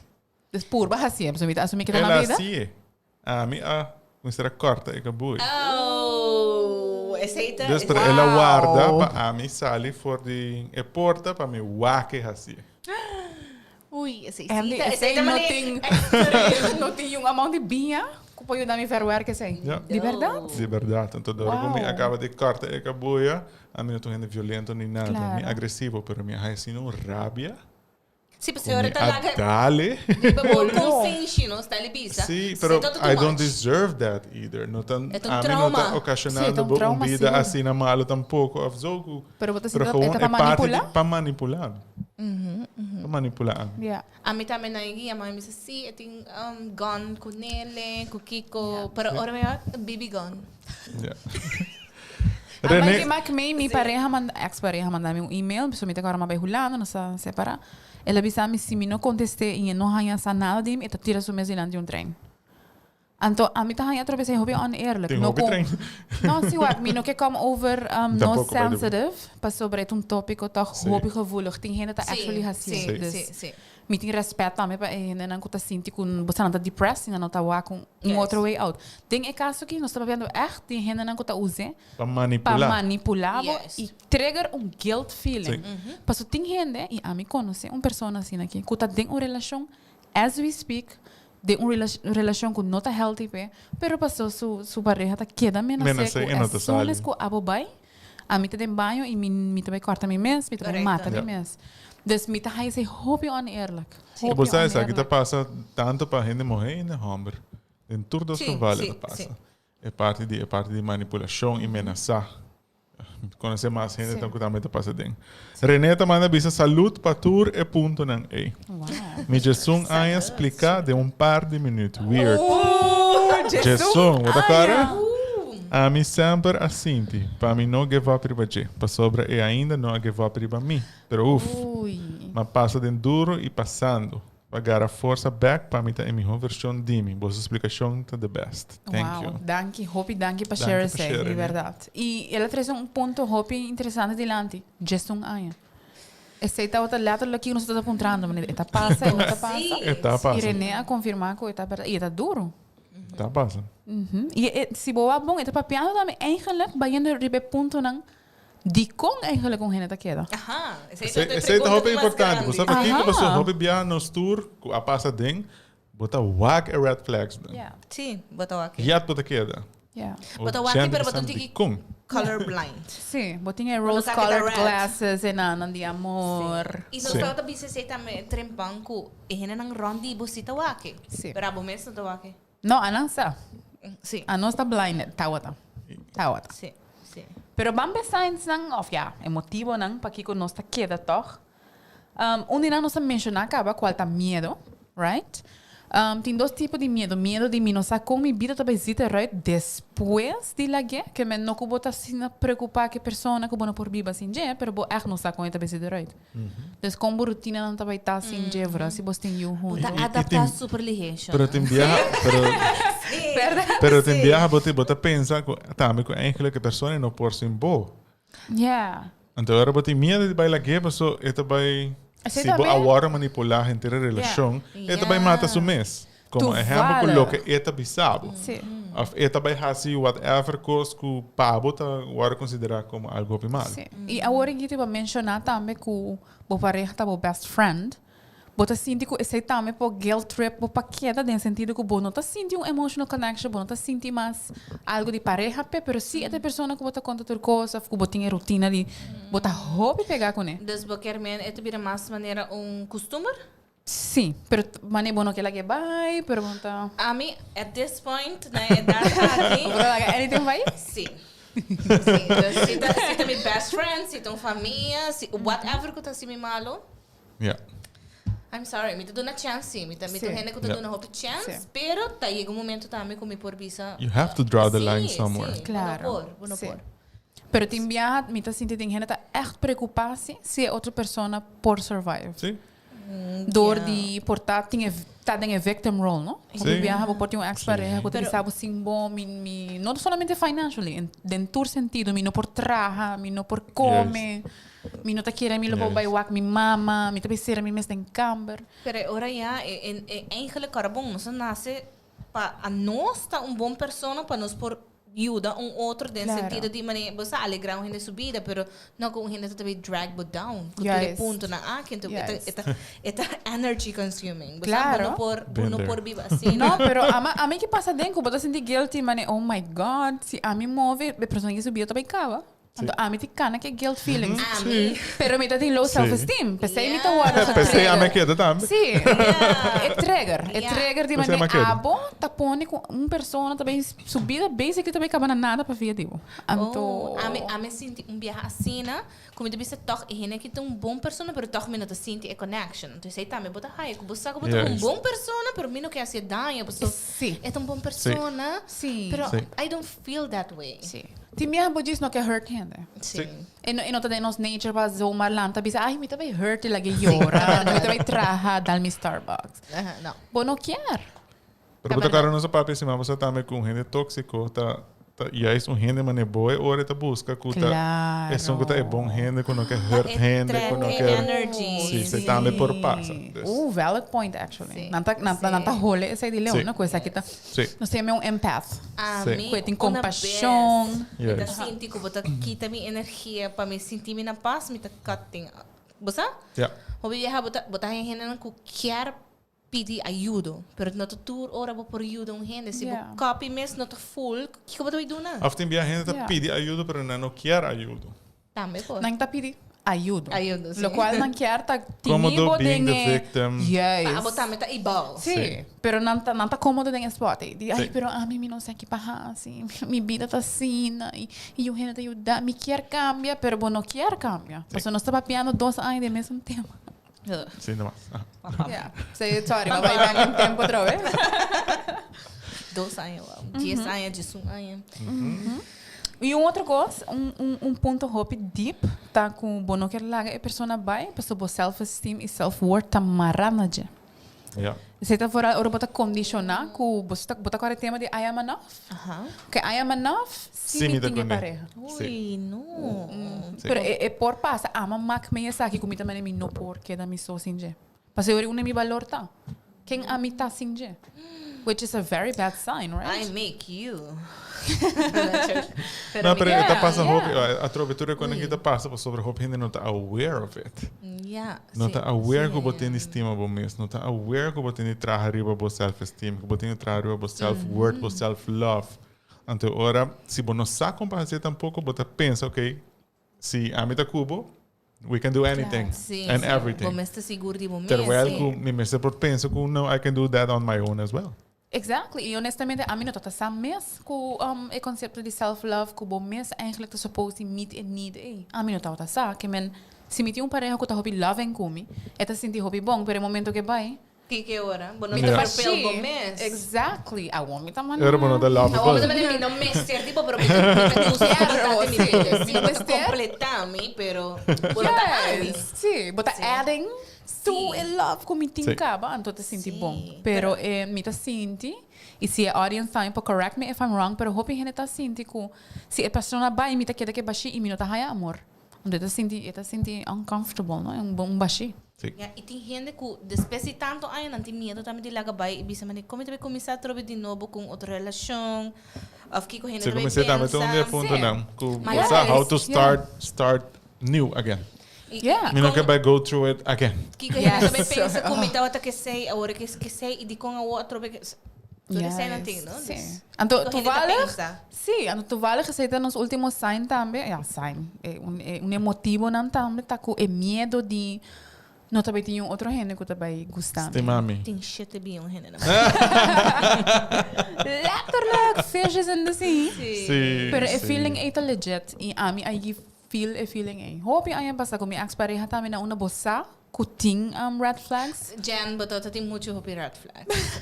[SPEAKER 2] dus purba hasié. Pasobra mi ta asumí ke ta
[SPEAKER 3] El
[SPEAKER 2] na
[SPEAKER 3] a
[SPEAKER 2] bida.
[SPEAKER 3] hasié. Ami a kuminsá a kòrta e kabui.
[SPEAKER 4] Oh, esei ta.
[SPEAKER 3] Dus pero el a warda pa ami sali for di e porta pa mi wak e hasié.
[SPEAKER 4] Ui, esei
[SPEAKER 2] Andy,
[SPEAKER 4] sí ta.
[SPEAKER 2] esei
[SPEAKER 4] ta
[SPEAKER 2] no
[SPEAKER 4] manera
[SPEAKER 2] tin,
[SPEAKER 4] extreme.
[SPEAKER 2] no tin un amount di biña ku por yuda mi verwerk esei.
[SPEAKER 3] Ja.
[SPEAKER 2] Di bèrdat?
[SPEAKER 3] Di bèrdat. Anto dor ku mi
[SPEAKER 2] Wow.
[SPEAKER 3] a kaba di kòrta e kabuya, ami no ta un hende violento ni nada,
[SPEAKER 2] Claro.
[SPEAKER 3] ni agresivo, pero mi a haya asina un rabia
[SPEAKER 4] Sí,
[SPEAKER 3] ku
[SPEAKER 4] pasobra
[SPEAKER 3] mi
[SPEAKER 4] ta
[SPEAKER 3] a
[SPEAKER 4] laga
[SPEAKER 3] dale.
[SPEAKER 4] riba bo konsenshi, no? Sta li bisa.
[SPEAKER 3] Sí,
[SPEAKER 4] Si
[SPEAKER 3] pero
[SPEAKER 4] ta too
[SPEAKER 3] I don't
[SPEAKER 4] much.
[SPEAKER 3] deserve that either. No ta,
[SPEAKER 4] E ta un
[SPEAKER 3] ami no ta
[SPEAKER 4] trauma.
[SPEAKER 2] Sí, e
[SPEAKER 3] ocasionando
[SPEAKER 2] ta un
[SPEAKER 3] bo un
[SPEAKER 2] trauma
[SPEAKER 3] bida
[SPEAKER 2] sigur.
[SPEAKER 3] asina malo tampoco of zo ku.
[SPEAKER 2] Pero bo ta
[SPEAKER 3] Pero
[SPEAKER 2] sinti
[SPEAKER 3] gewoon
[SPEAKER 2] e ta pa
[SPEAKER 3] e parti di
[SPEAKER 2] manipulá?
[SPEAKER 3] pa manipulá mi. Pa manipulá ami.
[SPEAKER 2] Ja.
[SPEAKER 4] Ami tambe nan e guia, mami bisa si, e tin um, gun ku Nele, ku Kiko, pero ora mi wak, BB gun.
[SPEAKER 3] Ja.
[SPEAKER 2] René.
[SPEAKER 3] René,
[SPEAKER 2] Maak mee, mi pareha manda, ex pareha manda mi un email, so mi ta kora mabay Hulanda, nos a separa. El a bisa mi si mi no contesté y e no haña sa nada di mi, e ta tira su mes dilanti un trein. Anto, ami ta haña atrobe esei hopi oneerlijk.
[SPEAKER 3] Tin
[SPEAKER 2] No
[SPEAKER 3] hopi
[SPEAKER 2] ku,
[SPEAKER 3] trein.
[SPEAKER 2] no, si wak, mi no ke come over no
[SPEAKER 3] Tampoco, by the way.
[SPEAKER 2] sensitive, pasobra e ta un tópiko tòg
[SPEAKER 3] Sí.
[SPEAKER 2] hopi gevoelig. Tin hende ta
[SPEAKER 4] Sí,
[SPEAKER 2] actually hasié.
[SPEAKER 4] sí,
[SPEAKER 2] Dus
[SPEAKER 4] sí, sí.
[SPEAKER 2] mi tin rèspèt tambe pa e hendenan ku ta sinti ku boso nan ta depressed i nan no ta wak un
[SPEAKER 4] Yes.
[SPEAKER 2] otro way out. Den e kaso aki nos ta papiando ègt di hendenan ku ta us'é
[SPEAKER 3] Pa
[SPEAKER 2] pa
[SPEAKER 3] manipulá.
[SPEAKER 2] manipulá bo
[SPEAKER 4] Yes.
[SPEAKER 2] i trigger un guilt feeling.
[SPEAKER 3] Sí.
[SPEAKER 2] Pasobra tin hende, i ami konosé un persona asina aki, ku ta den un relashon as we speak, den un relashon ku no ta healthy p'e, pero paso su su pareha ta keda menas'é
[SPEAKER 3] Menas'é
[SPEAKER 2] ku
[SPEAKER 3] i no ta
[SPEAKER 2] as soon
[SPEAKER 3] sali.
[SPEAKER 2] as ku abo bai, ami ta den baño i mi mi ta bai kòrta mi mes, mi ta bai
[SPEAKER 4] Correcto.
[SPEAKER 2] mata mi
[SPEAKER 3] Ja.
[SPEAKER 2] mes. Dus mi ta haña esei hopi oneerlijk.
[SPEAKER 3] I
[SPEAKER 2] Hopi
[SPEAKER 3] bo sa esaki ta
[SPEAKER 2] oneerlijk.
[SPEAKER 3] pasa tanto pa hende muhé i hende hòmber. Den tur dos
[SPEAKER 4] Sí,
[SPEAKER 3] gevallen
[SPEAKER 4] sí,
[SPEAKER 3] ta pasa.
[SPEAKER 4] sí.
[SPEAKER 3] E parti di e parti di manipulashon i menasá. Conoce mas hende
[SPEAKER 2] Sí.
[SPEAKER 3] cu tambe ta pasa den. René ta manda bisa salud pa tur e puntonan ey.
[SPEAKER 2] Wow.
[SPEAKER 3] Mi djesun aña splica den un par di minuut. Weird.
[SPEAKER 2] Ooh,
[SPEAKER 3] Djesun, bo ta
[SPEAKER 2] aña.
[SPEAKER 3] cora? Ami semper a sinti pa mi no give up riba dje, pasobra e ainda no a give up riba mi. Pero uf,
[SPEAKER 2] Ui.
[SPEAKER 3] m'a pasa den duro y pasando. Pa gara forsa bek pa mi ta e miho version di mi. Boso splicacion ta the best. Thank
[SPEAKER 2] Wow,
[SPEAKER 3] you.
[SPEAKER 2] danki, hopi danki pa
[SPEAKER 3] Danki
[SPEAKER 2] share
[SPEAKER 3] pa
[SPEAKER 2] esei,
[SPEAKER 3] share,
[SPEAKER 2] di
[SPEAKER 3] René.
[SPEAKER 2] berdad. I el a trece un punto hopi interesante dilanti, djes un aña. Esei tabata letterlijk kiko nos tabata puntrando, manera e ta pasa, e no ta pasa.
[SPEAKER 4] Sí.
[SPEAKER 3] E ta pasa.
[SPEAKER 2] I René a confirma cu e ta berdad, i e ta duro.
[SPEAKER 3] Ta pasa.
[SPEAKER 2] Y e, si bo wak bon, e ta papiando tambe eigenlijk bayendo riba e puntonan dikon eigenlijk un hende ta keda.
[SPEAKER 4] Aha, esei
[SPEAKER 3] Esei,
[SPEAKER 4] ta e
[SPEAKER 3] esei ta
[SPEAKER 4] pregunta
[SPEAKER 3] hopi
[SPEAKER 4] di mas
[SPEAKER 3] importante.
[SPEAKER 4] grandi.
[SPEAKER 3] Bo sa pakiko
[SPEAKER 2] Aha.
[SPEAKER 3] paso hopi bia nos tur ku a pasa den, bo ta wak e red flags nan.
[SPEAKER 2] Ja.
[SPEAKER 4] Sí, bo ta wak.
[SPEAKER 3] Yet bo ta keda.
[SPEAKER 2] Ja.
[SPEAKER 4] Bo ta wak,
[SPEAKER 3] Ochenta
[SPEAKER 4] pero bo ta
[SPEAKER 3] por
[SPEAKER 4] un
[SPEAKER 3] cent
[SPEAKER 4] tiki
[SPEAKER 3] dikon.
[SPEAKER 4] colorblind.
[SPEAKER 2] Sí, bo tin e
[SPEAKER 4] Bo no
[SPEAKER 2] rose
[SPEAKER 4] sa keda
[SPEAKER 2] colored
[SPEAKER 4] red.
[SPEAKER 2] glasses en nan di amor.
[SPEAKER 4] Y nos
[SPEAKER 3] Sí.
[SPEAKER 4] tabata bisa esei tambe trempan ku e hendenan rond di bo si ta wak.
[SPEAKER 2] Sí.
[SPEAKER 4] Pero abo mes no ta wak.
[SPEAKER 2] No, anan sa.
[SPEAKER 4] Sí.
[SPEAKER 2] Anos ta blinded, tawata. Tawata.
[SPEAKER 4] Sí, sí.
[SPEAKER 2] Pero ban be signsnan, of ja, e motibonan pakiko nos ta keda toch. Um, un di nan nos a menciona caba, cual ta miedo, right? Um, tin dos tipo di miedo. Miedo di mi no sa con mi bida ta bay zita eruit despues di lag'é, ke men no cu bo ta asina preocupa cu e persona cu bo no por biba sin dje, pero bo echt no sa con e ta bay zita eruit. Dus kon bo rutinanan ta bai ta sin dje, vooral si bos tin yu
[SPEAKER 4] Bo
[SPEAKER 2] huntu.
[SPEAKER 4] ta
[SPEAKER 3] I
[SPEAKER 4] adaptá
[SPEAKER 3] tin-
[SPEAKER 4] super lihé, Shona.
[SPEAKER 3] Pero tin biaha, pero,
[SPEAKER 2] Berdad?
[SPEAKER 3] pero tin biaha bo tin, bo ta pensa ku tambe ku eigenlijk e persona no por sin bo.
[SPEAKER 2] Ja.
[SPEAKER 3] Anto ora bo tin miedo di bai lag'é paso e ta bai
[SPEAKER 2] Esei
[SPEAKER 3] si bo
[SPEAKER 2] tambe.
[SPEAKER 3] a wòrdu manipulá henter e relashon, e ta bai mata su mes. Como ehempel ku
[SPEAKER 2] Toevallig.
[SPEAKER 3] loke e ta bisa bo.
[SPEAKER 2] Sí.
[SPEAKER 3] Of e ta bai hasi whatever kos ku pa bo ta wòrdu konsiderá komo algu hopi malu.
[SPEAKER 2] Sí. I awor aki te bo a menshoná tambe ku bo pareha ta bo best friend. Bo ta sinti ku esei tambe por guilt trip bo pa keda den sentido ku bo no ta sinti un emotional connection, bo no ta sinti mas algu di pareha p'e, pero sí e ta e persona ku bo ta konta tur kos of ku bo tin e rutina di bo ta hopi pegá kuné.
[SPEAKER 4] Dus bo kier men e ta bira mas manera un kustumber?
[SPEAKER 2] Sí, pero mane bo no ke laga e bai, pero bo no ta.
[SPEAKER 4] Ami, at this point, na e edad aki.
[SPEAKER 2] Bo ta laga anything bai?
[SPEAKER 4] Sí. Sí, dus si ta, si ta mi best friend, si ta un famia, si whatever ku ta hasi mi malo.
[SPEAKER 3] Ja.
[SPEAKER 4] I'm sorry, mi ta duna chance, sí. Mi ta, mi ta un hende ku ta duna hopi chance,
[SPEAKER 2] Sí.
[SPEAKER 4] pero ta yega un momento tambe ku mi por bisa.
[SPEAKER 3] You have to draw the line
[SPEAKER 4] Sí,
[SPEAKER 3] somewhere.
[SPEAKER 4] sí,
[SPEAKER 2] Claro.
[SPEAKER 4] Bo no por, bo no
[SPEAKER 2] Sí.
[SPEAKER 4] por.
[SPEAKER 2] Pero tin biaha mi ta sinti tin hende ta echt preocupa si si e otro persona por survive.
[SPEAKER 3] Sí.
[SPEAKER 2] Door di por ta tin e ta den e victim role, no?
[SPEAKER 3] Sí.
[SPEAKER 2] Hopi biaha bo por tin un ex pareha cu ta
[SPEAKER 4] Pero
[SPEAKER 2] bisa bo sin bo mi mi no solamente financially, en den tur sentido mi no por traha, mi no por come, mi no ta kere mi lo por bay wak mi mama, mi ta bay cera mi mes den kamber.
[SPEAKER 4] Pero e ora ya e e e eigenlijk ora bon nos a nace pa a nos ta un bon persona pa nos por yuda un otro den
[SPEAKER 2] Claro.
[SPEAKER 4] sentido di manera bo sa alegra un hende su bida pero no cu un hende ta tabi drag bo down cu tur e
[SPEAKER 2] Juist.
[SPEAKER 4] puntonan aki enton e ta
[SPEAKER 2] Juist.
[SPEAKER 4] e ta e ta energy consuming bo sa bo
[SPEAKER 2] Claro.
[SPEAKER 4] no por bo no
[SPEAKER 3] Been
[SPEAKER 4] por
[SPEAKER 3] there.
[SPEAKER 4] biba asina.
[SPEAKER 2] No, pero ama ami ki pasa den cu bo ta sinti guilty mane oh my God si ami move e persona ki su bida ta bay caba. Anto ami tin cana ke guilt feelings.
[SPEAKER 4] Ami.
[SPEAKER 2] Pero mi ta tin low self esteem. P'esei mi ta wordo
[SPEAKER 3] P'esei
[SPEAKER 2] getrigger.
[SPEAKER 3] ami a keda tambe.
[SPEAKER 2] Sí. E trigger. E trigger di
[SPEAKER 3] P'esei ami
[SPEAKER 2] manera
[SPEAKER 3] a keda.
[SPEAKER 2] abo ta pone cu un persona ta bay su bida basically ta bay caba na nada pa via di bo. Anto.
[SPEAKER 4] Oh, ami ami sinti un biaha asina cu mi ta bisa toch e hende aki ta un bon persona pero toch mi no ta sinti e connection. Anto esei tambe bo ta haya cu bo sa cu bo ta un
[SPEAKER 3] Juist.
[SPEAKER 4] bon persona pero mi no ke haci e daño pasobra
[SPEAKER 2] Sí.
[SPEAKER 4] e ta un bon persona
[SPEAKER 2] Sí.
[SPEAKER 4] pero
[SPEAKER 3] Sí.
[SPEAKER 4] I don't feel that way.
[SPEAKER 2] Sí. Tin biaha bo djis no ke hurt hende.
[SPEAKER 4] Sí.
[SPEAKER 2] E no, e no ta den nos nature pa zomaar lanta bisa, ay, mi ta bay hurt y lag'e yora, mi ta bay traha, dal mi Starbucks.
[SPEAKER 4] Aha, no.
[SPEAKER 2] Bo no kier.
[SPEAKER 3] Pero bo ta kòrda nos a papia si mama sa tambe ku un hende tóksiko ta ta juist un hende manera bo e ora e ta buska ku ta
[SPEAKER 2] Claro.
[SPEAKER 3] esun ku ta e bon hende ku no ke hurt
[SPEAKER 4] E
[SPEAKER 3] hende
[SPEAKER 4] trek
[SPEAKER 3] ku no
[SPEAKER 4] e
[SPEAKER 3] ke
[SPEAKER 4] energy.
[SPEAKER 3] Sí, se tambe por pasa. Dus,
[SPEAKER 2] Ooh, valid point actually.
[SPEAKER 4] Sí.
[SPEAKER 2] Nan ta nan ta
[SPEAKER 4] Sí.
[SPEAKER 2] nan ta hole esei di leu,
[SPEAKER 3] Sí.
[SPEAKER 2] no? Ku esaki ta
[SPEAKER 3] Sí.
[SPEAKER 2] nos ta yama un empath.
[SPEAKER 4] Ami,
[SPEAKER 2] Ku e tin
[SPEAKER 4] una
[SPEAKER 2] kompashon.
[SPEAKER 4] bes, mi ta
[SPEAKER 3] Yes.
[SPEAKER 4] sinti ku bo ta kita mi energia pa mi sinti mi na pas, mi ta cutting. Bo sa?
[SPEAKER 3] Ja.
[SPEAKER 4] Hopi biaha bo ta bo ta haña hendenan ku kier pidi ayudo, pero no ta tur ora bo por yuda un hende. Si bo
[SPEAKER 2] Yeah.
[SPEAKER 4] kopi mes no ta full, kiko bo ta bai duna?
[SPEAKER 3] Of tin bia hende ta
[SPEAKER 2] Ja.
[SPEAKER 3] pidi ayudo pero nan no kier ayudo.
[SPEAKER 4] Tambe por.
[SPEAKER 2] Nan ta pidi ayudo.
[SPEAKER 4] Ayudo, sí.
[SPEAKER 2] Locual nan kier ta tini
[SPEAKER 3] Cómodo
[SPEAKER 2] bo
[SPEAKER 3] being
[SPEAKER 2] den
[SPEAKER 3] the
[SPEAKER 2] e
[SPEAKER 3] victim.
[SPEAKER 2] Juist.
[SPEAKER 4] Pa abo tambe ta ibal.
[SPEAKER 2] Sí,
[SPEAKER 3] Sí.
[SPEAKER 2] pero nan ta, nan ta cómodo den e spot ei. Di, ay,
[SPEAKER 3] Sí.
[SPEAKER 2] pero ami mi no sa ki pa hasi. Mi bida ta asina y, y yu hende ta yuda. Mi kier cambia, pero bo no kier cambia.
[SPEAKER 3] Sí.
[SPEAKER 2] Pasobra nos ta papiando dos aña den mesun tema.
[SPEAKER 3] Sí, nomas. Ah.
[SPEAKER 2] Ja. Sí, sorry, mi a bai bek den tempo otra vez.
[SPEAKER 4] Dos aña, wow. Dies aña, diesun aña.
[SPEAKER 2] Y un otro cos, un, un, un punto hopi deep, ta cu bo no kier laga e persona bay, pasobra bo self-esteem y self-worth ta mara na dje.
[SPEAKER 3] Ja.
[SPEAKER 2] Esey ta vooral ora bo ta condiciona cu bo ta, bo ta core tema di I am enough.
[SPEAKER 4] Aha.
[SPEAKER 2] Oké, I am enough si
[SPEAKER 3] Si
[SPEAKER 2] mi
[SPEAKER 3] mi ta
[SPEAKER 2] tin e
[SPEAKER 3] kuné.
[SPEAKER 2] pareha.
[SPEAKER 3] Sí.
[SPEAKER 4] Uy, no.
[SPEAKER 3] Sí.
[SPEAKER 2] Pero e, e por pasa, ama mak mi esaki cu mi ta mane mi no por keda mi so sin dje. Pasobra ora unda mi balor ta. Ken ami ta sin dje? Which is a very bad sign, right?
[SPEAKER 4] I make you.
[SPEAKER 3] No, pero e ta pasa hopi, atrobe tur e konan ki ta pasa pasobra hopi hende no ta aware of it.
[SPEAKER 4] Ja,
[SPEAKER 3] No ta aware ku bo tin di stima bo mes, no ta aware ku bo tin di traha riba bo self esteem, ku bo tin di traha riba bo self worth, bo self love. Anto ora si bo no sa kon pa hasié tampoko bo ta pensa okay, si ami ta ku bo, We can do anything
[SPEAKER 4] Sí,
[SPEAKER 3] and
[SPEAKER 4] sí.
[SPEAKER 3] everything.
[SPEAKER 4] Bo mester sigur di bo mes.
[SPEAKER 3] Terwijl
[SPEAKER 4] Sí.
[SPEAKER 3] ku mi mester por pensa ku no, I can do that on my own as well.
[SPEAKER 2] Exactly. Y honestamente, ami no ta sa mes ku um, e concepto di self-love ku bo mes eigenlijk ta supposed di meet e need ei. Ami no tabata sa. Ke men, si mi tin un pareha ku ta hopi loving ku mi, e ta sinti hopi bon, pero e momento ke bai,
[SPEAKER 4] Ki ora? Bo no
[SPEAKER 2] Mi
[SPEAKER 4] ta
[SPEAKER 2] ta
[SPEAKER 4] fulfill bo
[SPEAKER 2] bashi.
[SPEAKER 4] mes.
[SPEAKER 2] Exactly. Awor mi ta manda.
[SPEAKER 3] Ora bo no ta lovable.
[SPEAKER 4] Awor bo ta manda mi no mester di bo, pero mi ta mi ta gusta ku bo ta den mi bida.
[SPEAKER 2] Mi no
[SPEAKER 4] Bo ta
[SPEAKER 2] mester.
[SPEAKER 4] completa mi, pero bo no ta ami.
[SPEAKER 2] Yes. Sí, bo ta adding to e love ku mi tin
[SPEAKER 3] Sí.
[SPEAKER 2] kaba, anto ta sinti
[SPEAKER 4] Sí,
[SPEAKER 2] bon. Pero eh, mi ta sinti, y si e audience tambe por correct me if I'm wrong, pero hopi hende ta sinti ku si e persona bai mi ta keda ke bashi y mi no ta haya amor. Anto e ta sinti, e ta sinti uncomfortable, no? Un, un bashi.
[SPEAKER 3] Sí.
[SPEAKER 4] Ja, i tin hende ku despues di tantu aña nan tin miedu tambe di laga bai i bisa mane kon mi ta bai kuminsá atrobe di nobo ku un otro relashon òf kiko hende
[SPEAKER 3] Sí,
[SPEAKER 4] ta bai
[SPEAKER 3] kuminsá tambe ta un di e
[SPEAKER 4] pensa.
[SPEAKER 3] puntonan ku
[SPEAKER 4] Ma
[SPEAKER 3] bo sa how to
[SPEAKER 2] Yes,
[SPEAKER 3] start, start new again.
[SPEAKER 4] I,
[SPEAKER 2] Yeah.
[SPEAKER 3] Mi no ke bai go through it again.
[SPEAKER 4] Kiko hende ta bai
[SPEAKER 2] Yes.
[SPEAKER 4] pensa ku mi tabata kesei awor ke kesei i dikon awor atrobe ke Tur esei nan tin, no?
[SPEAKER 2] Sí.
[SPEAKER 4] Dus,
[SPEAKER 2] Anto,
[SPEAKER 4] kiko hende ta
[SPEAKER 2] toevallig,
[SPEAKER 4] pensa?
[SPEAKER 2] sí, anto toevallig esei ta nos último sign tambe, ja, sign, e un, e un e motibonan tambe ta ku e miedo di no ta bai tin un otro hende ku ta bai gusta mi.
[SPEAKER 3] Stima mi.
[SPEAKER 4] Tin shete bion hende na
[SPEAKER 2] Letterlijk, fishes in the sea.
[SPEAKER 3] Sí,
[SPEAKER 2] Pero e
[SPEAKER 3] sí.
[SPEAKER 2] feeling ei ta legit i ami a yigi feel e feeling ei. Hopi aña pasa ku mi ex pareha tambe na unda bo sa Ku tin red flags?
[SPEAKER 4] Jen, bo ta tin mucho hopi red flags.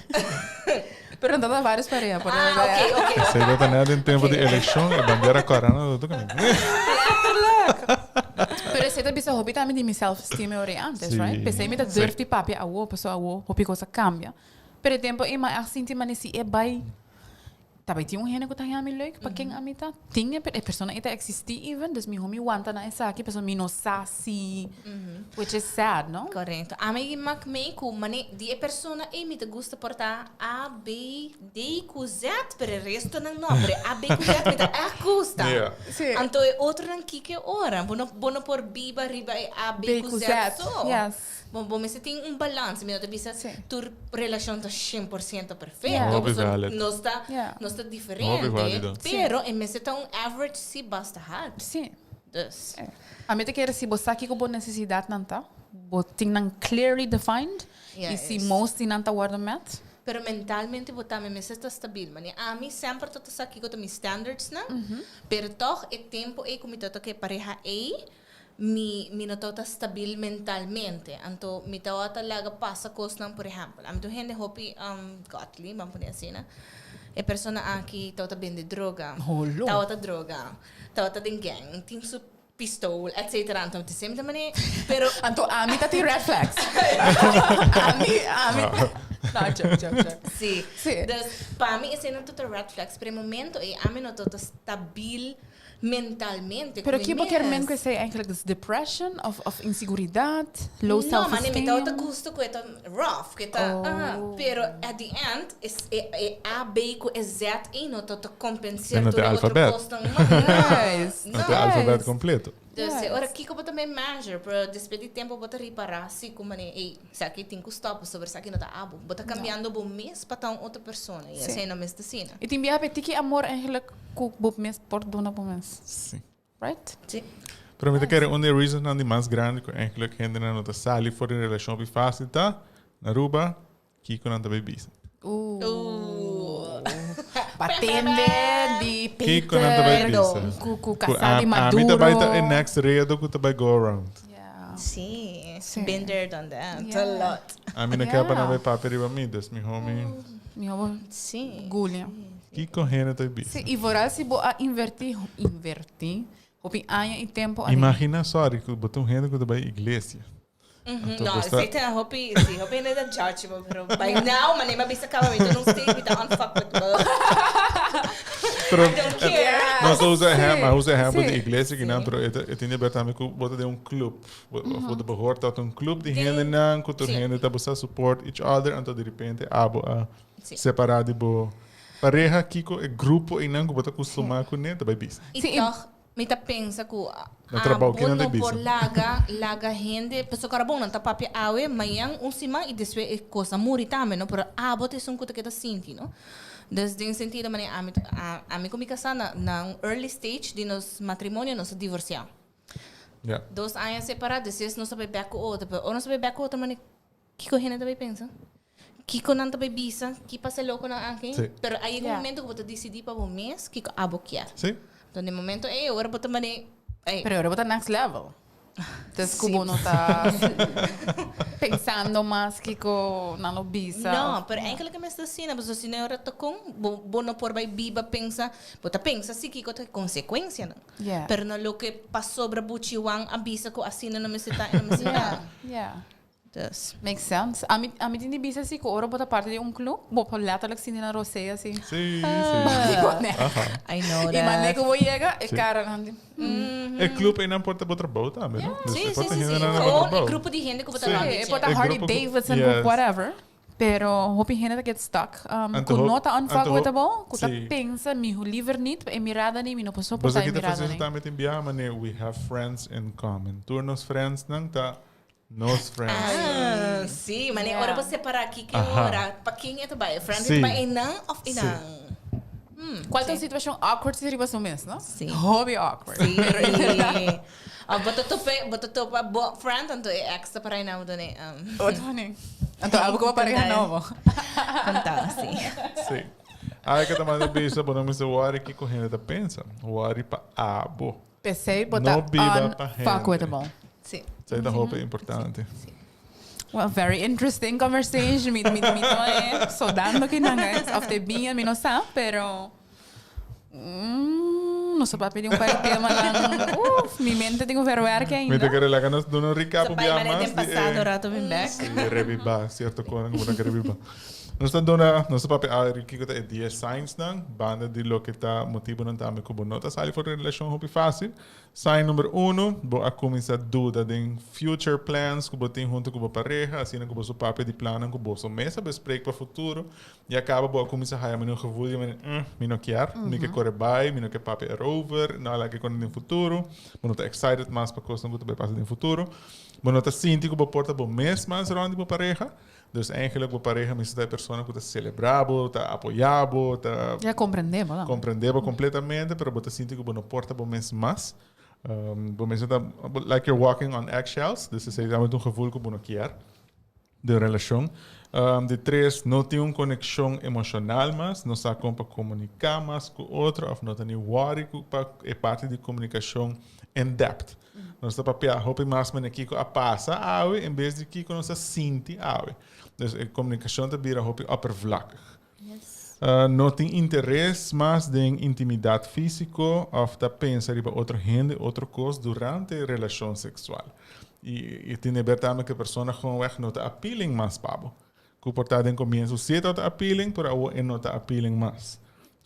[SPEAKER 2] Pero no ta varios pareha por
[SPEAKER 4] Ah, ok, ok.
[SPEAKER 3] Esei ta tene den tempo di elekshon, e bandera kòrá no ta toka.
[SPEAKER 2] Letterlijk. Pero esei ta bisa hopi tambe di mi self esteem e ora antes, right? P'esei mi ta durf di papia awo, pasobra awo hopi kos a kambia. Pero e tempo ei mi a sinti manera si e bai Ta bai tin un hende ku ta haña mi leuk pa ken ami ta. Tin e e persona ei ta eksistí even, dus mihó mi wanta na esaki pasobra mi no sa si, which is sad, no?
[SPEAKER 4] Korekto. Ami mak mei ku mane di e persona ei mi ta gusta por ta A, B, D ku Z, pero e restonan no. Pero e A, B ku Z mi ta ègt gusta.
[SPEAKER 3] Yeah.
[SPEAKER 2] Sí.
[SPEAKER 4] Anto e otronan kiko e ora? Bo no bo no por biba riba e A, B ku Z so.
[SPEAKER 2] Yes.
[SPEAKER 4] Bo bo mester tin un balans. Mi no ta bisa
[SPEAKER 2] Sí.
[SPEAKER 4] tur relashon ta shen por siento perfecto.
[SPEAKER 2] Yeah.
[SPEAKER 3] Hopi
[SPEAKER 4] Pasobra
[SPEAKER 3] valid.
[SPEAKER 4] nos ta
[SPEAKER 2] Yeah.
[SPEAKER 4] nos ta
[SPEAKER 3] Hopi
[SPEAKER 4] diferente.
[SPEAKER 3] válido.
[SPEAKER 4] Pero e mester ta un average si basta hard.
[SPEAKER 2] Sí.
[SPEAKER 4] Dus.
[SPEAKER 2] Ami ta kere si bo sa kiko bo nesesidatnan ta, bo tin nan clearly defined
[SPEAKER 4] Yeah,
[SPEAKER 2] i si
[SPEAKER 4] is.
[SPEAKER 2] most di nan ta wòrdu met.
[SPEAKER 4] Pero mentalmente bo tambe mester ta stabil. Mane ami semper ta ta sa kiko ta mi standardsnan. Pero tòg e tempo ei ku mi ta toka e pareha ei, Mi mi no tabata stabil mentalmente, anto mi tabata laga pasa kosnan, por ehèmpel, ami ta un hende hopi godly, ban pone asina, e persona aki tabata bende droga,
[SPEAKER 2] Holo.
[SPEAKER 4] tabata droga, tabata den gang, tin su pistol, etcetera, anto mi ta semper ta manera, pero
[SPEAKER 2] Anto ami ta tin red flags. Ami, ami. No, joke, joke, joke.
[SPEAKER 4] Sí.
[SPEAKER 2] Sí.
[SPEAKER 4] Dus pa mi eseinan tur ta red flags, pero e momento ei ami no tabata stabil mentalmente
[SPEAKER 2] Pero
[SPEAKER 4] cu mi
[SPEAKER 2] ki bo kier men
[SPEAKER 4] mes.
[SPEAKER 2] cu esey eigenlijk? Dus depression of of inseguridad, low
[SPEAKER 4] No,
[SPEAKER 2] self
[SPEAKER 4] mane mi
[SPEAKER 2] esteem?
[SPEAKER 4] tabata gusto cu e ta rough, cu e ta
[SPEAKER 2] Oh.
[SPEAKER 4] ah, pero at the end es e e A, B cu e Z ey no ta ta compenseer
[SPEAKER 3] No
[SPEAKER 4] tur
[SPEAKER 3] ta
[SPEAKER 4] e otro
[SPEAKER 3] alfabet.
[SPEAKER 4] cosnan mas.
[SPEAKER 2] Yes.
[SPEAKER 3] No ta
[SPEAKER 4] No.
[SPEAKER 3] alfabet
[SPEAKER 2] Yes.
[SPEAKER 3] completo.
[SPEAKER 4] Dus
[SPEAKER 2] Yes.
[SPEAKER 4] ora kico bo ta bay measure, pero despues di tempo bo ta ripara si cu mane ey esaki tin cu stop pasobra esaki no ta abo. Bo ta cambiando bo mes pa ta un otro persona y
[SPEAKER 2] Sí.
[SPEAKER 4] esey no mester asina.
[SPEAKER 2] Y tin biaha pe tiki amor eigenlijk cu bo mes por duna bo mes.
[SPEAKER 3] Sí.
[SPEAKER 2] Right?
[SPEAKER 4] Sí.
[SPEAKER 3] Pero mi ta kere un di e reasonsnan di mas grandi cu eigenlijk hendenan no ta sali for di relacion hopi facil ta, na Aruba, Kiko nan ta bay bisa?
[SPEAKER 2] Ooh. Batende di
[SPEAKER 3] Kiko nan ta bay
[SPEAKER 2] Peter
[SPEAKER 3] bisa?
[SPEAKER 2] cu cu
[SPEAKER 3] Cu
[SPEAKER 2] casa di
[SPEAKER 3] a- Ami ta bay ta e
[SPEAKER 2] Maduro.
[SPEAKER 3] next redo cu ta bay go around.
[SPEAKER 2] Yeah.
[SPEAKER 4] Sí.
[SPEAKER 2] Sí.
[SPEAKER 4] Been there, done that. A
[SPEAKER 2] Yeah.
[SPEAKER 4] lot.
[SPEAKER 3] Ami no kier pa nan
[SPEAKER 2] Yeah.
[SPEAKER 3] bay papia riba mi, dus mi homie.
[SPEAKER 2] Mi hobo
[SPEAKER 4] Sí.
[SPEAKER 2] Gulia.
[SPEAKER 3] Kiko hende ta bay bisa?
[SPEAKER 2] Sí, y vooral si bo a inverti, inverti, hopi aña y tempo aden.
[SPEAKER 3] Imagina, sorry, cu bo ta un hende cu ta bay iglesia. Anto
[SPEAKER 4] No,
[SPEAKER 3] bo sta-
[SPEAKER 4] esei ta hopi, sí, hopi hende ta judge bo, pero by now, manera mi a bisa caba, mi ta un state, mi ta unfuckwithable.
[SPEAKER 3] Pero,
[SPEAKER 4] I don't care.
[SPEAKER 3] Nos ta usa
[SPEAKER 2] Sí,
[SPEAKER 3] ehempel, a usa ehempel
[SPEAKER 2] sí.
[SPEAKER 3] di iglesia kinan, pero e ta e tin di ber tambe ku bo ta den un club. Bo of bo ta behoort tot un club di
[SPEAKER 4] Den-
[SPEAKER 3] hendenan ku tur
[SPEAKER 4] sí.
[SPEAKER 3] hende ta bosa support each other, anto di repente abo a. Separá di bo pareha, kiko e grupo einan ku bo ta kustumá kuné ta bai bisa.
[SPEAKER 4] I tòg mi ta pensa ku
[SPEAKER 3] Na trabou
[SPEAKER 4] abo
[SPEAKER 3] kinan ta
[SPEAKER 4] no por
[SPEAKER 3] bisa?
[SPEAKER 4] laga laga hende, pasobra ora bon nan ta papia awe, mañan un siman i despues e kos a muri tambe no, pero abo ta esun ku ta keda sinti no. Dus den sentido manera ami ta ami ku mi kasá na na un early stage di nos matrimonio nos a divorsiá. Dos aña separá despues nos a bai bèk ku otro, pero ora nos a bai bèk ku otro manera Kiko hende ta bay pensa? Kiko nan ta bay bisa? Ki pasa e loconan aki?
[SPEAKER 3] Sí.
[SPEAKER 4] Pero a yega un
[SPEAKER 2] Ja.
[SPEAKER 4] momento ku bo ta disidí pa bo mes kiko abo kier.
[SPEAKER 3] Sí.
[SPEAKER 4] Enton den momento ey ora bo ta mane ey.
[SPEAKER 2] Pero ora bo ta next level. Entonces ku
[SPEAKER 4] Sí.
[SPEAKER 2] bo no ta pensando mas kiko nan lo bisa.
[SPEAKER 4] No, pero eigenlijk mester asina, pasobra si no e ora ta kon, bo bo no por bay biba pensa, bo ta pensa si kiko ta e konsekuensianan.
[SPEAKER 2] Yeah.
[SPEAKER 4] Pero no loke pasobra buchi Juan a bisa ku asina no mester ta y no mester ta.
[SPEAKER 2] Yeah, yeah.
[SPEAKER 4] Dus.
[SPEAKER 2] Makes sense. Ami, ami tin di bisa si ku ora bo ta parti di un club, bo por letterlijk sinti nan rosea si.
[SPEAKER 3] Sí, sí.
[SPEAKER 4] I know
[SPEAKER 2] I mane
[SPEAKER 4] that.
[SPEAKER 2] ku bo yega, e
[SPEAKER 3] Sí.
[SPEAKER 2] kara nan di.
[SPEAKER 3] E club einan por ta bo trabou tambe, no? Dus
[SPEAKER 4] Sí,
[SPEAKER 3] e
[SPEAKER 4] sí,
[SPEAKER 3] por ta
[SPEAKER 4] sí, sí.
[SPEAKER 3] hende nan na bo
[SPEAKER 4] Gewoon e
[SPEAKER 3] trabou.
[SPEAKER 4] grupo di hende ku bo ta
[SPEAKER 3] Sí.
[SPEAKER 4] rònt di
[SPEAKER 2] E
[SPEAKER 4] dje.
[SPEAKER 2] por ta
[SPEAKER 3] E
[SPEAKER 2] Harley
[SPEAKER 3] grupo ku-
[SPEAKER 2] Davidson
[SPEAKER 3] Yes.
[SPEAKER 2] of whatever. Pero hopi hende ta get stuck.
[SPEAKER 3] Anto
[SPEAKER 2] Ku
[SPEAKER 3] hop-
[SPEAKER 2] no ta
[SPEAKER 3] anto hop-
[SPEAKER 2] unfuckwithable, ku ta
[SPEAKER 3] Sí.
[SPEAKER 2] pensa mi liever niet, e mirada ni, mi no por
[SPEAKER 3] Boso
[SPEAKER 2] soporta e
[SPEAKER 3] kita
[SPEAKER 2] mirada
[SPEAKER 3] fasi
[SPEAKER 2] ni.
[SPEAKER 3] tambe tin biaha mane we have friends in common. Tur nos friends nan ta nos friends.
[SPEAKER 4] Ah, sí, maar nee, ora bo separa ki ki ora, pa ken e ta bai? Friends
[SPEAKER 3] Sí.
[SPEAKER 4] e ta bai einan of einan?
[SPEAKER 2] Cual ta un situacion awkward si riba su mes, no?
[SPEAKER 4] Sí.
[SPEAKER 2] Hopi awkward.
[SPEAKER 4] Sí. Of bo ta topa, bo ta topa bo friend, anto e ex ta para einan, bo ta ne,
[SPEAKER 2] Otro ne. Anto abo ku bo pareha nobo.
[SPEAKER 4] Conta, sí.
[SPEAKER 3] Sí. Ai ke ta manda bisa, bo no mester worry kiko hende ta pensa. Worry pa abo.
[SPEAKER 2] P'esei bo ta
[SPEAKER 3] No biba pa hende.
[SPEAKER 2] unfuckwithable.
[SPEAKER 4] Sí.
[SPEAKER 3] Esei ta hopi importante.
[SPEAKER 4] Sí.
[SPEAKER 2] Well, very interesting conversation. Mi, mi, mi ta eh, sodando kinan, guys. Of te biña, mi no sa, pero... Mm, nos a papia di un par di temanan. Uf, mi mente tin ku verwerken
[SPEAKER 3] Mi ta
[SPEAKER 2] ainda.
[SPEAKER 3] kere laga nos duna un recap
[SPEAKER 4] Sa
[SPEAKER 3] un
[SPEAKER 4] bai
[SPEAKER 3] bia
[SPEAKER 4] manera
[SPEAKER 3] mas
[SPEAKER 4] den
[SPEAKER 3] di
[SPEAKER 4] pasado
[SPEAKER 3] e
[SPEAKER 4] rato bin bek.
[SPEAKER 3] Sí, rebiba cierto konan ku bo ta kere biba. Nos ta duna, nos ta papia awe kiko ta e dies signs nan, banda di loke ta motibonan tambe ku bo no ta sali for di relashon hopi fácil. Sign number uno, bo a cuminsa duda den future plans cu bo tin hunto cu bo pareha, asina cu boso papia di plannan cu boso mes a bespreek pa futuro, y a caba bo a cuminsa haya mene un gevoel di mene, mm, mi no kier, mi ke core bay, mi no ke papia erover, no a laga con den futuro, bo no ta excited mas pa cosnan cu ta bay pasa den futuro, bo no ta sinti cu bo por ta bo mes mas rond di bo pareha, Dus eigenlijk bo pareha mester ta e persona ku ta selebrá bo, ta apoyá bo, ta
[SPEAKER 2] Ja, comprendé bo dan.
[SPEAKER 3] comprendé bo completamente, pero bo ta sinti ku bo no por ta bo mes mas. Bo mester ta like you're walking on eggshells, dus esei ta un gevoel ku bo no kier den relashon. Di tres, no tin un konekshon emoshonal mas, no sa kon pa komuniká mas ku otro òf no ta ni wòri ku pa e parti di komunikashon in depth. Nos ta papia hopi mas manera kiko a pasa awe en bes di kiko nos a sinti awe. Dus e komunikashon ta bira hopi oppervlakkig. No tin interes mas den intimidat físiko òf ta pensa riba otro hende, otro kos durante relashon seksual. I e tin de ber tambe ku e persona gewoonweg no ta appealing mas pa bo. Ku por ta den komienso si e tabata appealing, pero awor e no ta appealing mas.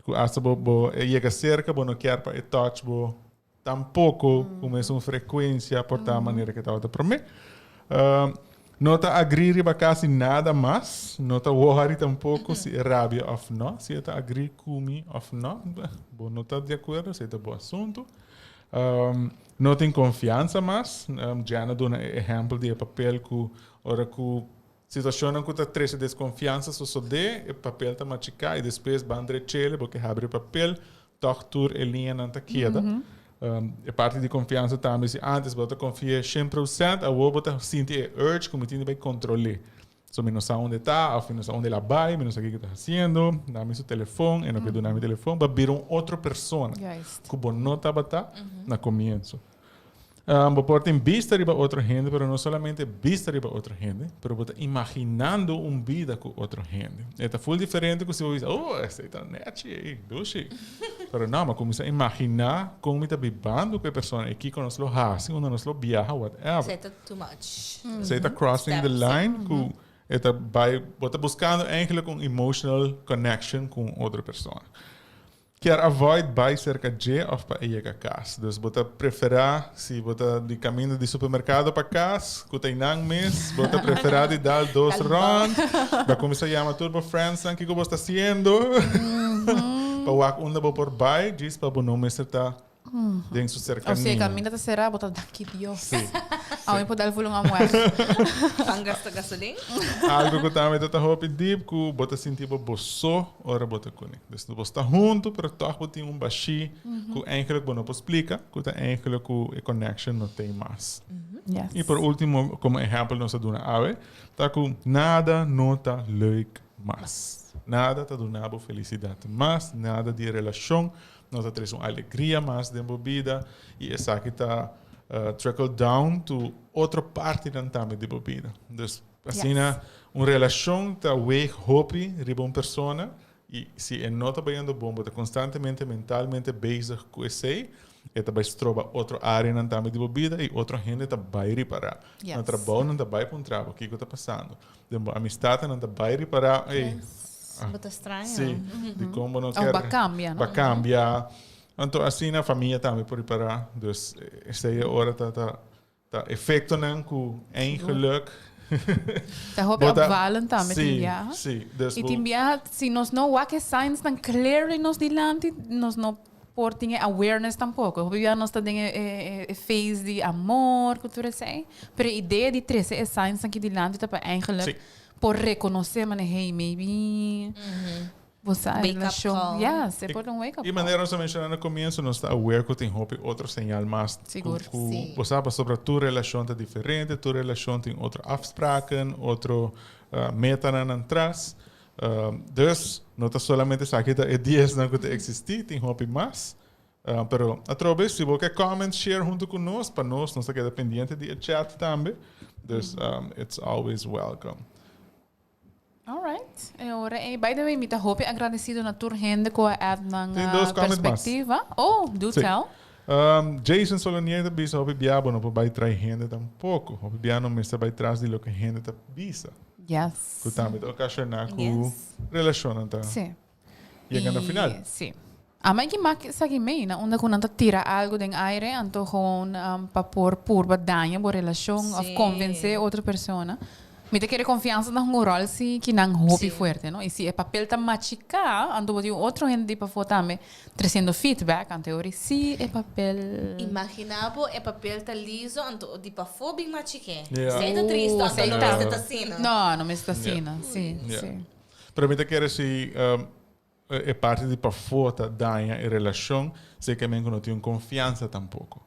[SPEAKER 3] Ku asta bo bo e yega serka bo no kier pa e touch bo Tampoco cu mesun frecuencia por ta manera cu tabata prome. No ta agree riba casi nada mas. No ta worry tampoco si e rabia of no. Si e ta agree cu mi of no. Bo no ta di acuerdo, esey ta bo asunto. No tin confianza mas. Jana duna e ehempel di e papel cu ora cu situacionnan cu ta trece desconfianza sosode, e papel ta machica y despues ban drechele bo ke habri e papel, Tòg tur e liñanan ta keda. E parti di konfiansa tambe, si ántes bo ta konfia shen prosènt, awor bo ta sinti e urge ku mi tin di bai kontrol'é. So mi no sa unda e ta, òf mi no sa unda el a bai, mi no sa kiko e ta hasiendo, dá mi su telefòn, e no ke duna mi telefòn, bo a bira un otro persona ku bo no tabata na komienso. Bo por tin bista riba otro hende, pero no solamente bista riba otro hende, pero bo ta imaginando un bida cu otro hende. E ta full diferente cu si bo bisa, oh, esey ta nechi ey, dushi. Pero no, bo cuminsa imagina con mi ta bibando cu e persona ey, kico nos lo haci, unda nos lo biaha, whatever.
[SPEAKER 4] Esey ta too much.
[SPEAKER 3] Esey ta crossing the line cu e ta bay, bo ta buscando eigenlijk un emotional connection cu un otro persona. Kier avoid bai serka dje of pa e yega kas. Dus bo ta preferá si bo ta di kaminda di supermerkado pa kas ku ta einan mes, bo ta preferá di dal dos rònt, bo a kuminsá yama tur bo friendsnan kiko bo sta hasiendo pa wak unda bo por bai djis pa bo no mester ta den su
[SPEAKER 2] Of si e
[SPEAKER 3] serkania.
[SPEAKER 2] kaminda ta será bo ta danki Dios.
[SPEAKER 3] Sí.
[SPEAKER 2] Awe mi por dal fulun amuer.
[SPEAKER 4] Pan gasta gasolin.
[SPEAKER 3] Algo ku tambe ta ta hopi diep ku bo ta sinti bo bo so ora bo ta kuné. Dus bo sta huntu pero tòg bo tin un bashí ku eigenlijk bo no por splika ku ta eigenlijk ku e connection no t'ei mas.
[SPEAKER 2] Yes.
[SPEAKER 3] I por último komo ehèmpel nos a duna awe ta ku nada no ta leuk mas. Nada ta duna bo felisidat mas, nada di e relashon No ta trece un alegria mas den bo bida y esaki ta trickle down to otro partinan tambe di bo bida. Dus asina un relacion ta weeg hopi riba un persona y si e no ta bayendo bon bo ta constantemente mentalmente bezig cu esey, e ta bay stroba otro areanan tambe di bo bida y otro hende ta bay ripara. Na trabou nan ta bay puntra bo kico ta pasando. Den bo amistadnan nan ta bay ripara, ey,
[SPEAKER 4] Bo ta straño.
[SPEAKER 3] Sí, dikon bo no
[SPEAKER 2] Of
[SPEAKER 3] kier
[SPEAKER 2] ba cambia, no?
[SPEAKER 3] Ba cambia. Anto asina famia tambe por ripará. Dus esei e ora ta ta ta efectonan ku eigenlijk
[SPEAKER 2] Ta hopi
[SPEAKER 3] bo ta
[SPEAKER 2] opvallend tambe tin
[SPEAKER 3] Sí,
[SPEAKER 2] biaha.
[SPEAKER 3] sí. Dus
[SPEAKER 2] I
[SPEAKER 3] bo
[SPEAKER 2] tin biaha si nos no wak e signs nan clearly nos dilanti, nos no por tin e awareness tampoco. Hopi biaha nos ta den e e e phase di amor ku tur esei, pero e idea di trece e signs nan ki dilanti ta pa eigenlijk
[SPEAKER 3] Sí.
[SPEAKER 2] Por reconoce mane hey maybe bo sa
[SPEAKER 4] Wake up
[SPEAKER 2] relacion
[SPEAKER 4] call.
[SPEAKER 2] yes e por ta un wake up
[SPEAKER 3] I
[SPEAKER 2] call.
[SPEAKER 3] manera nos a menciona na comienzo nos ta aware cu tin hopi otro señal mas cu
[SPEAKER 2] Sigur.
[SPEAKER 3] cu
[SPEAKER 4] Sí.
[SPEAKER 3] bo sa pasobra tur relacion ta diferente, tur relacion tin otro afspraken, otro metanan nan tras. Dus no ta solamente esaki ta e diesnan cu ta existi, tin hopi mas. Pero atrobe si bo ke comment share hunto ku nos pa nos nos ta keda pendiente di e chat tambe dus it's always welcome.
[SPEAKER 2] Alright, e ora ei. By the way, mi ta hopi agradecido na tur hende ku a add nan
[SPEAKER 3] Tin dos comment mas.
[SPEAKER 2] perspectiva. Oh, do
[SPEAKER 3] Sí.
[SPEAKER 2] tell.
[SPEAKER 3] Jason Solonier ta bisa hopi bia bo no por bai trai hende tampoko. Hopi bia no mester bai tras di loke hende ta bisa.
[SPEAKER 2] Yes.
[SPEAKER 3] Ku tambe ta okashoná ku
[SPEAKER 4] Yes.
[SPEAKER 3] relashonnan ta.
[SPEAKER 2] Sí.
[SPEAKER 3] Yega na final.
[SPEAKER 2] I sí. Ama ki mak esaki mei na unda ku nan ta tira algo den aire anto gewoon pa por purba daña bo relashon of
[SPEAKER 4] Sí.
[SPEAKER 2] konvensé otro persona. Mi ta kere konfiansa ta hunga un ròl si ki nan hopi
[SPEAKER 4] Sí.
[SPEAKER 2] fuerte no. I si e papel ta machiká anto bo tin un otro hende di pafó tambe tresiendo feedback anto e ora si e papel.
[SPEAKER 4] Imagina bo e papel ta liso anto di pafó bin machiké.
[SPEAKER 3] Ja.
[SPEAKER 4] Esei ta tristo anto
[SPEAKER 2] Esei
[SPEAKER 4] no
[SPEAKER 2] ta.
[SPEAKER 4] mester ta asina.
[SPEAKER 2] No, no mester ta asina. Sí,
[SPEAKER 3] Ja.
[SPEAKER 2] sí.
[SPEAKER 3] Pero mi ta kere si e parti di pafó ta daña e relashon, sekermente ku no tin un konfiansa tampoko.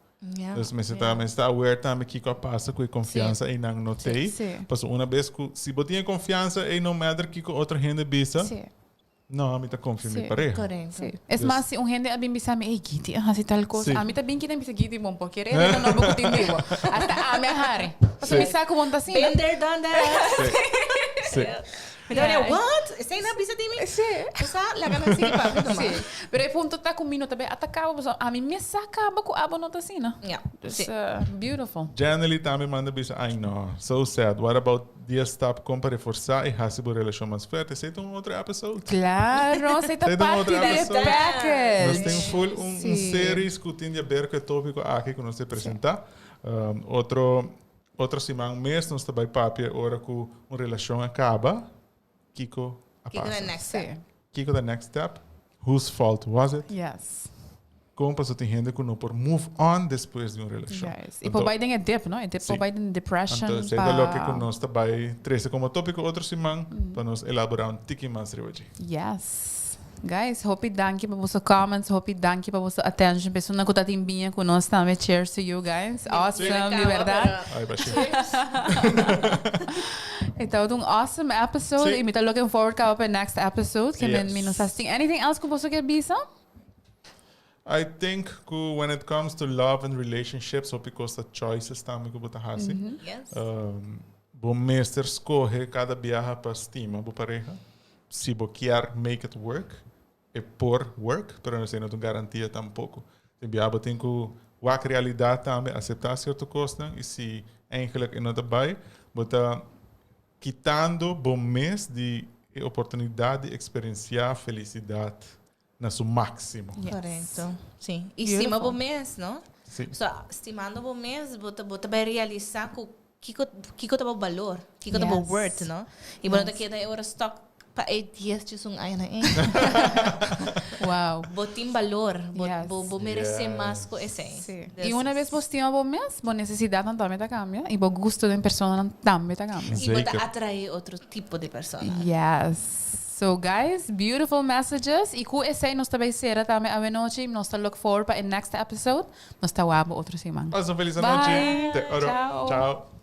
[SPEAKER 3] Dus mester ta mester ta aware tambe kiko a pasa ku e konfiansa einan no t'ei. Pasobra una bes ku si bo tin e konfiansa ei no matter kiko otro hende bisa, no mi ta konfia mi pareha.
[SPEAKER 2] Sí. Es mas si un hende a bin bisa mi, ey Giti a hasi tal kos, ami ta bin kita bisa Giti bon por kere e no bo ku tin di bo. Asta ami a hari. Pasobra mi sa ku bon ta asina.
[SPEAKER 4] Been there, done that.
[SPEAKER 3] Sí.
[SPEAKER 4] Mi ta manera, what? Esei nan bisa di mi?
[SPEAKER 2] Sí.
[SPEAKER 4] Bo sa, laga nan sigui papia tuma.
[SPEAKER 2] Sí. Pero e punto ta ku mi no ta bay ataka bo, pasobra ami mes sa kaba ku abo no ta asina.
[SPEAKER 4] Ja.
[SPEAKER 2] Dus,
[SPEAKER 4] Sí.
[SPEAKER 2] beautiful.
[SPEAKER 3] Janely tambe manda bisa, ay no, so sad, what about dies stap kon pa reforsa i hasi bo relashon mas fuerte? Esei ta un otro episode.
[SPEAKER 2] Claro, esei ta
[SPEAKER 3] Esei ta un
[SPEAKER 2] parti
[SPEAKER 3] otro
[SPEAKER 2] di e
[SPEAKER 3] episode.
[SPEAKER 2] package.
[SPEAKER 3] Nos tin full un, un
[SPEAKER 2] Sí.
[SPEAKER 3] series ku tin di aber ku e tópiko aki ku nos te presentá. Otro Otro siman mes nos ta bai papia ora ku un relashon a kaba, kiko a
[SPEAKER 4] Kiko
[SPEAKER 3] pasa.
[SPEAKER 4] ta next step?
[SPEAKER 3] Kiko ta next step? Whose fault was it?
[SPEAKER 2] Yes.
[SPEAKER 3] Kon paso tin hende ku no por move on despues di un relashon.
[SPEAKER 2] Yes. I por bai den e dip, no? E dip por bai den depression.
[SPEAKER 3] Anto esei ta loke ku nos ta bai trese komo topiko otro siman pa nos elaborá un tiki mas riba dje.
[SPEAKER 2] Yes. Guys, hopi danki pa boso comments, hopi danki pa boso attention. Personanan cu ta tin biña cu nos tambe, cheers to you guys. Awesome, di berdad.
[SPEAKER 3] Ay, bashi.
[SPEAKER 2] E tabata un awesome episode
[SPEAKER 3] Sí.
[SPEAKER 2] y mi ta looking forward caba pa e next episode. Ke men
[SPEAKER 3] Yes.
[SPEAKER 2] mi no sa si tin anything else cu boso kier bisa?
[SPEAKER 3] I think cu when it comes to love and relationships, hopi cos ta choices tambe cu bo ta haci.
[SPEAKER 4] Yes.
[SPEAKER 3] Bo mester scoge cada biaha pa stima bo pareha. Si bo kier make it work, e por work, pero esei no ta un garantia tampoco. Tin bia bo tin cu wak realidad tambe, acepta cierto cosnan y si eigenlijk e no ta bay, bo ta kitando bo mes di e oportunidad di experiencia felicidad. na su máximo.
[SPEAKER 2] Yes.
[SPEAKER 4] Correcto. Si. Y stima bo mes, no?
[SPEAKER 3] Si.
[SPEAKER 4] So, stimando bo mes, bo ta, bo ta bay realisa cu kico, kico ta bo balor, kico ta bo worth, no? Y bo no ta keda e ora stuck pa e 10 djis un aña na e.
[SPEAKER 2] Wow.
[SPEAKER 4] Bo tin balor, bo,
[SPEAKER 2] Yes.
[SPEAKER 4] bo, bo merece mas cu esey.
[SPEAKER 2] Si.
[SPEAKER 4] Dus-
[SPEAKER 2] Y una vez bo stima bo mes, bo necesidadnan tambe ta cambia y bo gusto den personanan tambe ta cambia.
[SPEAKER 4] Y bo ta
[SPEAKER 3] Zeker.
[SPEAKER 4] atrae otro tipo di persona.
[SPEAKER 2] Yes. So guys, beautiful messages. Y cu esey nos ta bay cera tambe awenochi. Nos ta look forward pa e next episode. Nos ta wak bo otro siman.
[SPEAKER 3] Pasa un feliz anochi.
[SPEAKER 2] Bye.
[SPEAKER 3] Te oro.
[SPEAKER 2] Ciao.
[SPEAKER 3] Ciao.